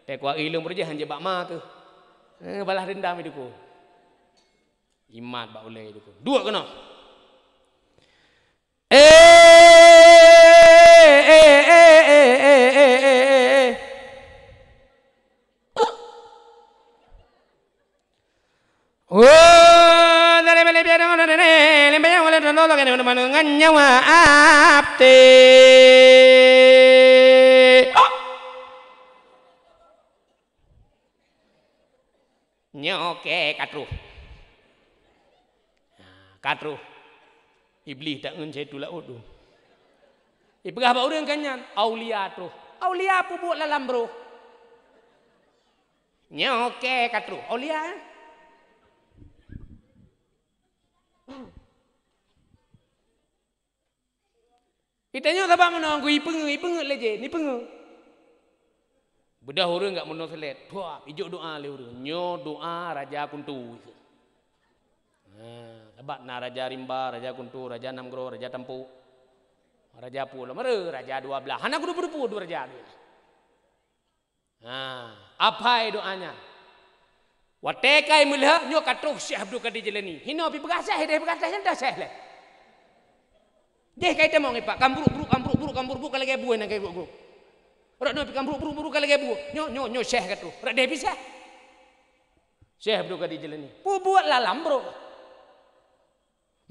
Teuka ileueng beureuja han jeuet bak ma keuh. Eh, balah deundam i dukon. Imat bak ulée i dukon. Duek keunoe. Eh, eh, eh, eh, eh, eh, eh, eh. Ngon nyawa abdi. Nyoe ka troh. Ka troh. Iblih tak ngon cai tu laôt tu. Ipeugah bak ureuëng kan nyan, aulia troh. Aulia peubuet lalam broh. Nyoe ka troh aulia, eh? Geutanyoe sabab meunoe, ipeungeuet, ipeungeuet lé jén, ipeungeuet. Beudôh ureuëng gak meunoe seulét, puah, ijok doa lé ureuëng. Nyoe doa raja kuntu. Nah, sabab na raja rimba, raja kuntu, raja nam groe, raja tampok, raja pulo, meureue raja dua blaih. Hana kudu peudupu dua raja dua. Ha, apai doa nyan. Watée kai meulheueh nyoe ka troh Syekh Abdul Qadir Jailani. Hinoe pi peugah Syekh, deh peugah Syekh, nyan Syekh lé. Deh kai tamong ipak, kam bruk-bruk, kam bruk-bruk, kam bruk-bruk ka lagée buet nyan kai bruk-bruk. Rot nyoe pi kam bruk-bruk, bruk ka lagée buet. Nyoe, nyoe, nyoe Syekh ka troh. Rot deh pi Syekh. Syekh Abdul Qadir Jailani. Peubuet lalam broh.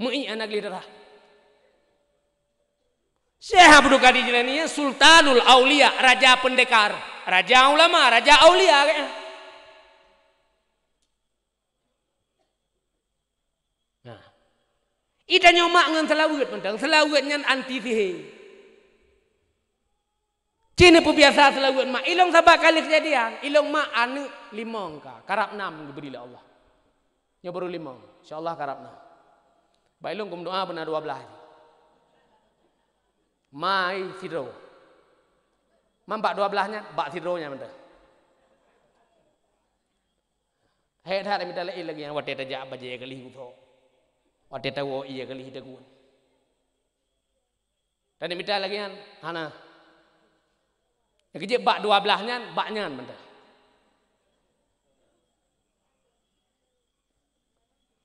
Meuiek aneuk gleh darah. Syekh Abdul Qadir Jailani nyan Sultanul Aulia, raja pendekar, raja ulama, raja aulia, kan? Nah. Geutanyoe mak ngon seulaweuet mantong, seulaweuet nyan anti sihé. Ci neupeubiasa seulaweuet mak. Ilong sabab kali keujadian, ilong mak aneuk limong ka, karab nam geubri lé Allah. Nyoe baru limong, insya Allah karab nam. Bak ilong kum doa beuna dua blaih. Mai sidroe. Mam bak dua blaih nyan, bak sidroe nyan mantong. Hék that mita laén lagée nyan watée tajak bajée keulieh gutho. Watée tawoe ié keulieh dagun. Taneuk mita lagée nyan, hana. Nyang keujeuet bak dua blaih nyan, bak nyan mantong.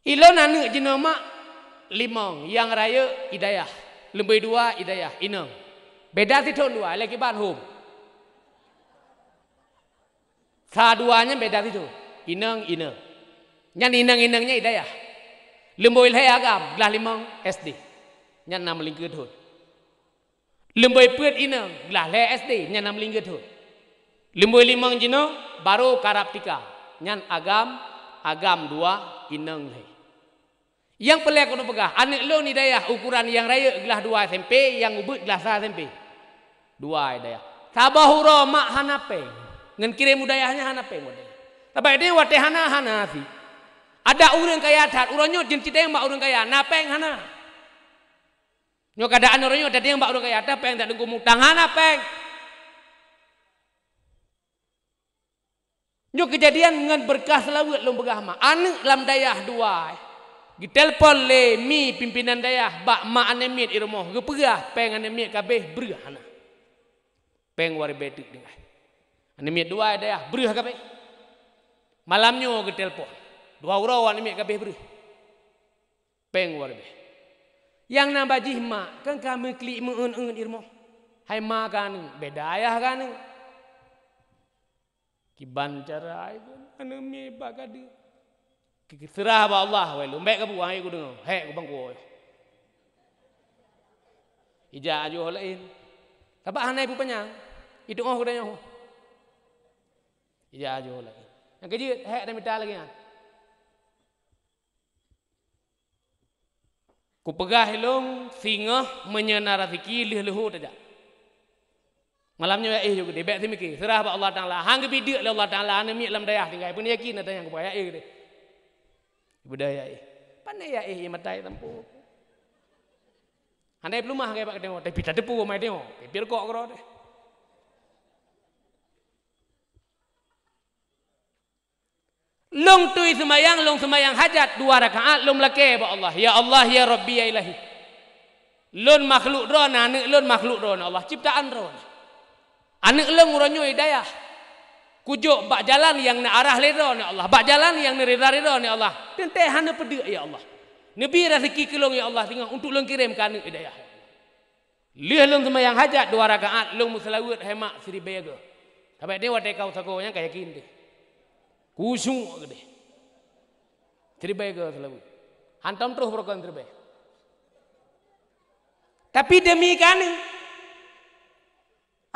Ilôn aneuk jinoe mak limong, nyang rayeuk Hidayah, lumboi dua Hidayah, inong. Beda sithon dua, lé kiban hom. Sa dua nyan beda sithon. Inong, inong. Nyan inong-inong nyan Hidayah. Lumboi lhée Agam, glah limong S D. Nyan na meulingkeue thon. Lumboi peuet inong, glah lhée S D, nyan na meulingkeue thon. Lumboi limong jinoe, barô karab tika. Nyan Agam, Agam dua, inong lhée. Nyang peureulée keuneuk peugah, aneuk lôn Hidayah ukuran nyang rayeuk glah dua S M P, nyang ubit glah sa S M P. Dua Hidayah. Saboh uroe mak hana péng. Ngon kirém Hidayah nyan hana péng watée. Sabab nyan watée hana, hana sit. Adak ureuëng kaya that, uroe nyoe jeuet citeng bak ureuëng kaya, na péng hana. Nyoe keuadaan uroe nyoe, tateueng bak ureuëng kaya, ta péng, tadeunggong mutang, hana péng. Nyoe keujadian ngon beureukat seulaweuet lôn peugah mak. Aneuk lam dayah dua, eh, geutelepon lé mi pimpinan dayah bak mak aneuk miet i rumoh, geupeugah péng aneuk miet ka abéh, breueh hana. Péng dua ribèe teuk tinggai. Aneuk miet dua dayah breueh ka abéh. Malam nyoe geutelepon. Dua uroe aneuk miet ka abéh breueh. Péng dua ribèe. Nyang na bajih mak, kan ka meuklik meu-eun-eun i rumoh. Hai ma keu aneuk, beda ayah keu aneuk. Kiban cara ai pun aneuk miet bak ka deuek. Seurah bak Allah, wai lôn bèk kabu, hai kudeungoe, hék kubangkue. Ija ajoh laén. Sabab hana ipeupanyang, itu'oh geutanyoe. Ija ajoh laén. Nyang keujeuet, hék na mita lagèe nyan. Kupeugah ilôn, singoh meunyoe na raseuki lheueh leuhô tajak. Malam nyoe ya éh jok keudéh, bèk seumiké, seurah bak Allah Taala. Han geubideuk lé Allah Taala, aneuk miet lam dayah tinggai. Peue neuyakin ata nyang kupeugah, ya éh keudéh. Ibuda ya éh. Pane ya éh, ya matai tampôk. Handai peulumah gaya bak geutanyoe, tapi tateupeue mai tanyoe, pipir kok keudroe teuh. Lôn tui seumayang, lôn seumayang hajat dua rakaat, lôn lakèe bak Allah, "Ya Allah, ya Rabbi, ya Ilahi. Lôn makhluk Droeneuh, aneuk lôn makhluk Droeneuh, Allah, ciptaan Droeneuh. Aneuk lôn uroe nyoe i dayah. Kujok bak jalan nyang neuarah lé Droeneuh, Allah, bak jalan nyang neurida-rida Droeneuh, Allah. Teuntèe hana peudeuek, ya Allah. Neubi raseuki keu lôn, ya Allah, singoh untuk lôn kirém keu aneuk i dayah." Lheueh lôn seumayang hajat dua rakaat, lôn meuseulaweuet hai mak siribèe goe. Sabab deh watèe ka u sagoe nyan ka yakin deh. Khusyuk keudéh. Siribèe goe seulaweuet. Hantom troh beurukon siribèe. Tapi demi keu aneuk,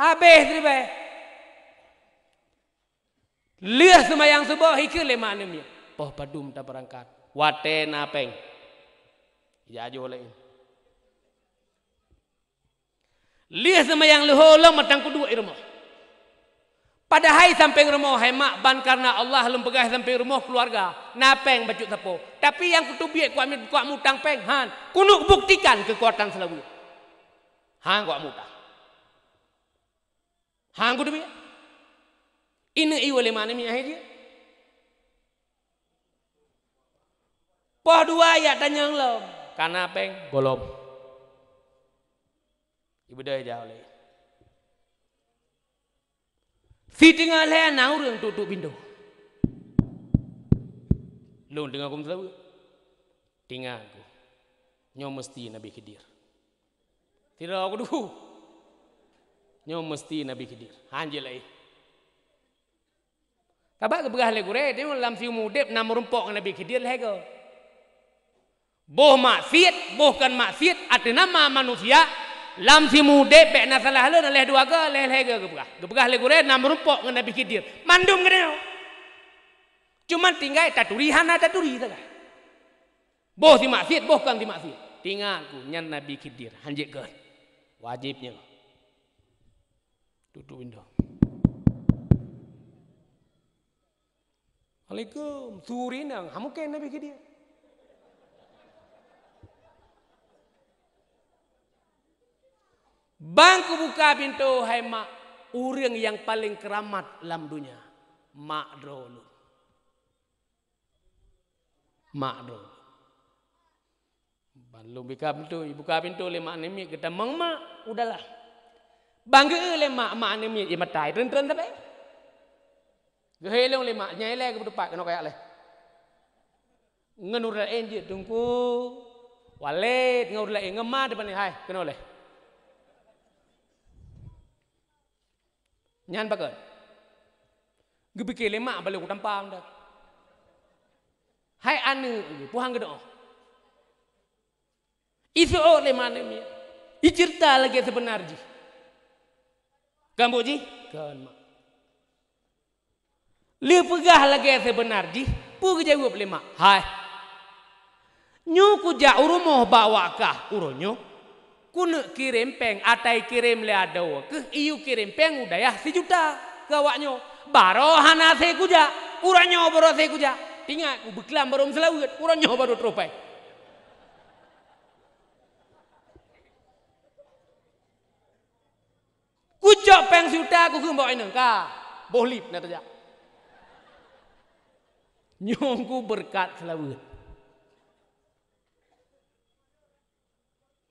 abéh siribèe. Lheueh seumayang suboh, hikeue lé mak aneuk miet, "Poh padum tabeurangkat?" "Watèe na péng." Ija ajoh laén. Lheueh seumayang leuhô lom mantong kuduek i rumoh. Padahai sampéng rumoh, hai mak, ban kareuna Allah lôn peugah sampéng rumoh keuluwarga, na péng bacut sapo. Tapi nyang kuteubiet kuat mi-, kuat mutang péng, han. Keuneuk buktikan keukuatan seulaweuet. Han kuat mutang. Han kuteubiet. Ineuk iwoe lé mak aneuk miet hai jih. Poh dua jak tanyong lom, "Ka na péng?" "Gohlom." Ibeudôh jak lé. Siteungoh lhèe na ureueng tuk-tuk pintoe. Lôn teungoh keumeuseuleubeuet. Teuingat ku, nyoe meuseuti Nabi Khidir. Sidroe kudu. Nyoe meuseuti Nabi Khidir. Han jeuet laén. Sabab geupeugah lé gurèe, tanyoe lam siumu udép na meurumpok ngon Nabi Khidir lhèe goe. Boh maksiet, boh kon maksiet, ateueh nama manusia, lam siumu udép bèk na salah lôn, lhèe dua goe, lhèe lhèe goe geupeugah. Geupeugah lé gurèe na meurumpok ngon Nabi Khidir. Mandum geutanyoe. Cuman tinggai taturi hana taturi sagai. Boh simaksiet, boh kon simaksiet. Teuingat ku, nyan Nabi Khidir, han jeuet keu. Wajéb nyoe. Tutup pintoe. Alaikum, suri nang, ha mungken Nabi Khidir. Bang kubuka pintoe, hai mak, ureueng nyang paleng keuramat lam donya, mak droe lôn. Mak droe. Ban lôn buka pintoe, ibuka pintoe lé mak aneuk miet geutamong mak u dalam. Ban geu lé mak, mak aneuk miet i mata, i treun-treun sabe. Geuhei lôn lé mak, nyan ilèe geupeuteupat keunoe kayak lé. Ngon ureueng laén jeuet teungku. Walét ngon ureueng laén, ngon ma teupani hai, keunoe lé. Nyan pakon? Geupike lé mak baloe kutampang dah. Hai aneuk, puhang geudoh. Iseuôt lé mak aneuk miet. Iceurita lagèe seubeunar jih. Kan bu jih? Kan mak. Lheueh peugah lagèe seubeunar jih, peue geujaweueb lé mak? Hai. Nyoe kujak u rumoh bak wak kah uroe nyoe. Kuneuk kirém péng, atai kirém lé adoe keuh, iyue kirém péng u dayah sijuta keu awak nyoe. Baroe hana sé kujak, uroe nyoe baroe sé kujak. Ingat, kubeuklam baroe meuseulaweuet, uroe nyoe baroe troh péng. Kucok péng sijuta, kukheun bak inong ka. Boh lip na tajak. Nyoe ku beureukat seulaweuet.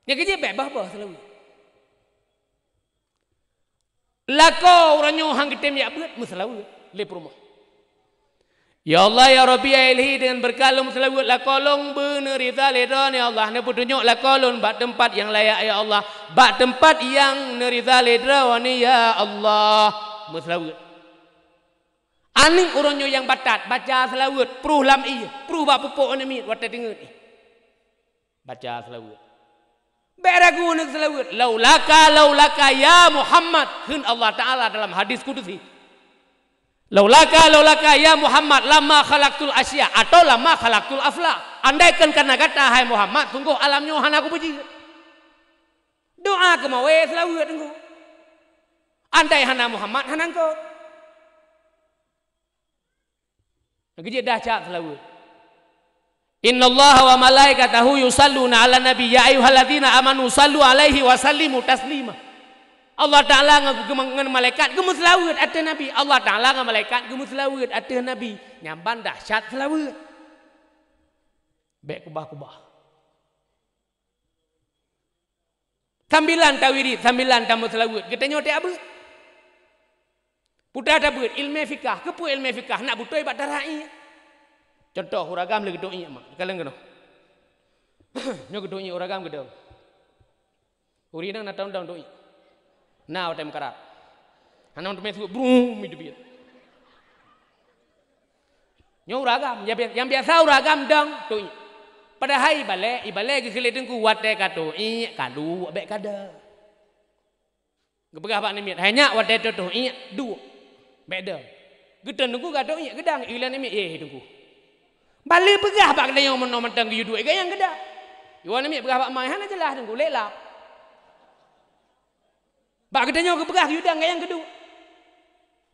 Nyang keujeuet bék bah-bah seulaweuet. Lakoe uroe nyoe han geutem jak beuet, meuseulaweuet lé peurumoh. Ya Allah, ya Rabbi, ya Ilahi, deungon beureukat lôn meuseulaweuet lakoe lôn beu neuridha lé Droeneuh, ya Allah, neupeutunyok lakoe lôn bak teumpat nyang layak, ya Allah, bak teumpat nyang neuridha lé Droeneuh, ya Allah. Meuseulaweuet. Aneuëk uroe nyoe nyang batat, baca seulaweuet, pruh lam ié, pruh bak pupuk aneuk miet watée teungeut ié. Baca seulaweuet. Bék ragu neuk seulaweuet. "Laulaka, laulaka ya Muhammad," kheun Allah Taala dalam hadis kudusi. "Laulaka, laulaka ya Muhammad, lama khalaqtul asya," atau "lama khalaqtul aflak." Andaikan kana gata, hai Muhammad, sunggoh alam nyoe hana kupeujeuet. Doa keumawe seulaweuet teungku. Andai hana Muhammad, hana engkau. Keujeuet dahsyat seulaweuet. "Innallaha wa malaikatahu yusalluna 'alan nabi, ya ayyuhalladzina amanu sallu 'alaihi wa sallimu taslima." Allah Taala ngon, ngon malaikat geumeuseulaweuet ateueh Nabi. Allah Taala ngon malaikat geumeuseulaweuet ateueh Nabi. Nyan ban dahsyat seulaweuet. Bék kubah-kubah. Sambilan tawirit, sambilan tameuseulaweuet, geutanyoe teuabeuet. Putra tabeuet ileumèe fikah, keupeue ileumèe fikah nak beutôi bak tara'i. Cuntoh, ureueng agam lé geuduek iék mak, kaleng keunoe. Nyoe geuduek iék ureueng agam geudong. Ureueng inong na tong-tong duek iék. Na watèe meukarat. Hana meuteumé suet, brum, itu biet. Nyoe ureueng agam, nyang bi-, nyang biasa ureueng agam dong, duek iék. Padahai ibalèe, ibalèe geukheun lé teungku, watèe ka duek iék, ka duek, bèk ka dong. Geupeugah bak aneuk miet, "Hai nyak, watèe teuh duek iék, duek, bèk dong." Geuteun teungku ka duek iék, geudong, ilan aneuk miet, "Yeh, teungku." Bali peugah bak geutanyoe meunoe mantong geuyue duek, gayang geudong. Iwan aneuk miet peugah bak ma, "Hana jeulaih teungku, lé lap." Bak geutanyoe geupeugah geuyue dong gayang keuduek.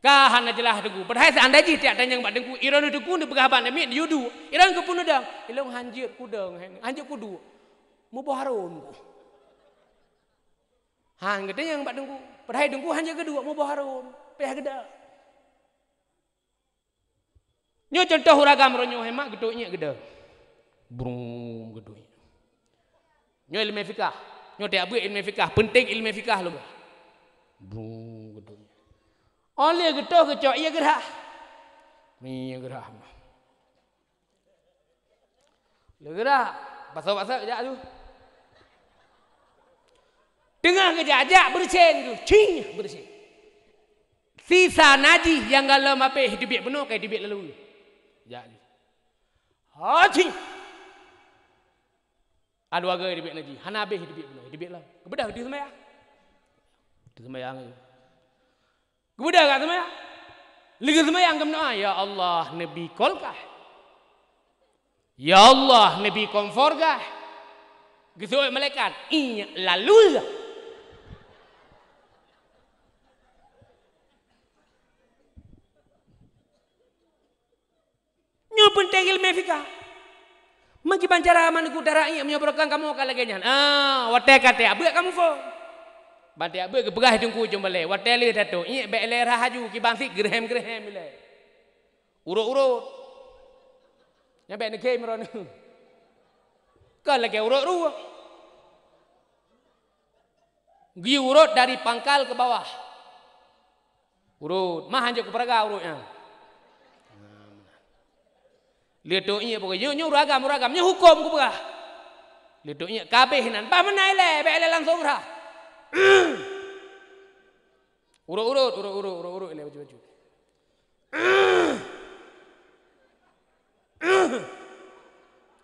Ka hana jeulaih teungku. Padahai seandai jih tiak tanyong bak teungku, iron teungku neupeugah bak aneuk miet, "Yue duek." Iron keupeue neudong? "Ilôn hanjeuet kudong, hanjeuet kuduek." Muboh harôn ku. Han geutanyong bak teungku. Padahai teungku hanjeuet keuduek, muboh harôn. Payah geudong. Nyoe cuntoh ureueng agam uroe nyoe, hai mak, geuduek iék geudong. Brum, geuduek iék. Nyoe ileumèe fikah. Nyoe tiap beuet ileumèe fikah, peunteng ileumèe fikah lom. Brum, geuduek iék. Óh lheueh geutoh geucok ié geurhah. Ié geurhah. Lé geurhah, basoe-basoe jak laju. Teungoh geujak-jak, beureusen tu, cing, beureusen. Sisa najih nyang gohlom abéh teubiet bunoe, ka teubiet laloe. Jak laju. Ha, cing. Aduh, agak teubiet najih, hana abéh teubiet bunoe, teubiet lom. Geubeudôh, geuteuh seumayang. Geuteuh seumayang laju. Geubeudôh ka seumayang. Lheueh seumayang geumeudoa, "Ya Allah, neubi kol kah. Ya Allah, neubi kompor kah." Geuseuôt malaikat, "Iék laloe." Nyoe peunteng ileumèe fikah. Meukiban cara manöng ku tara'i meunyoe barokon kamoe ka lagèe nyan. Ah, watèe ka tiak beuet kamoe phôn. Ban tiak beuet geupeugah teungku ujong balèe. Watèe lheueh tatoh iék bèk lé rhah laju, kiban cit geureuhem-geureuhem ilèe. Urot-urot. Nyan bèk neukhém droeneuh. Kon lagèe urot rueh. Geuyue urot dari pangkal keu bawah. Urot, mah hanjeuet kupeureugah urot nyan. Lheueh tatoh iék pokok nyoe, nyoe ureueng agam, ureueng agam, nyoe hukôm kupeugah. Lheueh tatoh iék ka abéh nan, bah meunan ilèe, bèk ilèe langsong rhah. Urot-urot, urot-urot, urot-urot ilèe bacut-bacut.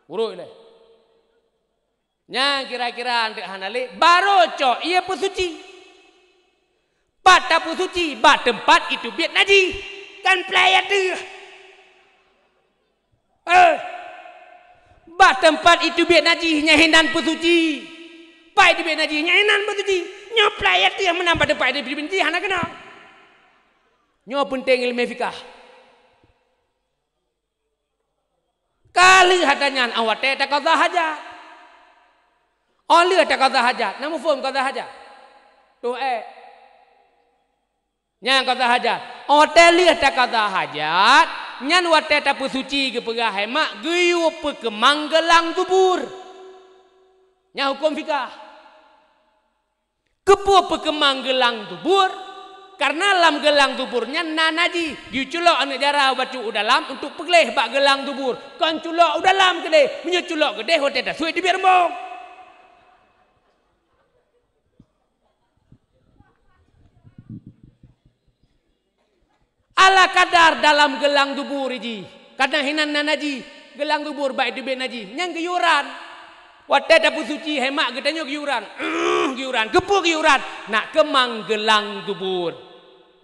Urot ilèe. Nyan kira-kira anteuk hana lé, barô cok ié peusuci. Pat tapeusuci, bak teumpat iteubiet najih, kan plai ateueh. Eh, bak teumpat iteubiet najih nyan hinan peusuci. Pat iteubiet najih nyan hinan peusuci. Nyoe plai ateueh meunan bak teumpat iteubiet najih hana keunong. Nyoe peunteng ileumèe fikah. Ka lheueh ata nyan, 'oh watèe taqadha hajat. 'Oh lheueh taqadha hajat. Na muphom qadha hajat? Tuh, eh. Nyan qadha hajat. 'Oh watèe lheueh taqadha hajat, Nyan watée tapeusuci geupeugah hai mak geuyue peukeumang geulang dubur. Nyan huköm fikah. Keupeue peukeumang geulang dubur? Kareuna lam geulang dubur nyan na najih. Jiculok aneuëk dara bacut u dalam untuk peugleh bak geulang dubur. Kon culok u dalam keudeh. Meunyoe culok keudeh watée tasuet teubiet rumoh. Ala kadar dalam geulang dubur jih. Kadang hinan na najih, geulang dubur bak teubiet najih. Nyan geuyue ran. Watée tapeusuci hai mak geutanyoe geuyue ran. Geuyue ran. Keupeue geuyue ran? Nak keumang geulang dubur.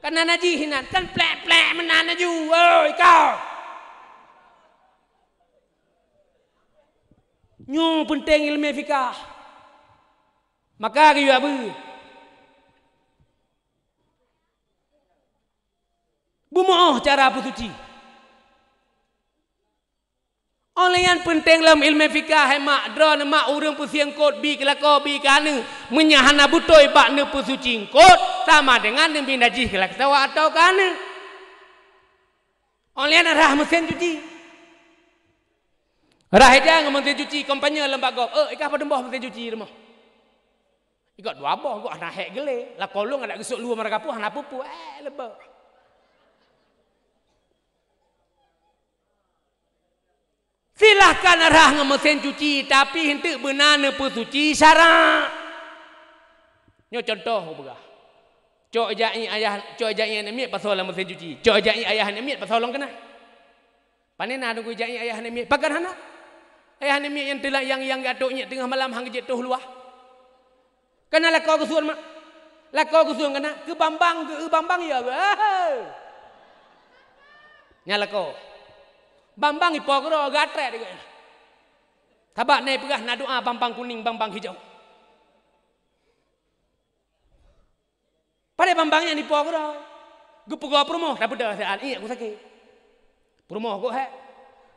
Kan na najih hinan. Kan plek-plek meunan laju. Oi, kau! Nyoe peunteng ileumé fikah. Maka geuyue abeuet. Beumeu'oh cara peusuci. Óh lheueh nyan peunteng lom ileumé fikah hai mak, droeneuh mak ureuëng peusieng eungkôt bi keu lakoe bi keu aneuëk. Meunyo hana beutôi bak neupeusuci eungkôt, sama deungon neubi najih keu lakoe atawa keu aneuëk. Óh lheueh nyan rhah meusén cuci. Rhah ija ngon meusén cuci, kompanye lom bak gob. Eh, ikah padum boh meusén cuci rumoh? Ikot dua boh, gob hana hék geulé. Lakoe lôn adak geusok luwa marakapu hana peue-peue. Eh, leubeh. Silahkan rhah ngon meusén cuci, tapi eunteuk beuna neupeusuci syarak. Nyoe cuntoh kupeugah. Cok ija iék ayah, cok ija iék aneuk miet pasoe lam meusén cuci. Cok ija iék ayah aneuk miet pasoe lom keunan. Pane na Teungku ija iék ayah aneuk miet? Pakon hana? Ayah aneuk miet nyang teulat nyang, nyang geuatok iék teungoh malam han geujeuet toh luwa. Kana lakoe geusuon mak. Lakoe geusuon kana keu Bambang, keu Bambang ya. Nya lakoe. Bambang ipo keudroe geuatrek deungon. Sabab na ipeugah na doa Bambang kuning, Bambang hijau. Padahai Bambang nyan ipo keudroe. Geupeugah peurumoh, tapeugah saat iék ku sakét. Peurumoh kok hek.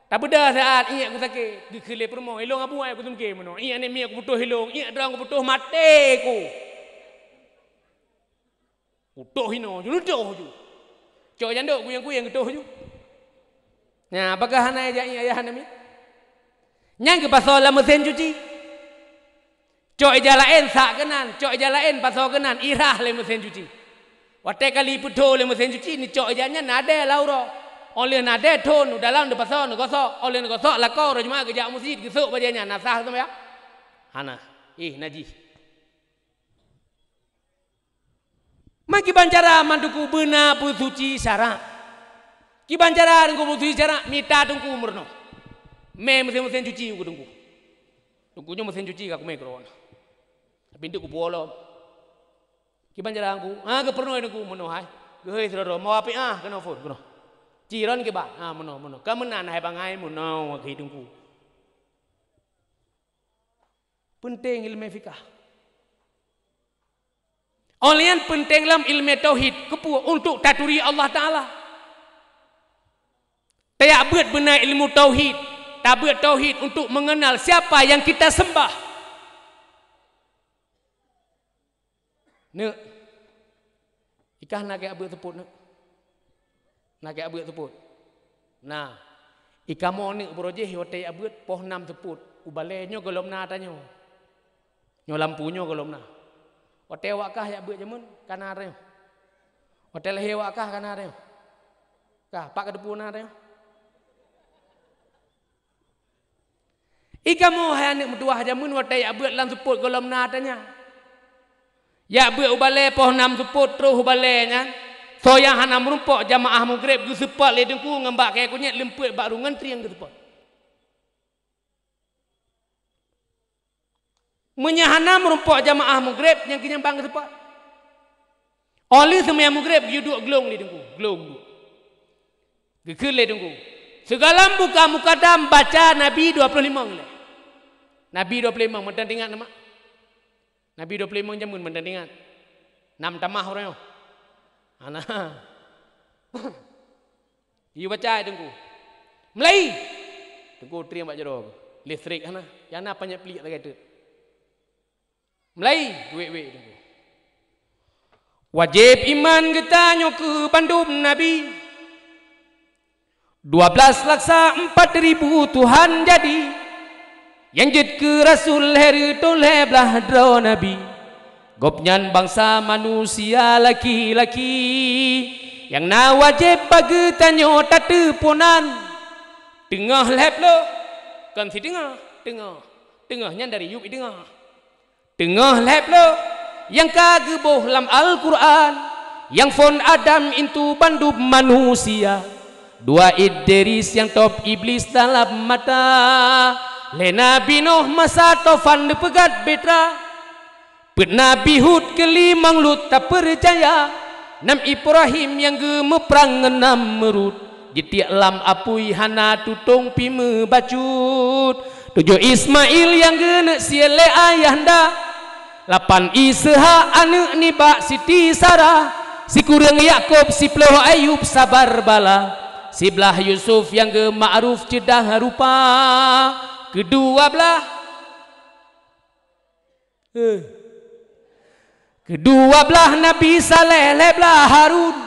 Tapeugah saat iék ku sakét. Geukheun lé peurumoh, ilong abu ai ku sungké meunoe. Iék aneuk miet ku putôh ilong, iék droe ku putôh maté ku. Putôh inoe ju, ludoh ju. Cok jandok kuyeng-kuyeng geutoh ju. Nya, apakah hana ija iék ayah aneuk miet? Nyan geupasoe lam meusén cuci. Cok ija laén sak keunan, cok ija laén pasoe keunan, irhah lé meusén cuci. Watée kali peutho lé meusén cuci, neucok ija nyan nadée lam uroe. Óh lheueh nadée thon u dalam neupasoe neugosok, óh lheueh neugosok lakoe uroe Jumat geujak u meuseujid geusok bajée nyan, na sah seumayang? Hana. Ih, najih. Ma kiban cara mandum beuna peusuci syarak. Kiban cara Teungku peusuci syarak, mita Teungku meurunoe. Mé meusén-meusén cuci keu Teungku. Teungku nyoe meusén cuci ka kumé keudroe. Tapi eunteuk kupuwoe lom. Kiban cara Teungku, ha geupeurunoe Teungku meunoe hai. Geuhôi sidroe-droe, mawapiah keunoe phon keunoe. Ciron kiban, ha meunoe meunoe. Ka meunan hai bangai meunoe wakée Teungku. Peunteng ileumé fikah. Óh lheueh nyan peunteng lom ileumé tauhid. Keupeue? Untuk taturi Allah Taala. Tajak beuet beuna ilmu tauhid. Tabeuet tauhid untuk mengenal siapa yang kita sembah. Neuk, ikah na keu abeuet seupôt neuk? Na keu abeuet seupôt? Na. Ikamoe neuk beurojéh watée abeuet poh nam seupôt. U balée nyoe gohlom na tanyoe. Nyoe lampu nyoe gohlom na. Watée awak kah jak beuet jameun, ka na tanyoe. Watée lahé awak kah, ka na tanyoe. Kah, pat ka teupeu na tanyoe? Ikamoe hai aneuk meutuwah jameun watée jak beuet lam seupôt gohlom na tanyoe. Jak beuet u balée poh nam seupôt troh u balée nyan, soe nyang hana meurumpok jamaah mugreb geuseupôt lé Teungku ngon bak kayée kunyét leumpeuet bak rueng ngon trieng geuseupôt. Meunyoe hana meurumpok jamaah mugreb nyang keunyang bang geuseupôt. Óh lheueh seumayang mugreb geuyue duek glong lé Teungku, glong duek. Geukheun lé Teungku, "Sigohlom buka mukadam baca Nabi dua ploh limong lé." Nabi dua ploh limong mantong teuingat na mak? Nabi dua ploh limong jameun mantong teuingat? Nam tamah uroe nyoe? Hana. Geuyue baca Teungku. Meulai! Teungku trieng bak jaroe. Listrik hana. Nyang na panyöt pliek sagai teuk. Meulai, wék-wék Teungku. Wajéb iman geutanyoe keu bandum nabi. Dua blaih laksa empat ribu Tuhan jadi, nyang jeuet keu rasul lhèe reutôh lhèe blaih droe nabi. Gobnyan bansa manusia laki-laki, nyang na wajéb bak geutanyoe tateupeue nan. Teungoh lhèe ploh, kon siteungoh, teungoh. Teungoh nyan dari yup i teungoh. Teungoh lhèe ploh nyang ka geuboh lam Al-Qur'an, nyang phon Adam intu bandum manusia. Dua Idris nyang top Iblis dalam mata, lé Nabi Nuh masa tofan neupeugét bahtera. Peuet Nabi Hud keu limong Lut tapeucaya, nam Ibrahim nyang geumeuprang ngon Namrud, jitiek lam apui hana tutong pih meubacut. Tujoh Ismail nyang geuneuk sie lé ayahanda, lapan Ishak aneuk nibak Siti Sarah, sikureueng Yakub, siploh Ayub sabar bala, siblaih Yusuf nyang geumakruf ceudah rupa, keudua blaih, eh, keudua blaih Nabi Saleh, lhèe blaih Harun,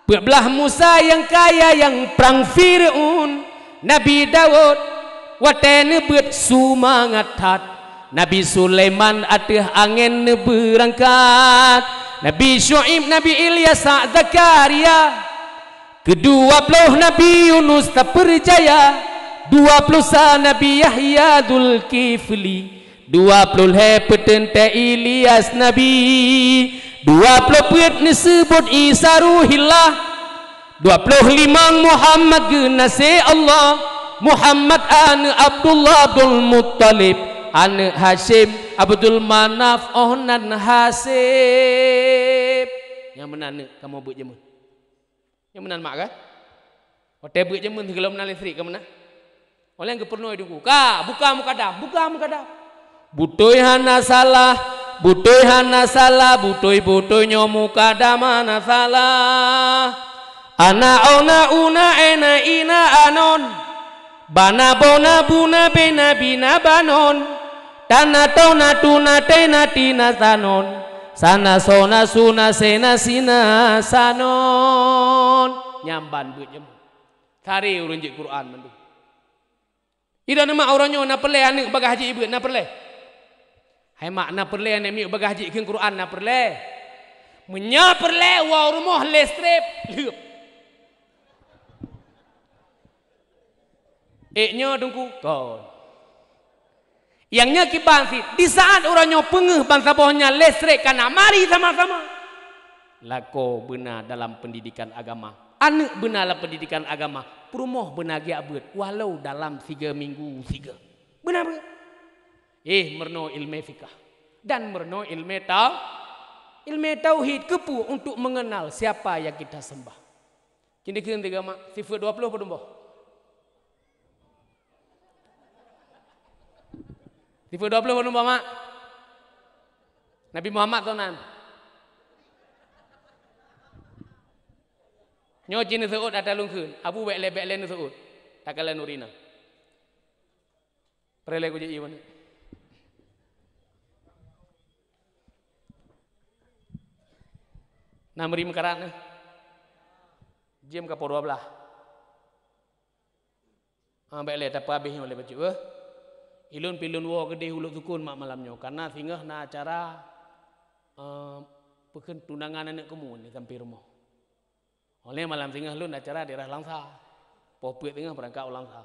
peuet blaih Musa nyang kaya nyang prang Fir'aun, Nabi Daud watèe neubeuet seumangat that, Nabi Sulaiman ateueh angén neubeurangkat, Nabi Syu'aib, Nabi Ilyas, Zakaria, keudua ploh Nabi Yunus tapeucaya, dua ploh sa Nabi Yahya Zulkifli, dua ploh lhèe peuteuntèe Ilyas Nabi, dua ploh peuet neuseubut Isa Ruhillah, dua ploh limong Muhammad geunaséh Allah, Muhammad aneuk Abdullah Abdul Muttalib, aneuk Hasyim Abdul Manaf, oh nan Hasib. Nyang meunan aneuk kamoe beuet jameun. Nyang meunan mak kan? Watèe beuet jameun sigohlom na listrik ka meunan. Oleh geupeureunoe Teungku, ka, buka mukadam, buka mukadam. Beutôi hana salah, beutôi hana salah, beutôi-beutôi nyoe mukadam hana salah. Ana ona una ena ina anon. Bana bona buna bena bina banon. Tana tona tuna tena tina sanon. Sana sona suna sena sina sanon. Nyan ban beuet jameun. Sare ureueng jeuet Quran mandum. Idan mak uroe nyoe na peureulèe aneuk bagah jih ibeuet, na peureulèe? Hai mak, na peureulèe aneuk miet bagah jih kheun Quran, na peureulèe? Meunyoe peureulèe, woe u rumoh lé strip, lheuep. Ék nyoe Teungku, kon. Nyang nyoe kiban cit, di saat uroe nyoe peungeuh bansaboh nyan lé strip ka na, mari sama-sama lakoe beuna dalam pendidikan agama. Aneuk beuna lam pendidikan agama, peurumoh beuna geujak beuet, walau dalam siga minggu siga. Beuna beuet. Eh, meurunoe ilmé fikah dan meurunoe ilmé tau-, ilmé tauhid, keupeue, untuk mengenal siapa yang kita sembah. Kini kheun tiga mak, sifeuet dua ploh padum boh? Sifeuet dua ploh padum boh, mak? Nabi Muhammad toh nan. Nyoe cit neuseuôt ata lôn kheun, Abu bèk lé, bèk lé neuseuôt. Takalon ureueng inong. Peureulèe kujak ié meunan. Na meuri meukarat na. Jeuem ka poh dua blaih. Ah, bèk lé, tapeuhabéh nyoe lé bacut, eh. Ilôn pih lôn woe keudéh u Lhoksukon mak malam nyoe, kareuna singoh na acara, eh, peukheun tunangan aneuk kamoe nyoe sampoe rumoh. Oleh malam singoh lôn acara daerah Langsa. Poh peuet singoh beurangkat u Langsa.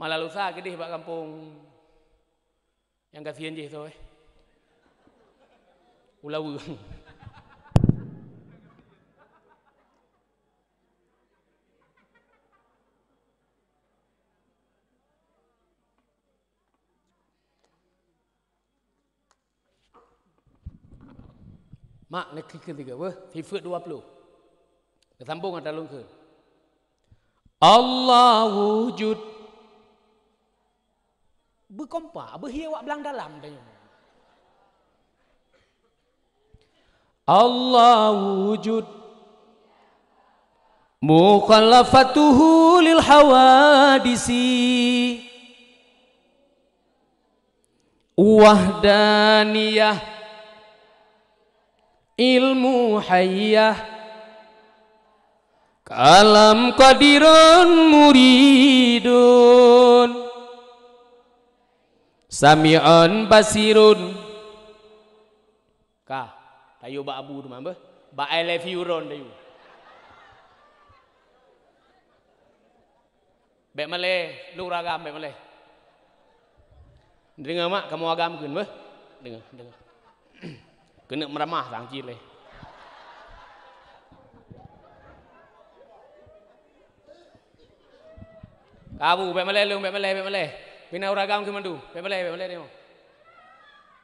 Malam lusa keudéh bak gampông. Nyang gasien jih soe, eh? Ulaweue. Mak, neukheun tiga beuh, sifeuet dua ploh. Neusambong ata lôn kheun. Allah wujud. Beukompak, beuhie wak blang dalam tanyoe. Allah wujud. Mukhalafatuhu lil hawadisi. Wahdaniyah, ilmu hayyah, Kalam qadirun muridun, sami'un basirun. Ka, tayue bak Abu teuma beuh. Bak I love you Ron tayue. Bèk malèe, lôn uragam bèk malèe. Deungoe mak, kamoe agam kheun beuh. Deungoe, deungoe. Keuneuk meuramah sang cit lé. Ka Abu, bèk malèe lôn, bèk malèe, bèk malèe. Pih na uragam kheun mandum. Bèk malèe, bèk malèe deungoe.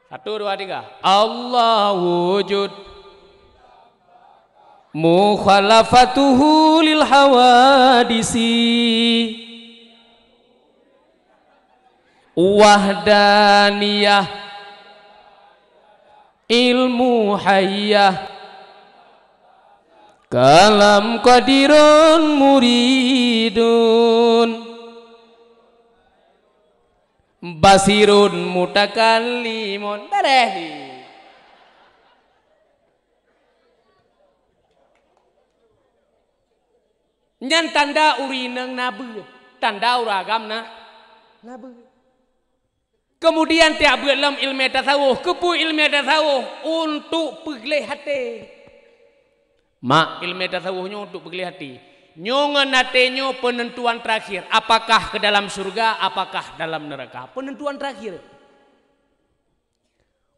Satu, dua, tiga. Allah wujud. Mukhalafatuhu lil hawadisi. Wahdaniyah. Ilmu hayyah. Kalam qadirun muridun. Basirun mutakallimun. Bèrèh. Nyan tanda ureueng inong na beuet, tanda ureueng agam na, na beuet. Keumudian tiep beuet lom ileumèe tasawuf. Keupeue ileumèe tasawuf? Untuk peugleh até. Mak, ileumèe tasawuf nyoe untuk peugleh até. Nyoe ngon até nyoe peunentuan teurakhir, apakah keu dalam syeuruga, apakah dalam neuraka. Peunentuan teurakhir.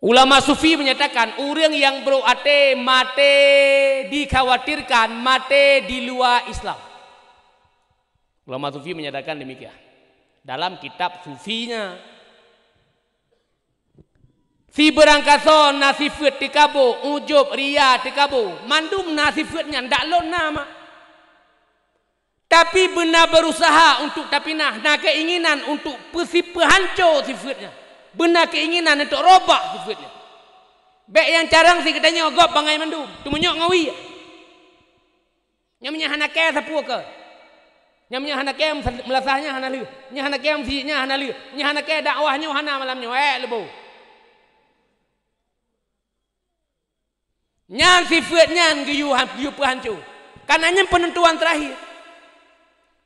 Ulama sufi menyatakan, ureueng nyang brok até maté dikhawatirkan maté di luwa Islam. Ulama sufi menyatakan demikian dalam kitab sufinya. Sibeurangkasoe na sifeuet teukabo, ujub, riya, teukabo, mandum na sifeuet nyan, dak lôn na mak. Tapi beuna beurusaha untuk tapinah, na keuinginan untuk peusi-, peuhanco sifeuet nyan. Beuna keuinginan untuk robah sifeuet nyan. Bèk nyang carông si geutanyoe gob bangai mandum, teumunyok ngon wie. Nyang meunyoe hana kèe sapeue keu. Nyang meunyoe hana kèe meulasah nyan hana lheueh. Nyang hana kèe meusiek nyan hana lheueh. Nyang hana kèe dakwah nyoe hana malam nyoe. Èk leubo. Nyan sifeuet nyan geuyue han-, geuyue peuhanco. Kana nyan peunentuan teurakhir.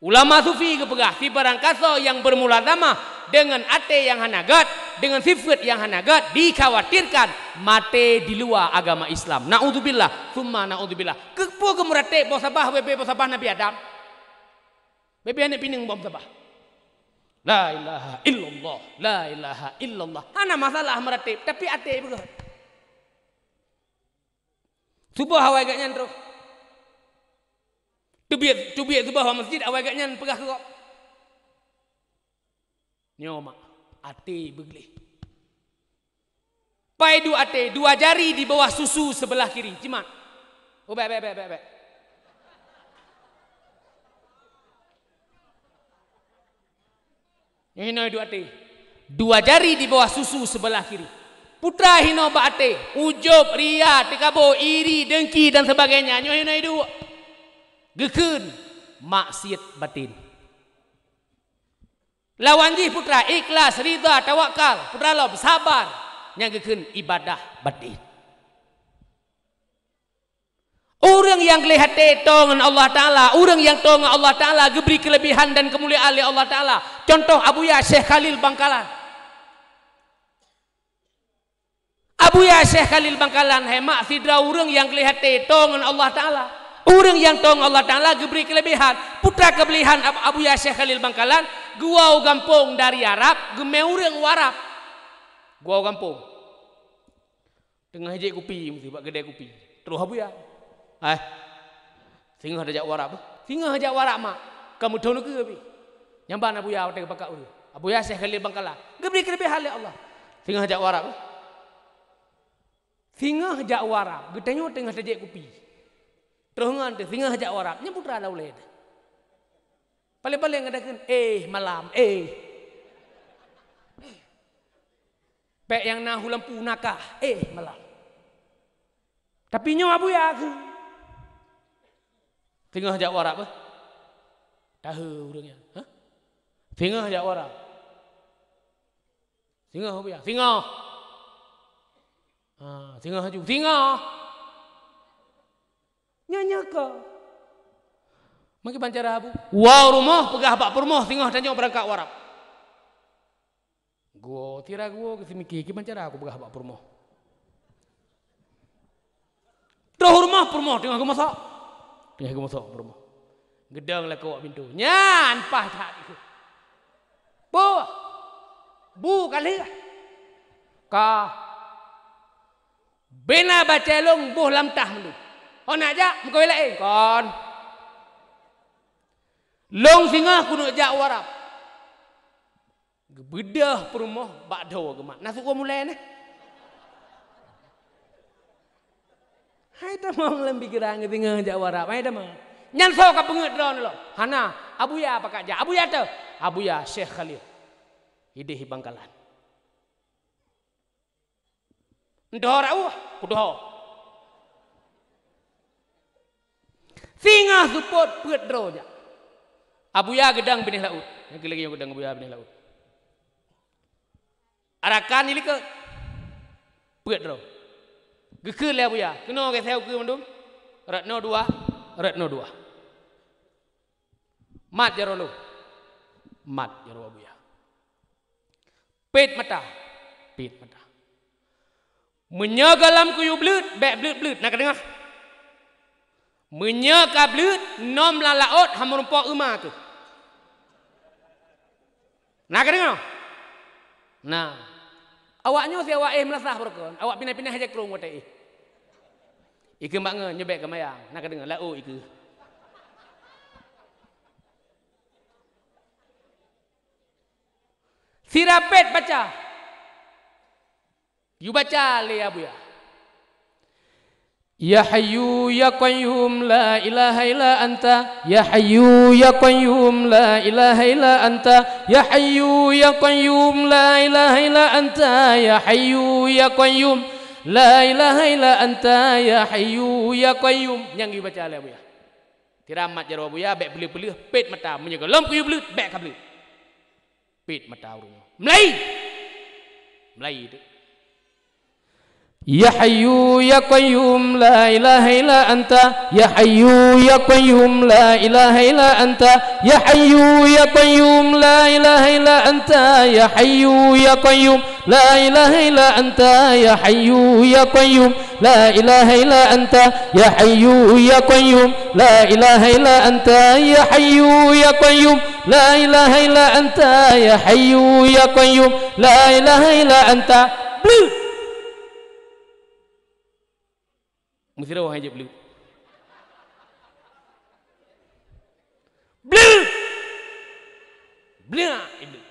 Ulama sufi geupeugah, sibarangkasoe nyang beurmulazamah deungon até nyang hana gèt, deungon sifeuet nyang hana gèt, dikhawatirkan maté di luwa agama Islam. Naudzubillah, tsumma naudzubillah. Keupeue geumeuratép boh sabah, bèbè boh sabah Nabi Adam? Bèbè aneuk pineung boh sabah. La ilaha illallah, la ilaha illallah. Hana masalah meuratép, tapi até beugèt. Suboh awai geuh nyan troh. Teubiet, teubiet suboh bak masjid, awai geuh nyan peugah keu gob. Nyoe mak, até beugleh. Pai dua até, dua jari di bawah susu sebelah kiri. Jimat. Oh, bèk, bèk, bèk, bèk, bèk. Nyoe hinoe duek até. Dua jari di bawah susu sebelah kiri. Putra hinoe bak até, ujub, riya, teukabo, iri, dengki dan sebagainya. Nyoe hinoe duek. Geukheun maksiet batin. Lawan jih putra ikhlas, ridha, tawakal, putra lom sabar. Nyang geukheun ibadah batin. Ureuëng nyang gleh até toe ngon Allah Taala, ureuëng nyang toe ngon Allah Taala geubri keuleubehan dan keumuliaan lé Allah Taala. Contoh Abuya Syekh Khalil Bangkalan. Abuya Syekh Khalil Bangkalan hai mak sidroe ureuëng nyang gleh até toe ngon Allah Taala. Ureuëng nyang toe ngon Allah Taala geubri keuleubehan. Peue treuk keuleubehan Ab-, Abuya Syekh Khalil Bangkalan, geuwoe u gampông dari Arab, geumè ureuëng u Arab. Geuwoe u gampông. Teungoh jép kupi, meusti bak keudè kupi. Troh Abuya. Hai. Singoh tajak u Arab. Singoh jak u Arab mak. Ka meuthon keu pih. Nyan ban Abuya watèe geupakat ureuëng. Abuya Syekh Khalil Bangkalan. Geubri keuleubehan lé Allah. Singoh jak u Arab. Singoh jak u Arab. Geutanyoe teungoh tajép kupi. Troh ngon teuh singoh jak u Arab. Nyan putra lam ulèe teuh. Paléng-paléng geutanyoe kheun, "Eh, malam, eh." Pèk nyang na hu lampu nakah, eh, malam. Tapi nyoe Abuya kheun. Singoh jak u Arab, eh? Tahe ureuëng nyan, ha? Singoh jak u Arab. Singoh Abuya, singoh. Ha, singoh laju, singoh. Nyan nyoe ka. Meukiban cara, Bu? Woe u rumoh, peugah bak peurumoh singoh tanyoe beurangkat u Arab. Geuwoe, sira geuwoe, geuseumike, kiban cara kupeugah bak peurumoh. Troh u rumoh, peurumoh teungoh geumosok. Teungoh geumosok peurumoh. Geudong lakoe bak pintoe. Nyan paih that ikôt. Bu! Bu ka lheueh? Ka. Beu na bacée lôn boh lam tah mandum. Ho neujak meukawen laén? Kon. Lôn singoh keuneuk jak u Arab. Geubeudôh peurumoh bak dhoe geumat. Na seuôt mulai neh. Hai tamong lam pikiran geuh singoh jak u Arab. Hai tamong. Nyan soe ka peungeuet droeneuh lom? Hana. Abuya pakon jak? Abuya teuh? Abuya Syekh Khalil. Idéh i Bangkalan. Meutuho rauh, kutuho. Singoh seupôt peuet droe jak. Abuya geudong binéh laôt. Nyang keu lagée nyoe geudong Abuya binéh laôt. Rakan ilikot. Peuet droe. Geukheun lé Abuya, keunoe geuseuôt keu mandum. Rot noe dua, rot noe dua. Mat jaroe lôn. Mat jaroe Abuya. Pét mata. Pét mata. Meunyoe gohlom kuyue bleuet, bék bleuet-bleuet, na kadeungoe? Meunyoe ka bleuet, nom lam laôt han meurumpok euma keuh. Na kadeungoe? Na. Awak nyoe si awak éh meulasah beureugon, awak pinah-pinah jak krueng watée éh. Ikheun bak ngon, nyoe bék keumayang, na kadeungoe, laôt ikheun. Sira pét baca. Yue baca lé Abuya. Ya Hayyu ya Qayyum la ilaha illa anta. Ya Hayyu ya Qayyum la ilaha illa anta. Ya Hayyu ya Qayyum la ilaha illa anta. Ya Hayyu ya Qayyum la ilaha illa anta. Ya Hayyu ya Qayyum. Nyang yue baca lé Abuya. Sira mat jaroe Abuya, bék peuleueh-peuleueh, pét mata. Meunyoe gohlom kuyue bleuet, bék ka bleuet. Pét mata ureuëng nyoe. Mulai! Mulai teuk. Ya Hayyu ya Qayyum la ilaha illa anta. Ya Hayyu ya Qayyum la ilaha illa anta. Ya Hayyu ya Qayyum la ilaha illa anta. Ya Hayyu ya Qayyum la ilaha illa anta. Ya Hayyu ya Qayyum la ilaha illa anta. Ya Hayyu ya Qayyum la ilaha illa anta. Ya Hayyu ya Qayyum la ilaha illa anta. Ya Hayyu ya Qayyum la ilaha illa anta. Bleuet! Meusidroe hai jeuet bleuet. Bleuet! Bleuet! Iblih.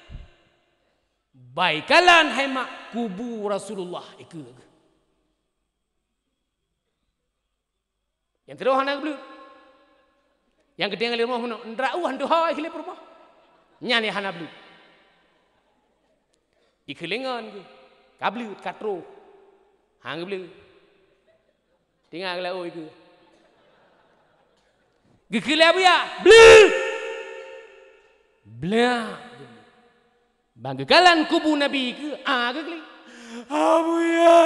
Bai kalon hai mak kubu Rasulullah ikheun. Nyang sidroe hana bleuet. Nyang geutanyoe lé rumoh meunoe, ndrauh han tuha ikheun lé peurumoh. Nyan nyang hana bleuet. Ikheun lé ngon geuh. Ka bleuet, ka troh. Han geubleuet. Tinggai geulaôt ikheun. Geukheun lé Abuya, bleuet! Bleuet! Ban geukalon kubu Nabi keu, a geuklik. Abuya!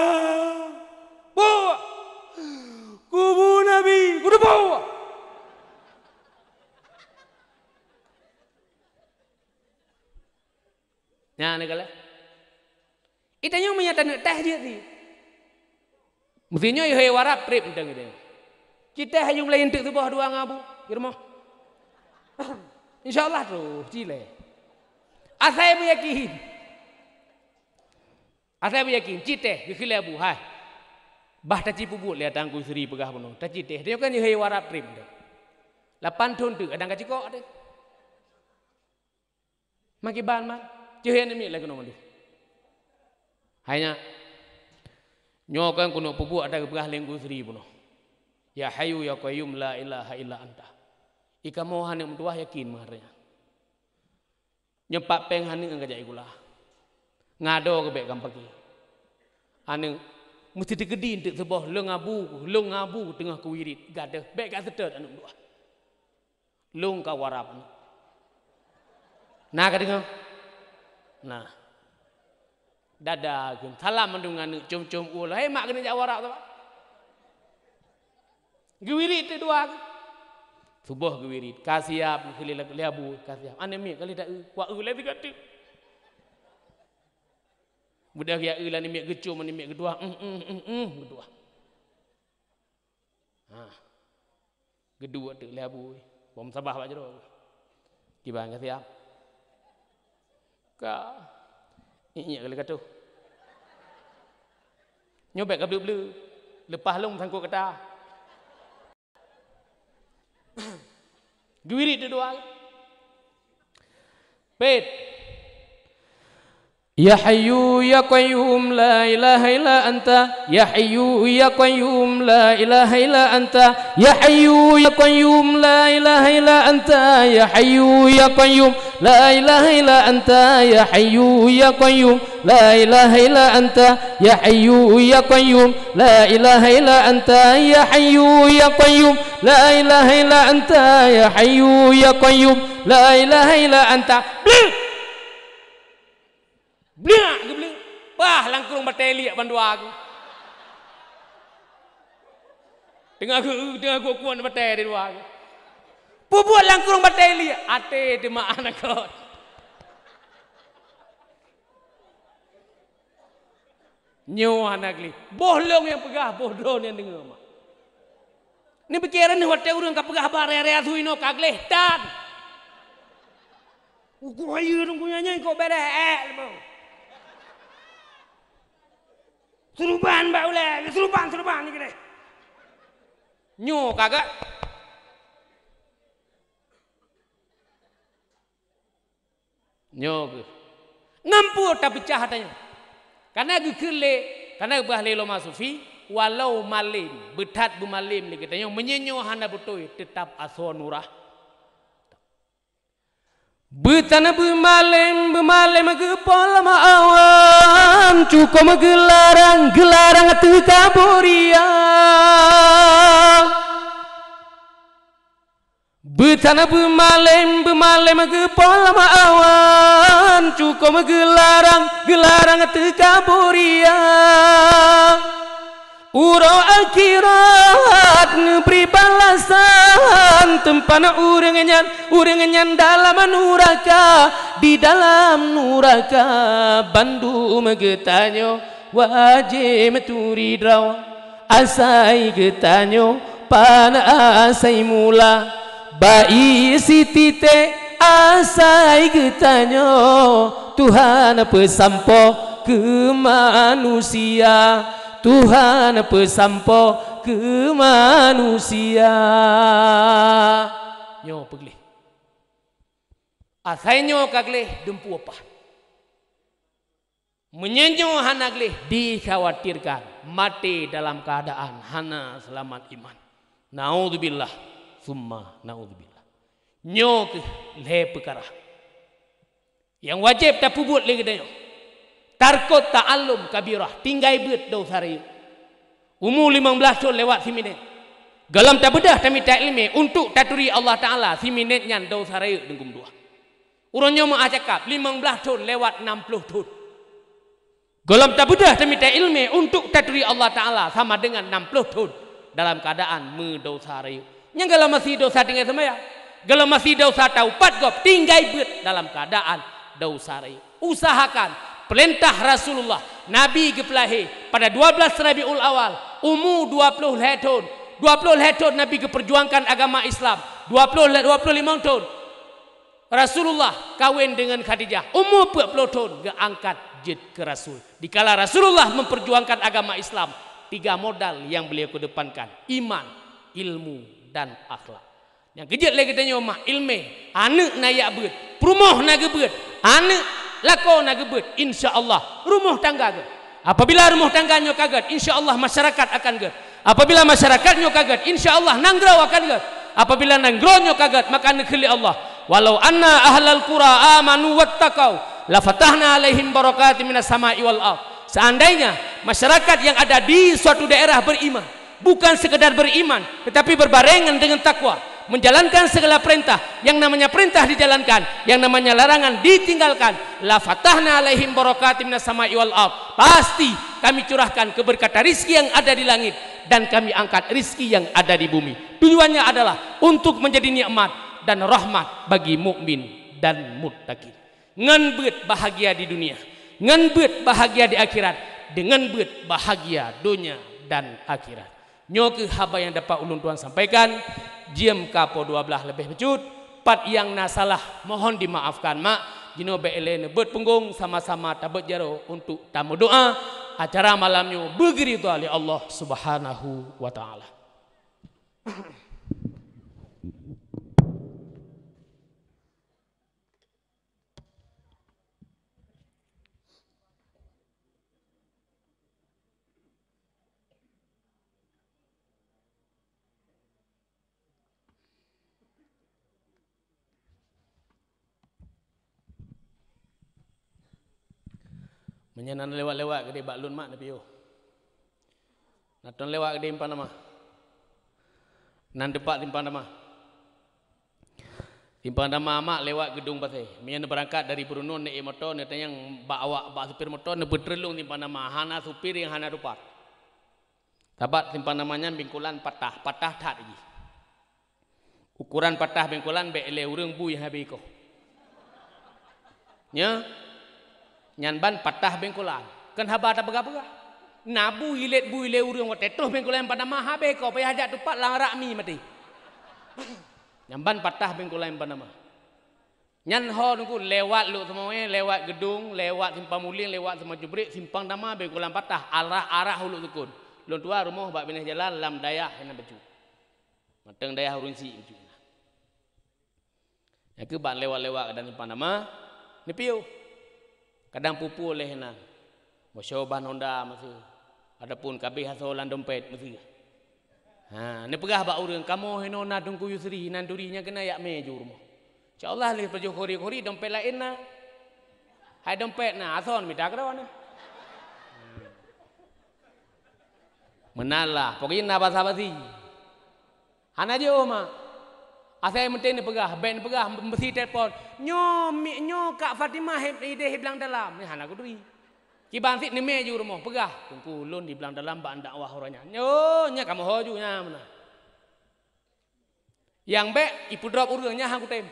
Bok! Kubu Nabi, kuteupok! Nyan neukalon. Geutanyoe meunyoe taneuk teh jeuet di. Meusti nyoe yue hai warab treb mantong geutanyoe. Ci teh ayong laén teuk tuboh dua ngon Abu di rumoh. Insya Allah troh ci lé. Asai beuyakin. Asai beuyakin, ci teh geukheun lé Abu, hai. Bah taci peubuet lé Teungku Sri peugah bunoe, taci teh. Tanyoe kan yue hai warab treb mantong. Lapan thon teuk kadang ka cikok teh. Makiban man, ceuh nyan miet lagée nyoe mandum. Hai nyan, nyoe kan keuneuk peubuet ata geupeugah lé Teungku Sri bunoe. Ya Hayyu ya Qayyum la ilaha illa anta. I kamoe hana meutuwah yakin meuhareunya. Nyoe pat péng hana nyang ka jak i gula. Ngado geubek gampaki. Aneuk, meusti teukeudi enteuk seuboh lôn abu, lôn abu teungoh kuwirit gadoh, bék ka seutôt aneuk meutuwah. Lôn ka warab. Na ka deungoe? Nah. Dada kheun, salam mandum ngon aneuk com-com ueh. Hai mak keuneuk jak warab tu, Pak. Geuwirit teuk dua kheun. Suboh geuwirit, ka siap, geukheun lé abu, ka siap. Aneuk miet ka lheueh ta-eu, kueu lé sigoe teuk. Beudôh geuyue eu lé aneuk miet geucom, aneuk miet geuduah, "Em, em, em, em," geuduah. Ha. Geuduek teuk lé abu, bom sabah bak jaroe. Kiban ka siap. Ka. Nyiek-nyiek ka lheueh ka toh. Nyoe bèk ka bleu-bleu. Leupah lôn sangkot gata. Geuwirit dua-dua. Pet. Ya Hayyu ya Qayyum la ilaha illa anta, ya Hayyu ya Qayyum la ilaha illa anta, ya Hayyu ya Qayyum la ilaha illa anta, ya Hayyu ya Qayyum la ilaha illa anta, ya Hayyu ya Qayyum la ilaha illa anta, ya Hayyu ya Qayyum la ilaha illa anta, ya Hayyu ya Qayyum la ilaha illa anta, ya Hayyu ya Qayyum la ilaha illa anta. Bleu! Bleu! Gebleu! Bah, lam krueng batèe liek bandua geuh. Teungoh geu-, teungoh geukuan batèe di luwa geuh. Peubuet lam krueng batèe liek, até teuma aneuk kot. Nyoe hana gleh. Boh lôn nyang peugah, boh droe nyang deungoe, mak. Neupiké, reunoh watèe ureueng ka peugah haba raya-raya su inoe ka gleh tan. Uku hayeue dong kunyanya kok bèrèh èk leubeh. Suruban bak ulèe, suruban, suruban ni keudeh. Nyoe ka gèt. Nyoe kheueh. Ngon peue tapeucah ata nyoe? Kana geukheun lé, kana geupeugah lé ulama sufi, walau malém, beuthat beumalém lé geutanyoe, meunyoe nyoe hana beutôi, teutap asoe nurah. Beutana beumalém, beumalém geupoh lam awan, cukôp geularang, geularang teuka boh raya. Beutana beumalém, beumalém geupoh lam awan, cukôp geularang, geularang teuka boh raya. Uroe akhirat neubri balasan, teumpat ureueng nyan, ureueng nyan dalam nuraka, di dalam nuraka bandum geutanyoe wajéb turi droe. Asai geutanyoe pan asai mula, bayi siti tée asai geutanyoe Tuhan peusampoe keu manusia, Tuhan peusampoe keu manusia. Nyoe peugleh. Asai nyoe ka gleh dumpeue paih. Meunyoe nyoe hana gleh, dikhawatirkan maté dalam keuadaan hana seulamat iman. Naudzubillah, summa naudzubillah. Nyoe kheueh lhée peukara nyang wajéb tapeubuet lé geutanyoe. Tarkot ta'allum kabirah, tinggai beuet desya rayeuk. Umu limong blaih thon lewat siminét. Gohlom tabeudôh tamita iéleumé untuk taturi Allah Taala, siminét nyan desya rayeuk deungon dua. Uroe nyoe meuah cakap, limong blaih thon lewat nam ploh thon. Gohlom tabeudôh tamita iéleumé untuk taturi Allah Taala sama deungon nam ploh thon dalam keuadaan meudesya rayeuk. Nyang gohlom masih desya tinggai seumayang, gohlom masih desya taupat gob tinggai beuet dalam keuadaan desya rayeuk. Usahakan peurintah Rasulullah, Nabi geupeulahé pada dua belas Rabiul Awal, umu dua ploh lhée thon. Dua ploh lhée thon Nabi geupeurjuangkan agama Islam. Dua ploh, dua ploh limong thon. Rasulullah kawén deungon Khadijah, umu peuet ploh thon geuangkat jeuet keu rasul. Dikala Rasulullah memperjuangkan agama Islam, tiga modal yang beliau kedepankan, iman, ilmu, dan akhlak. Nyang keujeuet lé geutanyoe mak iéleumé, aneuëk na jak beuet, peurumoh na geubeuet, aneuëk lakoe na geubeuet, insya Allah rumoh tangga geuh. Apabila rumoh tangga nyoe ka gét, insya Allah masyarakat akan gét. Apabila masyarakat nyoe ka gét, insya Allah nanggroe akan gét. Apabila nanggroe nyoe ka gét, maka neukheun lé Allah, "Walau anna ahlal qura amanu wattaqau, lafatahna alaihim barakatim minas sama'i wal ard." Seandainya masyarakat yang ada di suatu daerah beriman, bukan sekedar beriman, tetapi berbarengan dengan takwa, Menjalankan segala perintah, yang namanya perintah dijalankan, yang namanya larangan ditinggalkan. La fatahna alaihim barakatim minas sama'i wal ard. Pasti kami curahkan keberkatan rizki yang ada di langit dan kami angkat rizki yang ada di bumi. Tujuannya adalah untuk menjadi nikmat dan rahmat bagi mukmin dan muttaqin. Ngon beuet bahagia di dunia, ngon beuet bahagia di akhirat, deungon beuet bahagia donya dan akhirat. Nyoe keuh haba nyang dapat ulôn tuan sampaikan. Jeuem ka poh dua blaih leubeh bacut, pat nyang na salah mohon dimaafkan mak. Jinoe bék lé neubeuet punggong, sama-sama tabeuet jaroe untuk tameudoa. Acara malam nyoe beugeurida lé Allah Subhanahu wa Taala. Meunyoe na lewat-lewat keudeh bak lôn mak, neupiôh. Na ton lewat keudeh simpang dama. Nan teupat simpang dama. Simpang dama mak lewat Geudong Pasé. Meunyoe neubeurangkat dari Peurunon, neuék moto, neutanyong bak awak, bak supir moto, neupeuteurlong simpang dama. Hana supir nyang hana teupat. Sabab simpang dama nyan bengkolan patah, patah that jih. Ukoran patah bengkolan bék lé ureuëng bui habéh koh. Nyoe, nyan ban patah bengkolan. Kon haba tapeugah-peugah. Na bui lét bui lé ureuëng watée troh bengkolan simpang dama habéh koh, payah jak tupat lam rak mi maté. Nyan ban patah bengkolan simpang dama. Nyan ho Teungku lewat Lhokseumawe, lewat Geudong, lewat Simpang Muling, lewat Simpang Cubrik, simpang dama bengkolan patah, arah-arah Uluk Sukon. Lôn tuan rumoh bak binéh jalan lam dayah inan bacut. Mantong dayah ureuëng syiek bacut. Nyang keuh ban lewat-lewat kadang simpang dama, neupiôh. Kadang peue-peue lé inan. Boco ban honda meuseue, ataupun ka abéh asoe lam dompet meuseue. Ha, neupeugah bak ureuëng, "Kamoe hinoe na Teungku Yusri, nan turi nyang keuneuk jak mé ju rumoh. Insya Allah lé pajoh khuri-khuri dompet laén na. Hai dompet na, asoe mita keudroe na." Meunan lah, pokoknya na basa-basi. Hana jiôh mak. Asai meunteng neupeugah, bék neupeugah meusi telepon, "Nyoe mi-, nyoe Kak Fatimah idéh i Blang Dalam." Nyan hana kuturi. Kiban cit neumé ju rumoh, peugah, "Teungku, ulôn di Blang Dalam bak dakwah uroe nyan." Nyoe, nyan kamoe ho ju nyan meunan. Nyang bék ipeudrop ureuëng nyan han kutem.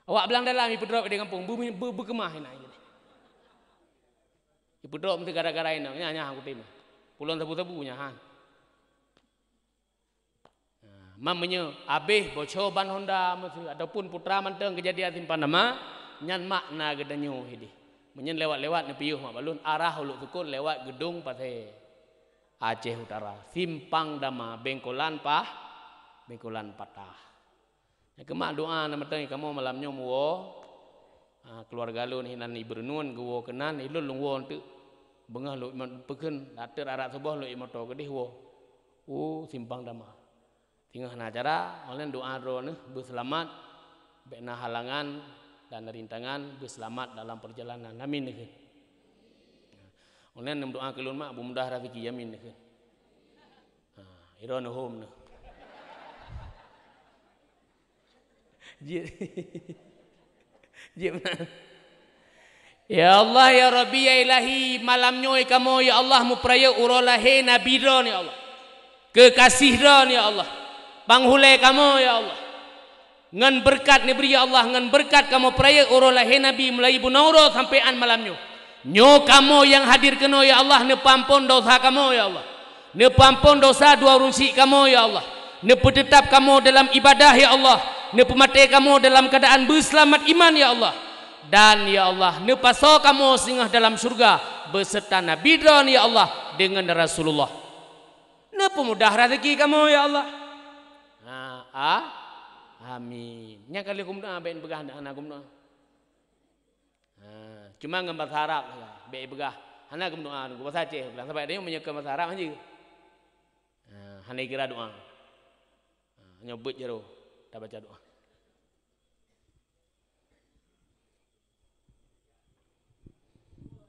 Awak Blang Dalam ipeudrop idéh gampông, beu-, beu-, beukeumah inan. Ipeudrop meusti gara-gara inong, nyan, nyan han kutem. Pulon sabu-sabu nyan han. Nah, man meunyoe abéh boco ban honda meuseue ataupun putra mantong keujadian simpang dama, nyan makna geutanyoe idéh. Meunyoe lewat-lewat neupiôh mak bak lôn arah Uluk Sukon lewat Geudong Pasé, Aceh Utara, simpang dama bengkolan pah, bengkolan patah. Nyang keuh mak doa na mantong kamoe malam nyoe meuwoe, ah, keuluwarga lôn hinan ibeureunon geuwoe keunan, ilôn lôn woe eunteuk beungoh lôn peukheun, ateueh rara suboh lôn ék moto keudéh woe u simpang dama. Singoh na acara, ulôn doa droeneuh beuseulamat, bék na halangan dan rintangan, beuseulamat dalam peurjalanan. Amin neukheun. Ulôn neudoa keu lôn mak beumudah raseuki, amin neukheun. Ha, iroe neuhom neuh. Jeuet. Jeuet meunan. Ya Allah, ya Rabbi, ya Ilahi, malam nyoe kamoe, ya Allah, meupeurayeuk uroe lahé Nabi Droe, ya Allah. Keukasih Droe, ya Allah. Panghulée kamoe, ya Allah. Ngon beureukat neubri, ya Allah, ngon beureukat kamoe peurayeuk uroe lahé Nabi mulai bunoe uroe sampoe án malam nyoe. Nyoe kamoe nyang hadir keunoe, ya Allah, neupeuamphon dosa kamoe, ya Allah. Neupeuamphon dosa dua ureuëng syiek kamoe, ya Allah. Neupeuteutab kamoe dalam ibadah, ya Allah. Neupeumaté kamoe dalam keuadaan beuseulamat iman, ya Allah. Dan, ya Allah, neupasoe kamoe singoh dalam syeuruga beuseurta Nabi Droeneuh, ya Allah, deungon Rasulullah. Neupeumudah raseuki kamoe, ya Allah. Ha, a-, amin. Nyang ka lheueh kumeudoa, bék neupeugah hana kumeudoa. Ha, cuma ngon basa Arab sagai, bék ipeugah, "Hana kumeudoa, nunggu basa Aceh," peugah. Sabab tanyoe meunyoe keu basa Arab hana jeuet. Ha, hana ikira doa. Ha, nyoe beuet jaroe tabaca doa.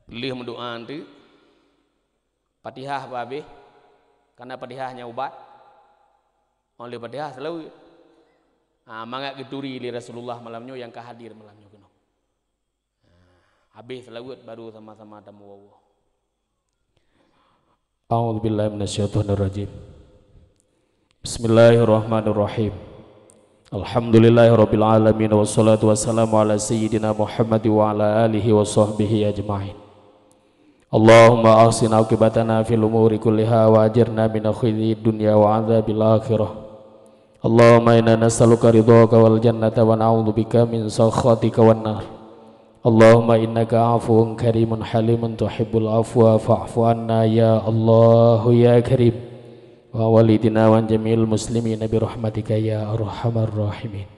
Lheueh meudoa teuk, Fatihah beu habéh, kareuna Fatihah nyan ubat. Óh lheueh Fatihah seulaweuet. Ah, mangat geuturi lé Rasulullah malam nyoe nyang ka hadir malam nyoe keunoe. Ah, habéh seulaweuet baru sama-sama tamuwoe. A'udzubillahi minasyaitonirrajim. Bismillahirrahmanirrahim. Alhamdulillahirabbil alamin, wassalatu wassalamu ala sayyidina Muhammad wa ala alihi wa sahbihi ajma'in. Allahumma ahsin aqibatana fil umuri kulliha wa ajirna min khizyid dunya wa adzabil akhirah. Allahumma inna nas'aluka ridhaka wal jannata wa na'udzubika min sakhatika wan nar. Allahumma innaka afuwun karimun halimun tuhibbul afwa fa'fu anna ya Allah ya Karim. Wa walidina wa jami'il muslimina bi rahmatika ya arhamar rahimin.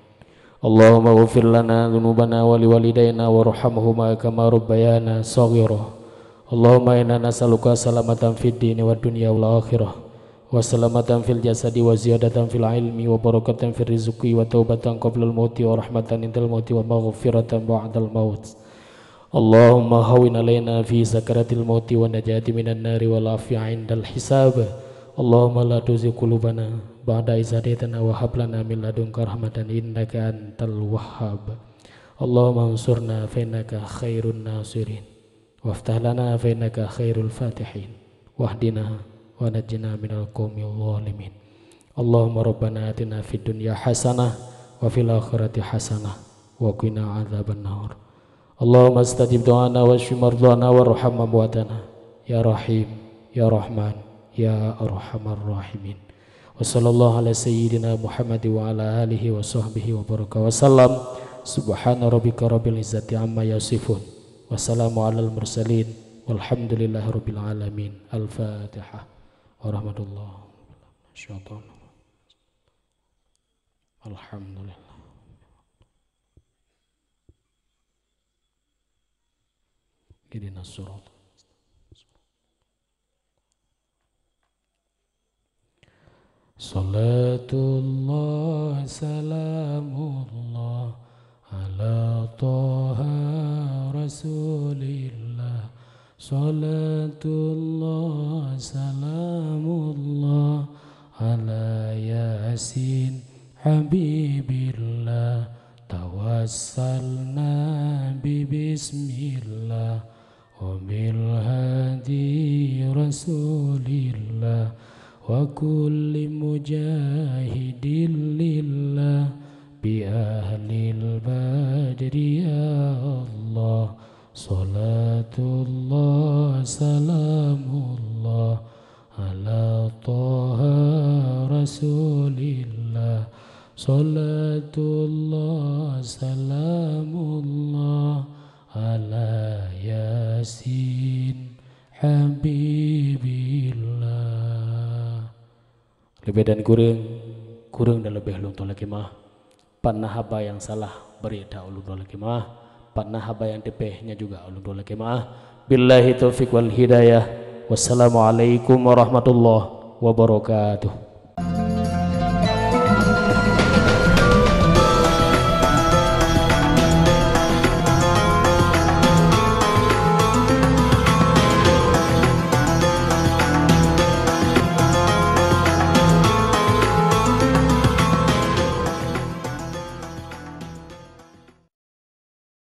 Allahumma ghfir lana dzunubana wa liwalidaina warhamhuma kama rabbayana shaghira. Allahumma inna nas'aluka salamatan fid dini wad dunya wal akhirah, wa salamatan fil jasadi wa ziyadatan fil ilmi wa barakatan fir rizqi wa taubatan qablal mauti wa rahmatan indal mauti wa maghfiratan ba'dal maut. Allahumma hawwin alaina fi sakaratil mauti wa najati minan nari wal afiyah indal hisab. Allahumma la tuzigh qulubana ba'da idh hadaytana wa hab lana min ladunka rahmatan innaka antal wahhab. Allahumma ansurna fa innaka khairun nasirin. Waftah lana fa innaka khairul fatihin. Wahdina wa najjina minal qaumil zalimin. Allahumma rabbana atina fid dunya hasanah wa fil akhirati hasanah wa qina adzabannar. Allahumma stajib du'ana wasyfi mardhana warham amwatana. Ya Rahim, ya Rahman, ya Arhamar Rahimin. Wa sallallahu ala sayyidina Muhammad wa ala alihi wa sahbihi wa baraka wa sallam. Subhana rabbika rabbil izzati amma yasifun. Wa salamu alal mursalin. Walhamdulillahi rabbil alamin. Al-Fatihah. Warahmatullah. Syaitan. Alhamdulillah. Ihdinas siratal Salatullah, salamullah, ala Taha Rasulillah. Salatullah, salamullah, ala Yasin Habibillah. Tawassalna bi bismillah. Wa bil hadi Rasulillah, wa kulli mujahidin lillah, bi ahlil badri ya Allah. Salatullah, salamullah, ala Taha Rasulillah. Salatullah, salamullah, ala Yasin Habibillah. Leubeh dan kureueng, kureueng dan leubeh ulôn tuan lakée meu'ah. Pat na haba nyang salah, bri that ulôn tuan lakée meu'ah. Pat na haba nyang teupeh, nyan juga ulôn tuan lakée meu'ah. Billahi taufiq wal hidayah. Wassalamualaikum warahmatullahi wabarakatuh.